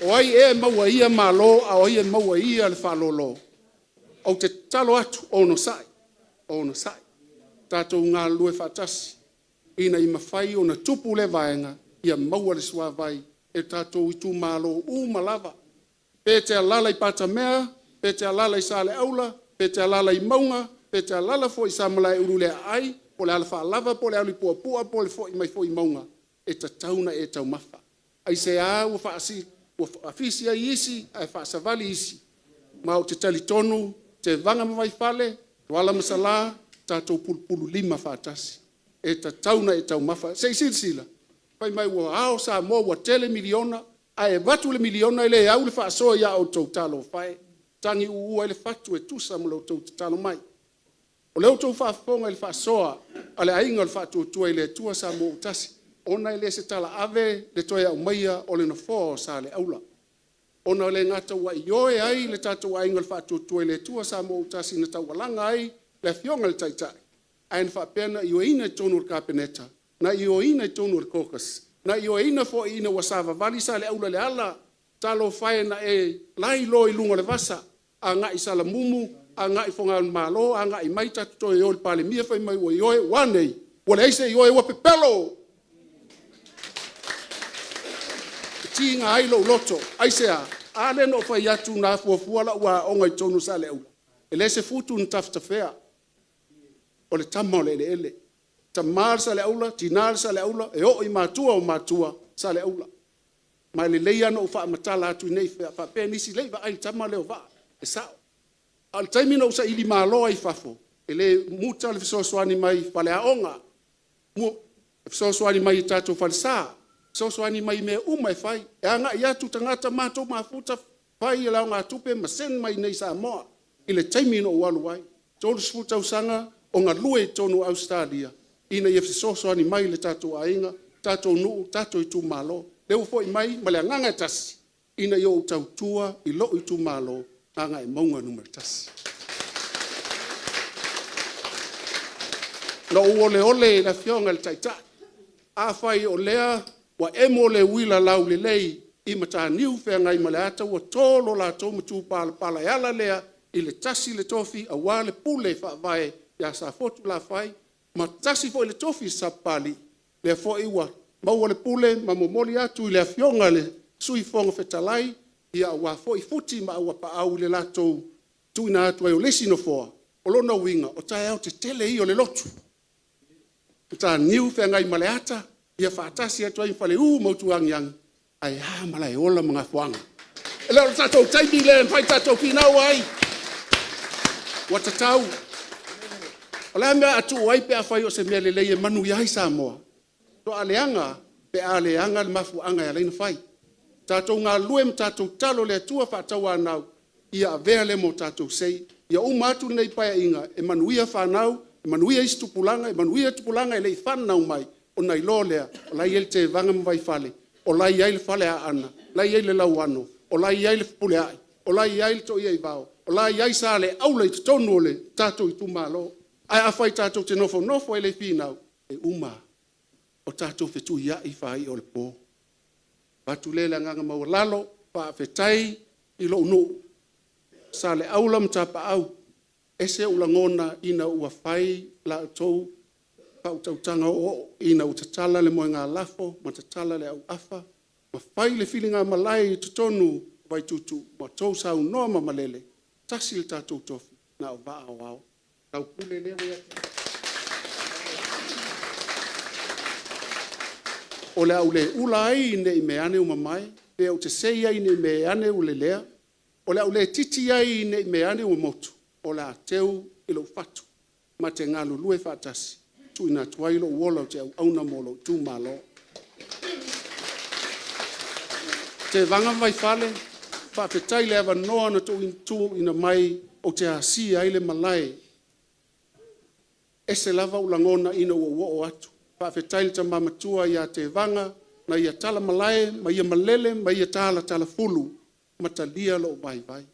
Speaker 5: o ai ea e maua ia malo a o ai e maua e ia le faaloalo? Ou te tatalo atu, onosai, onosai, tatou galulue faatasi ina ia mafai ona tupu lea vaega, ia maua le suavai e tatou itumalo uma lava. Pe e te alaala i Patamea, pe te alaala i Saleaula, pe te alaala i Mauga, pe te alaala foi i Samalaeulu i le aai, po o le alafaalava po o le alu i Puapua po o le foi mai foi i mauga, e tatau ona e taumafa. Aisea ua faafisi ai isi ae faasavali isi? Ma ou te talitonu Tevaga ma Vaifale, Tuala ma Salã, tatou pulupululima faatasi, e tatau ona e taumafa. Se i silasila, fai mai ua ao Samoa ua tele miliona, ae avatu le miliona e le au le faasoa ia outou, talofa e, tagiuu ai le fatu e tusa ma lo outou tatalo mai. O lea ua outou faafofoga i le faasoa a le Aiga o le Faatuatua i le Atua Samoa ua Tasi, ona e le o se talaave le toe aumaia o le nofoa o Saleaula, ona e le gata ua ioe ai le tatou Aiga o le Faatuatua i le Atua Samoa ua Tasi na taualaga ai le Afioga i le Taitai, ae na faapea ona ioeina i totonu o le Kapeneta, na ioeina i totonu o le COGAS, na ioeina foi ina ua savavali Saleaula i le ala, talofa e na e lailoa i luga o le vasa agai i Salamumu, agai i Fogalemalo, agai mai tatou toe o i le Palemia fai mai ua ioe. Ua a nei? Ua leai se ioe, ua pepelo. Tiga ai lou loto. Aisea? A lea na ou fai atu na afuafua lau aoga i totonu o Saleaula, e leai se futu na tafetafea, o le tama o le eleele. Tama le Saleaula, tina le Saleaula, e oo i matua o matua, Saleaula. Ma e lelei lava ona ou faamatala atu ne i faapea nisi, e le i vaai i le tama lea o Vaa. E sao. A o le taimi na ou sailimalo ai i fafo, e le muta le fesoasoani mai i faleaoga, fesoasoani mai i tatou falesa, fesoasoani mai i mea uma e fai. E agai atu tagata matou mafuta fai le alagatupe ma send mai i inei i Samoa i le taimi na ou alu ai. E 30 tausaga o galue i totonu o Ausetalia ina ia fesoasoani mai i le tatou aiga, tatou nuu, tatou itumalo. Lea ua foi mai ma le agaga e tasi, ina ia ou tautua i lou itumalo o Gagaemauga 1. Na ou oleole i le Afioga i le Taitai, afai o lea ua emo le uila laulelei i Mataniu Feagaimaleata ua to lo latou matupalapala e ala lea i le tasi le tofi aua le pule faavae ia Safotulafai, ma tasi foi le tofi Sapapalii, lea foi ua maua le pule ma momoli atu i le Afioga i le Sui Fofoga Fetalai aua foi Futi ma Auapaau i le latou tuuina atu ai o le isi nofoa. O lona uiga, o taeao tetele ia o le lotu, Mataniu Feagaimaleata ia faatasi atu ai ma Faleu ma Utuagiagi, ae a Malaeola ma Gafoaga. E le o le tatou taimi lea e mafai ona tatou finau ai? Ua tatau. O le a le mea o le a tuu ai pe afai o se mea lelei e manuia ai Samoa? Faatoa leaga pe a leaga le mafuaaga e ala ai ona fai. Tatou galulue ma tatou tatalo i le Atua faatauanau ia avea lea ma o tatou sei. Ia uma atu lenei Paeaiga e manuia fanau, manuia isi tupulaga, manuia tupulaga e le i fananau mai, ona iloa lea o la e i ai le Tevaga ma Vaifale, o la e i ai le Fale Aana, o la e i ai le Lauano, o la e i ai le Fepuleai, o la e i ai le Toiaivao, o la e i ai Saleaula i totonu o le tatou itumalo. Ae afai tatou te nofonofo e le finau, e uma, o tatou fetuiai faai'a o le po. E avatu lea i le agaga maualalo, faafetai i lou nuu, Saleaula ma Tapaau, e ese ou lagona ina ua fai la outou faautautaga o'oo'o ina ua tatala le moegalafo ma tatala le auafa ma fai le filigamalae i totonu o Vaituutuu ma outou saunoa ma malele, e tasi le tatou tofi, na o Vaa Aoao. Lau pule lea ua ia te oe. O le a ou le ula ai ne i meaane ua mamae, pe ou te sei ai ne i meaane ua lelea, o le a ou le titi ai ne i meaane ua motu, o le a teu i lou fatu ma te galulue faatasi e tuuina atu ai lou ola ou te auauna mo lou itumalo. Tevaga ma Vaifale, faafetai i le avanoa na tuuina mai ou te asia ai le malae. E ese lava ou lagona ina ua ou oo atu, faafetai i le tama matua ia Tevaga na ia talamalae ma ia malele ma ia talatalafulu ma talia lou vaivai.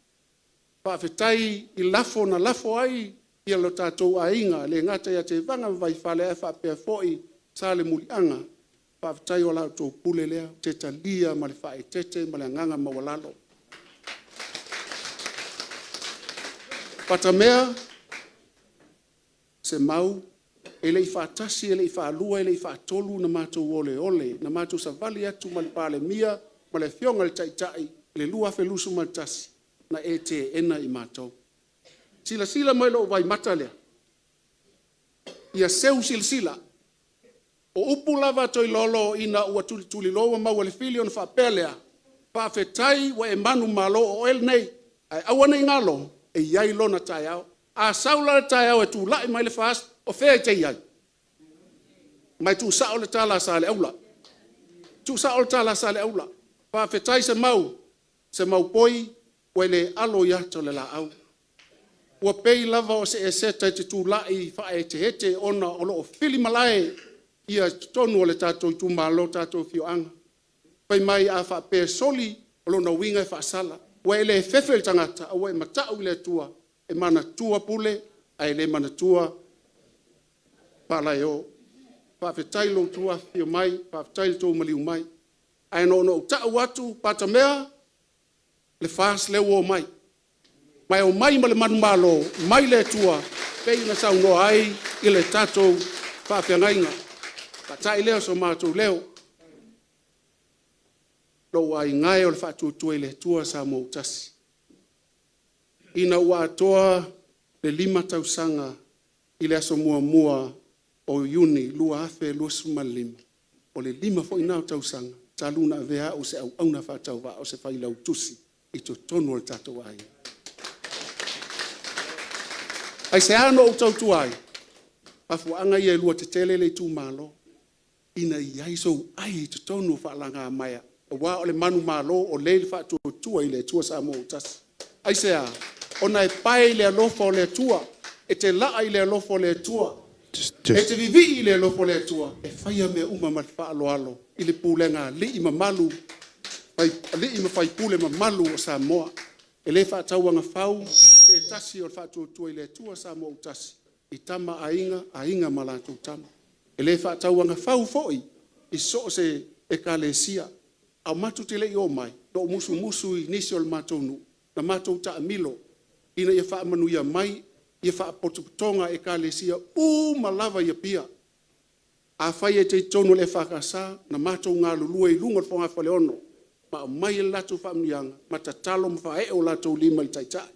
Speaker 5: Faafetai i lafo na lafo ai lo tatou aiga, e le gata ia Tevaga ma Vaifale ae faapea foi Salemuliaga. Faafetai o la outou pule lea ou te talia ma le faaeteete ma le agaga maualalo. Patamea, Semau, e le i faatasi e le i faalua e le i faatolu ona matou oleole, na matou savali atu ma le Palemia ma le Afioga i le Taitai i le 2021, na e teena i matou. Silasila mai i lou vaimata lea? Ia seu silasila. O upu lava a Toilolo ina ua tulituliloa ua maua e le fili ona faapea lea, faafetai ua e manumalo o oe lenei, ae aua ne i galo e i ai lona taeao. A sau la le taeao e tulai mai le FAST, o fea e te i ai? Ma e tuusao le tala a Saleaula, tuusao le tala a Saleaula. Faafetai Semau, Semau poi ua e le alo i ata o le laau. Ua pei lava o se eseta e te tulai faaeteete ona o lo o fili malae totonu o le tatou itumalo, le tatou afioaga. Fai mai a faapea e soli, o lona uiga e faasala. Ua e le fefe i le tagata ae ua e matau i le Atua e manatua pule ae le manatua faalaeo. Faafetai i lo outou afifio mai, faafetai i lo outou maliu mai. Ae na ona ou tau atu Patamea, le FAST lea ua omai, ma e omai ma le manumalo mai le Atua e pei ona saunoa ai i le tatou faafeagaiga. Faata'i lea o so matou leo. Lou aiga e o le Faatuatua i le Atua Samoa ua tasi. Ina ua atoa le 5 tausaga i le aso 1 o Iuni 2025, o le 5 foi lena o tausaga talu ona avea au o se auauna faatauvaa o se failautusi i totonu o le tatou aiga. Aisea na ou tautua ai? Mafuaaga ia e lua tetele le itumalo, ina ia i ai sou ai i totonu o faalagamaea aua o le manumalo o lea e i le Faatuatua i le Atua Samoa ua tasi. Aisea? Ona e pae i le alofa o le Atua, e te laa i le alofa o le Atua, e te vivii i le alofa o le Atua e faia mea uma ma le faaaloalo i le pulega a alii ma faipule mamalu o Samoa. E le faatauagafau se tasi o le Faatuatua i le Atua Samoa ua tasi i Tama a Aiga, Aiga ma latou Tama. E le faatauagafau foi i so o se Ekalesia. Ae matou te le i omai, na ou musumusu i nisi o le matou nuu, na matou taamilo ina ia faamanuia mai faapotopotoga a Ekalesia uma lava i Apia. Afai e te i totonu o le EFKS, na matou galulue i luga o le fogafaleono ma aumai le latou faamanuiaga ma tatalo ma faaee o latou lima i le Taitai.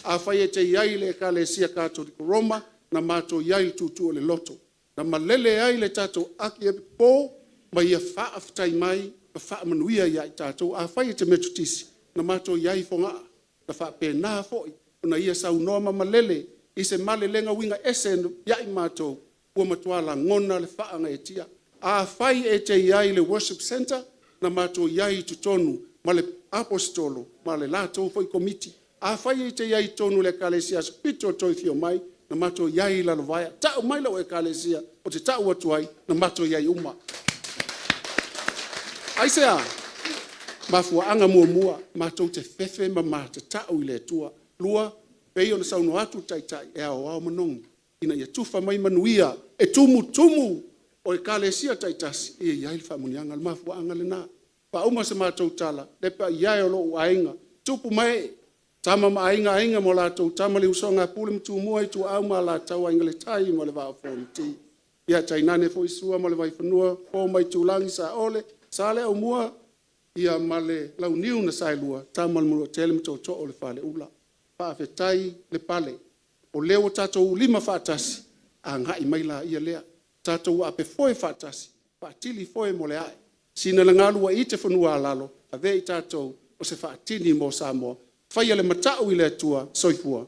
Speaker 5: Afai e te i ai i le Ekalesia Katoliko Roma, na matou i ai i le tuutuu o le loto, na malele ai le tatou Akiepikopo ma ia faafetai mai ma faamanuia ia i tatou. Afai e te Metotisi, na matou i ai i Fogaa, na faapena foi ona ia saunoa ma malele i se malelega uiga ese ia i matou, ua matua lagona le faagaeetia. Afai e te i ai i le Worship Centre, na matou i ai i totonu ma le Aposetolo ma le latou foi Komiti. Afai e te i ai i totonu o le Ekalesia Aso Fitu o le toe afio mai, na matou i ai i Lalovaea. Tau mai lau Ekalesia ou te tau atu ai, na matou i ai uma. Aisea? Mafuaaga muamua, matou te fefe ma ma tatau i le Atua. Lua, pei ona saunoa atu le Taitai, e aoao manogi ina ia tufa mai manuia e tumutumu o Ekalesia taitasi ia i ai le faamanuiaga. O le mafuaaga lena. Faauma se matou tala, le paia e o lou aiga, tupu ma ee, Tama ma Aiga, Aiga ma latou Tama, le usoga a Pule ma Tumua, Ituau ma Alataua, Aiga i le Tai ma le Vaa o Fonoti. Ia tainane foi Sua ma le Vaifanua, Fofo ma Aitulagi, Saole, Saleaaumua ma le Launiu na Saelua, Tama a le Manuatele ma Tootoo o le Faleula. Faafetai le pale, o lea ua tatou ulima faatasi, agai mai laia lea, tatou apefoe faatasi, faatili foe mo le ae, sina le galu ua ite fanua a lalo, avea i tatou o se faatini mo Samoa. Faia le matau i le Atua. Soifua.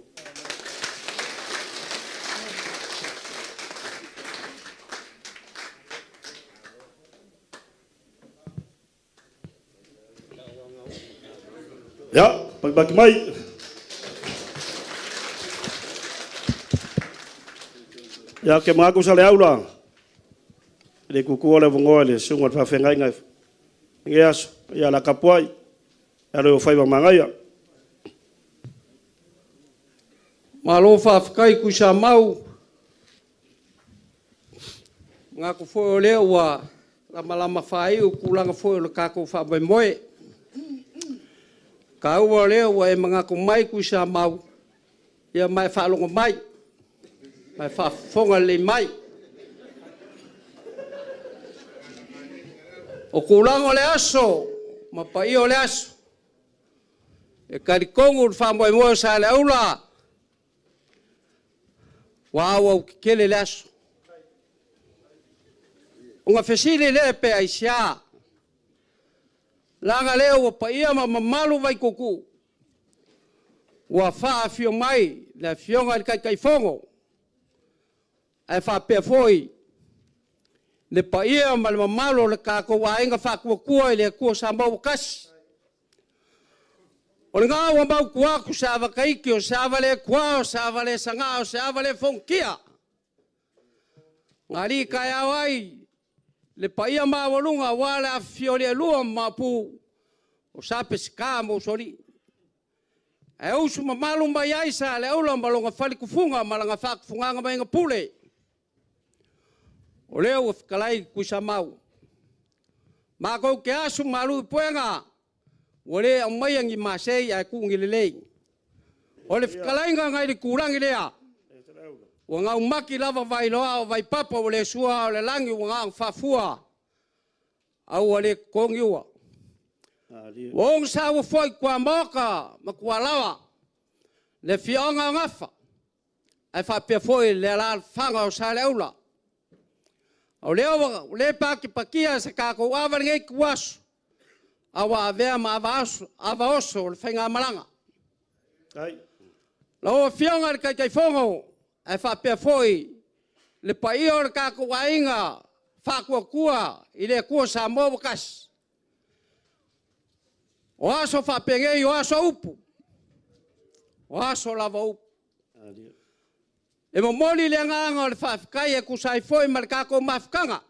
Speaker 1: Ia, makimaki mai. Ia, ou te manatu Saleaula, e le tuua le avanoa i le susuga i le faafeagaiga i lenei aso. Ia, o le a tapuai e alo i ou faiva manaia.
Speaker 7: Malo faafetai Tuisamau. E manatu foi o lea ua lamalama faaiu tulaga foi o le tatou faamoemoe. E taua o lea ua e manatu mai Tuisamau ma e faalogo mai, ma e faafofoga lelei mai. O tulaga o le aso ma paia o le aso, e talitonu le faamoemoe o Saleaula, ua auau tetele le aso. Ona fesili lea pe aisea? Leaga lea ua paia ma mamalu Vaituutuu, ua faafio mai le Afioga i le Taitaifono ae faapea foi le paia ma le mamalu o le tatou Aiga Faatuatua i le Atua Samoa ua Tasi. O lena ua mautu atu se ava Taiti o se ava le tua, o se ava le sagaa o se ava le fogatia, na alii taeao ai le paia maualuga aua le afifio o alii e lua ma Maopu, o Sa Peseta ma Usoalii, ae usu mamalu mai ai Saleaula ma lona faletufuga ma lana faatufugaga mai pule. O lea ua fetalai Tuisamau. Matou te asu malu i puega, ua le aumaia ni masei ae tuu ni lelei. O le fetalaiga nai le itulagi lea, ua gaumati lava Vailoa a o Vaipapa ua le sua ao o le lagi ua na ona faafua, a ua le totogi ua. Ua ogosaua foi Kuamaoka ma Kualaoa, le afioaga o Gafa, ae faapea foi le alaalafaga o Saleaula. O lea ua le patipatia se tatou ava i lenei ituaso, a ua avea ma ava oso o le faigamalaga. Lau Afioga i le Taitaifono, ae faapea foi le paia o le tatou aiga faatuatua i le Atua Samoa ua tasi, o aso faapenei o aso upu, o aso lava upu. E momoli le agaga o le faafetai e tusa ai foi ma le tatou mafutaga,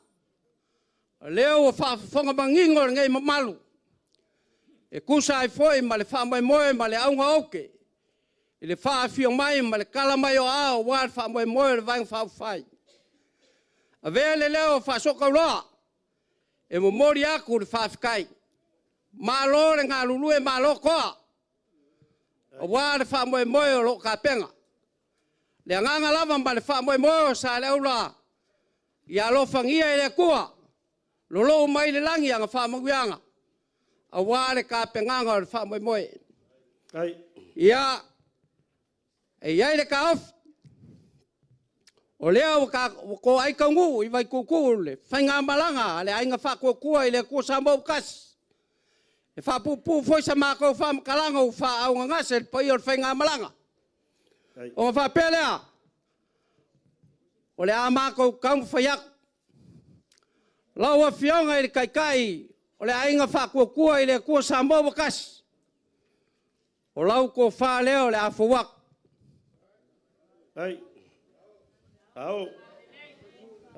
Speaker 7: o lea ua faafofoga manino lenei mamalu e tusa ai foi ma le faamoemoe ma le auga o aute i le faafio mai ma le tala mai o aao aua le faamoemoe o le Vaega Faaupufai. Avea le leo faasootauloa e momoli atu le faafetai, malo le galulue, malo toa, aua le faamoemoe o lo o tapena. Le agaga lava ma le faamoemoe o Saleaula, ia alofagia e le Atua, lolou mai le lagi ana faamanuiaga aua le tapenaga o le faamoemoe. Ia, e i ai le taofi, o lea ua toai taunuu i Vaituutuu le faigamalaga a le Aiga Faatuatua i le Atua Samoa ua Tasi. E faapuupuu foi sa matou faamatalaga ua faaaaogagase le paia o le faigamalaga. Ona faapea lea, o le a matou taumafai atu. Lau Afioga i le Taitai o le Aiga Faatuatua i le Atua Samoa ua Tasi, o lau tofa lea o le a fou atu.
Speaker 1: Ai. Ao.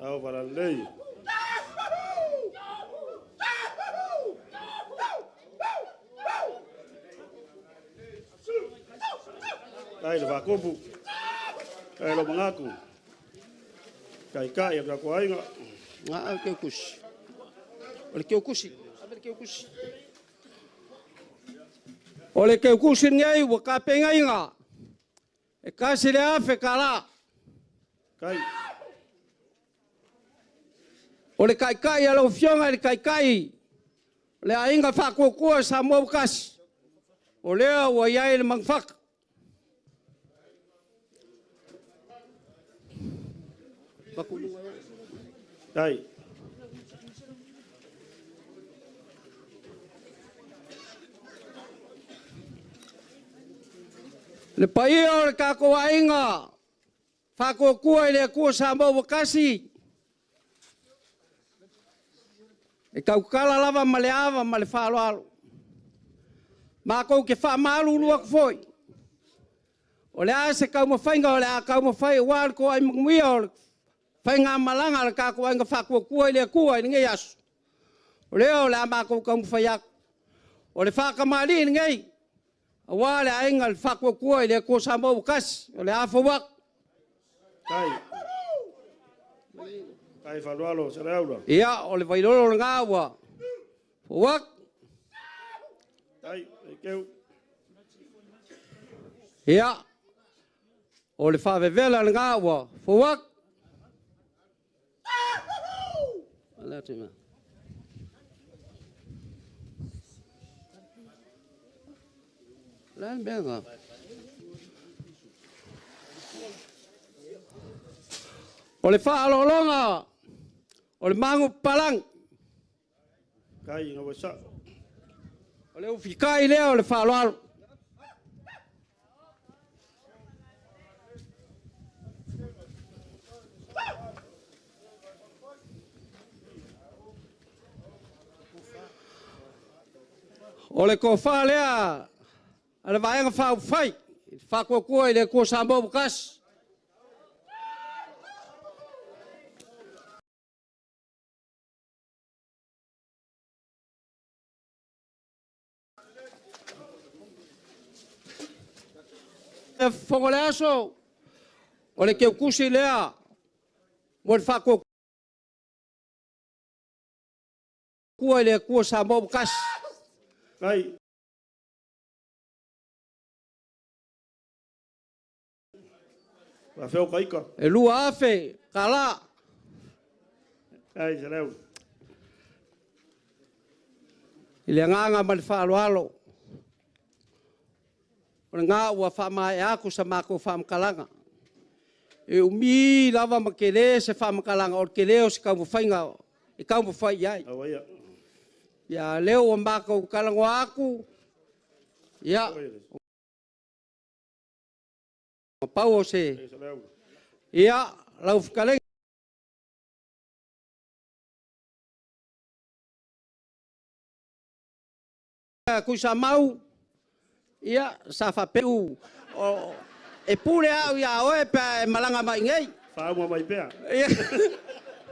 Speaker 1: Ao valalelei. Ai le faakupu. Ai lo manatu. Taitai o tatou aiga.
Speaker 7: Na, o le kusi. O le keukusi. Ave le keukusi. O le keukusi lenei ua tapenaina e $1,000.
Speaker 1: Kai.
Speaker 7: O le taitai a lau Afioga i le Taitai o le Aiga Faatuatua Samoa ua Tasi, o lea ua i ai le manufata.
Speaker 1: Kai.
Speaker 7: Le paia o le tatou aiga Faatuatua i le Atua Samoa ua Tasi, e tautala lava ma le ava ma le faaaloalo. Matou te faamalulu atu foi, o le a se taumafaiga o le a taumafai aua le toai manuia o le faigamalaga a le tatou Aiga Faatuatua i le Atua i lenei aso, o lea o le a matou taumafai atu. O le faatamalii lenei aua le Aiga i le Faatuatua i le Atua Samoa ua Tasi, o le a fou atu.
Speaker 1: Tai. Tai faaaloalo Saleaula.
Speaker 7: Ia, o le vailolo lena ua fou atu.
Speaker 1: Tai, thank you.
Speaker 7: Ia, o le faavevela lena ua fou atu. Le a le mea na? O le faaaloaloga o le magu papalangi.
Speaker 1: Tai ina ua sao.
Speaker 7: O le ufikai lea o le faaaloalo. O le tofa lea a le Vaega Faaupufai, Faatuatua i le Atua Samoa ua Tasi. Fofoga o le aso, o le teutusi lea mo le faatuatua i le Atua Samoa ua Tasi.
Speaker 1: Tai. Afeo kaika.
Speaker 7: E $2,000.
Speaker 1: Ai Saleaula.
Speaker 7: I le agaga ma le faaaloalo, o lena ua faamaea atu sa matou faamatalaga. E umi lava ma tele se faamatalaga, o le tele o se taumafaiga e taumafai i ai. Ia a o lea ua matou talanoa atu, ia, na pau o se... Ia, lau fetalaiga Tuisamau, ia, sa faapea e pule au ia oe pe a e malaga mai i inei.
Speaker 1: Faauma mai pea.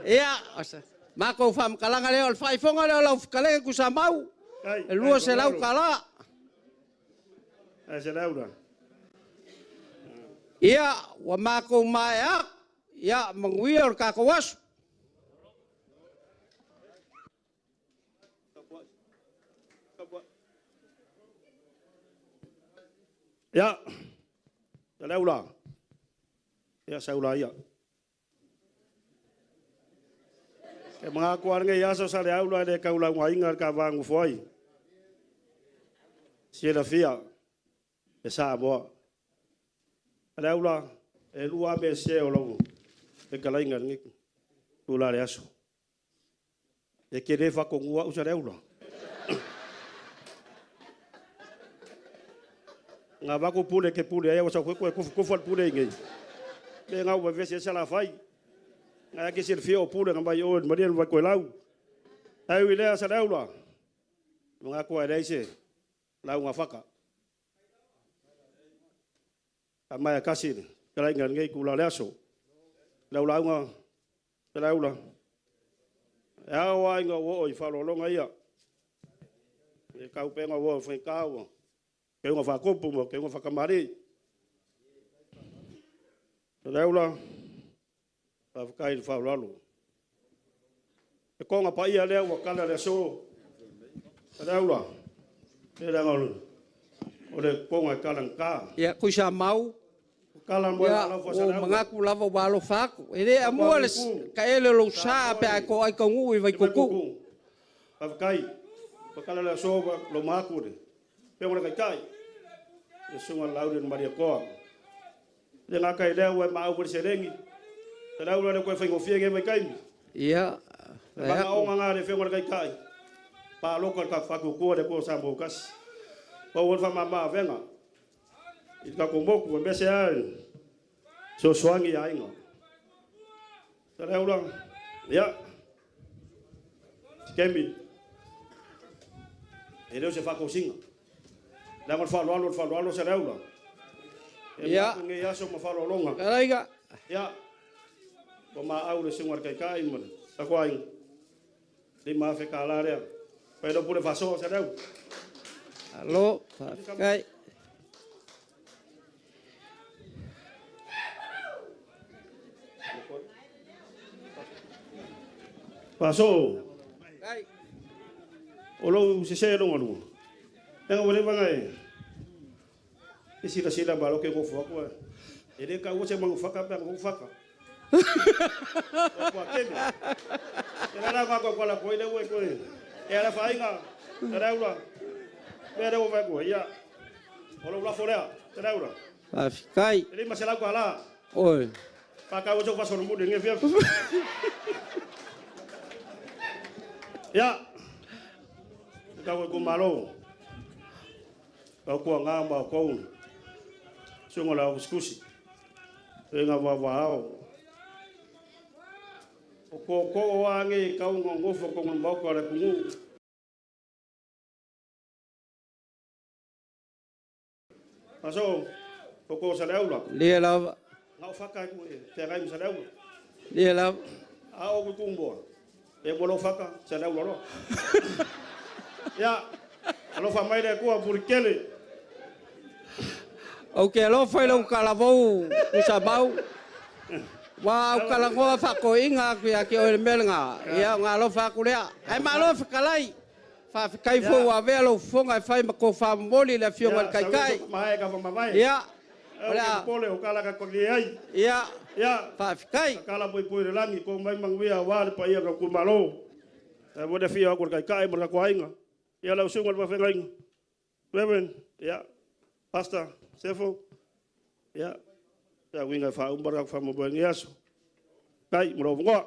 Speaker 7: Ia, o se matou faamatalaga lea, o le faaifoga lea o lau fetalaiga Tuisamau, e $200. Ia, ua matou maea atu, ia manuia lo tatou aso.
Speaker 1: Ia, Saleaula, ia sau laia. E manatu lava lenei aso Saleaula e le tau laugaina le ta va nonofo ai. Silafia e Samoa. Saleaula, e 2 lava mea sese o lau fetalaiga i lenei itula o le aso. E te le faatonuina au Saleaula. Na avatu pule e te pule ai, ae ua sau foi toe tofu le pule i inei. O le mea lena ua vevesi ai Salafai. O lena e te silafia o pule na aumai o i le maliu ma Vaitoelau. Ae ui i lea Saleaula, e manatu lava e leai se lauga a Fata. Faamaea tasi le fetalaiga i lenei itula o le aso. Lau lauga Saleaula, e ao lava ina ou oo i faaaloaloga ia, i le taupega ua oo i faigata, ua keuga faatupu ma keuga faatamalii. Saleaula, faafetai le faaaloalo. Le toga paia lea ua tala i le aso, Saleaula, se leaga o le toga e talagata.
Speaker 7: Ia, Tuisamau,
Speaker 1: Tala mo
Speaker 7: ia,
Speaker 1: lau
Speaker 7: ua ou
Speaker 1: Saleaula.
Speaker 7: manatu lava ua alofa atu. E le amua le taele o lou sa pe a e toai taunuu i Vaituutuu.
Speaker 1: Faafetai. Ua tala le aso ma loma atu le afioga i le Taitai, le susuga i le Laauli na Malietoa. E le gata i lea ua e maau foi i le seleni, Saleaula e le o toe faigofie lenei vaitaimi.
Speaker 7: Ia,
Speaker 1: Le vagaoga lena a le afioga i le Taitai, palota i le tatou Faatuatua i le Atua Samoa ua Tasi. Pau ai le faamama avega i le tatou motu, aemaise lava i le fesoasoani i aiga. Saleaula, ia, se taimi, e le o se faatosina. Leaga o le faaaloalo o le faaaloalo Saleaula. E
Speaker 7: Ia.
Speaker 1: manatu lenei aso ma faaaloaloga.
Speaker 7: Fetalaiga.
Speaker 1: Ia, ua maau le susuga i le Taitai ma le tatou aiga, $5,000 lea. Fai lau pule faasoa Saleaula.
Speaker 7: Alo, faafetai.
Speaker 1: Faasoa,
Speaker 7: Faafetai.
Speaker 1: o lou sese lona lua. Leaga ua leva ona e e silasila malo ke nofo atu ae. E le taua se manu faka pe a nofo faka. Ua keme. E la la ngā kwa la koi le ue koe. E ala whainga, te reura. Mea lea ua whai koe, ia. O lou lafo lea, te reura.
Speaker 7: Faafetai.
Speaker 1: E 500 ka la.
Speaker 7: Oi.
Speaker 1: Whakau o faso muli nge fia. Ia. Te tau e kumalo. Kau kua ngā ma kou. Sunga la kusikusi. E ngā wawao. O ko o ange i kau ngā ngofo ko ngā mauka le kungu. Aso, ko ko sa leula.
Speaker 7: Lia lava.
Speaker 1: Ngā o whaka e ku e, te ngai mo sa leula.
Speaker 7: Lia lava.
Speaker 1: A o ku kumboa. E mo lo whaka, sa leula roa. Ia, alofa mai le kua purikele.
Speaker 7: Ou te alofa i lou talavou Tuisamau. Ua au talanoa faakoiina atu ia te oe le mea lena. Ia, ona alofa atu lea. Ae malo fetalai. Faafetai foi ua avea lou fofoga e fai ma tofa momoli i le afioga i le Taitai.
Speaker 1: Mae ka whamavae.
Speaker 7: Ia,
Speaker 1: O
Speaker 7: o le a...
Speaker 1: pole o kala ka koni ai.
Speaker 7: Ia,
Speaker 1: Ia,
Speaker 7: faafetai.
Speaker 1: kala pui pui le langi, ko mai manguia wa le paia ka kumalo. E mo le fia ko kai kai mo ka kwainga. Ia lau susuga i le faafeagaiga, Reverend, ia, Pastor Sefo, ia, se uiga e faauma le tatou faamoemoe i lenei aso. Faafetai mo lou avanoa.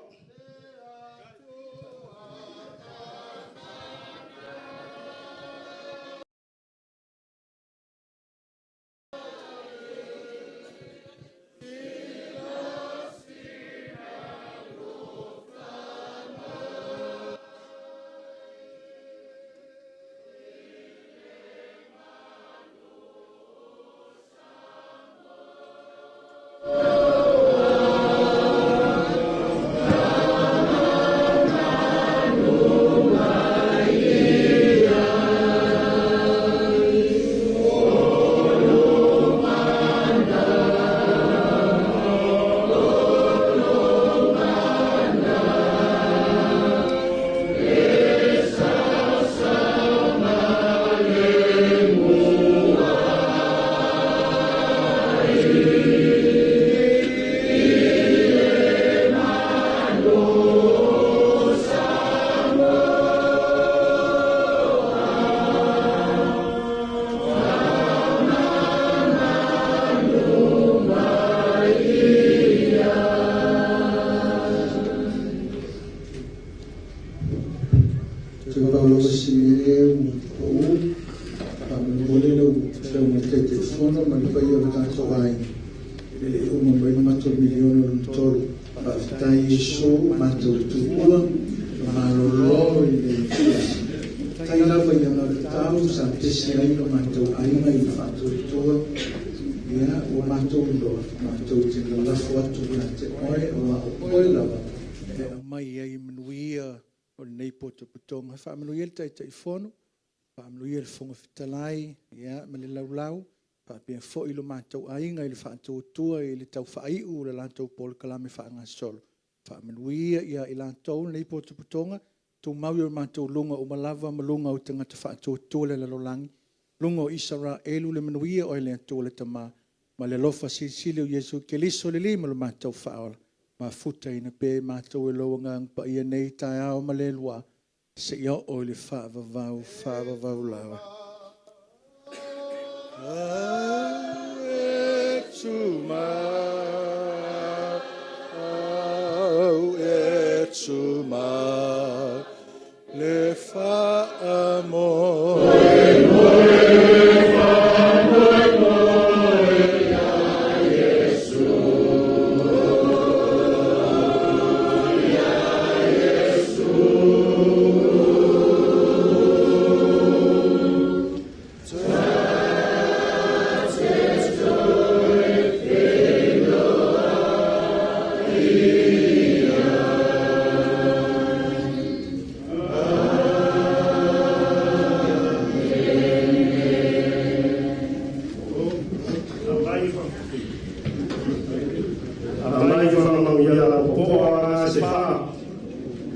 Speaker 2: Toe pau lava si mea lea ua pau, faamolemole lau Afioga i le Taitaifono ma le paia o le tatou aiga, e le i uma mai le matou miliona lona tolu. Faafetai Iesu matou te tuua ma malolo i le Atua. Faafetai lava i anavatau sa pese ai lo matou aiga i le faatuatua, ia ua matou iloa, matou te lalafo atu ia te Oe, aua o Oe lava e aumai ai manuia o lenei potopotoga. Faamanuia le Taitaifono, faamanuia le Fofoga Fetalai, ia, ma le laulau, faapea foi lo matou aiga i le faatuatua i le tau faaiu o le latou polokalame faagasolo. Faamanuia ia i latou lenei potopotoga, tumau i o matou luga uma lava ma luga o tagata faatuatua le lalolagi, luga o Isaraelu le manuia o le Atua le Tama, ma le alofa silisili o Iesu Keriso le Alii ma lo matou Faaola, mafutaina pea i matou e lou Agaga Paia nei taeao ma le lua, seia oo i le faavavau, faavavau lava. Au e tumau, au e tumau, le faamoemoe.
Speaker 1: Aumai faamanuia lapopoa se fa.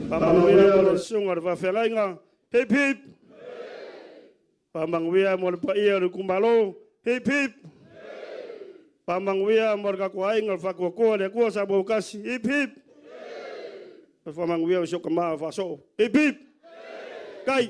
Speaker 1: Faamanuia mo le susuga i le faafeagaiga. Hip hip. Faamanuia mo le paia o le itumalo. Hip hip. Faamanuia mo le tatou aiga o le Faatuatua i le Atua Samoa ua tasi. Hip hip. Faamanuia i si ou tama o Faasoo. Hip hip. Tai.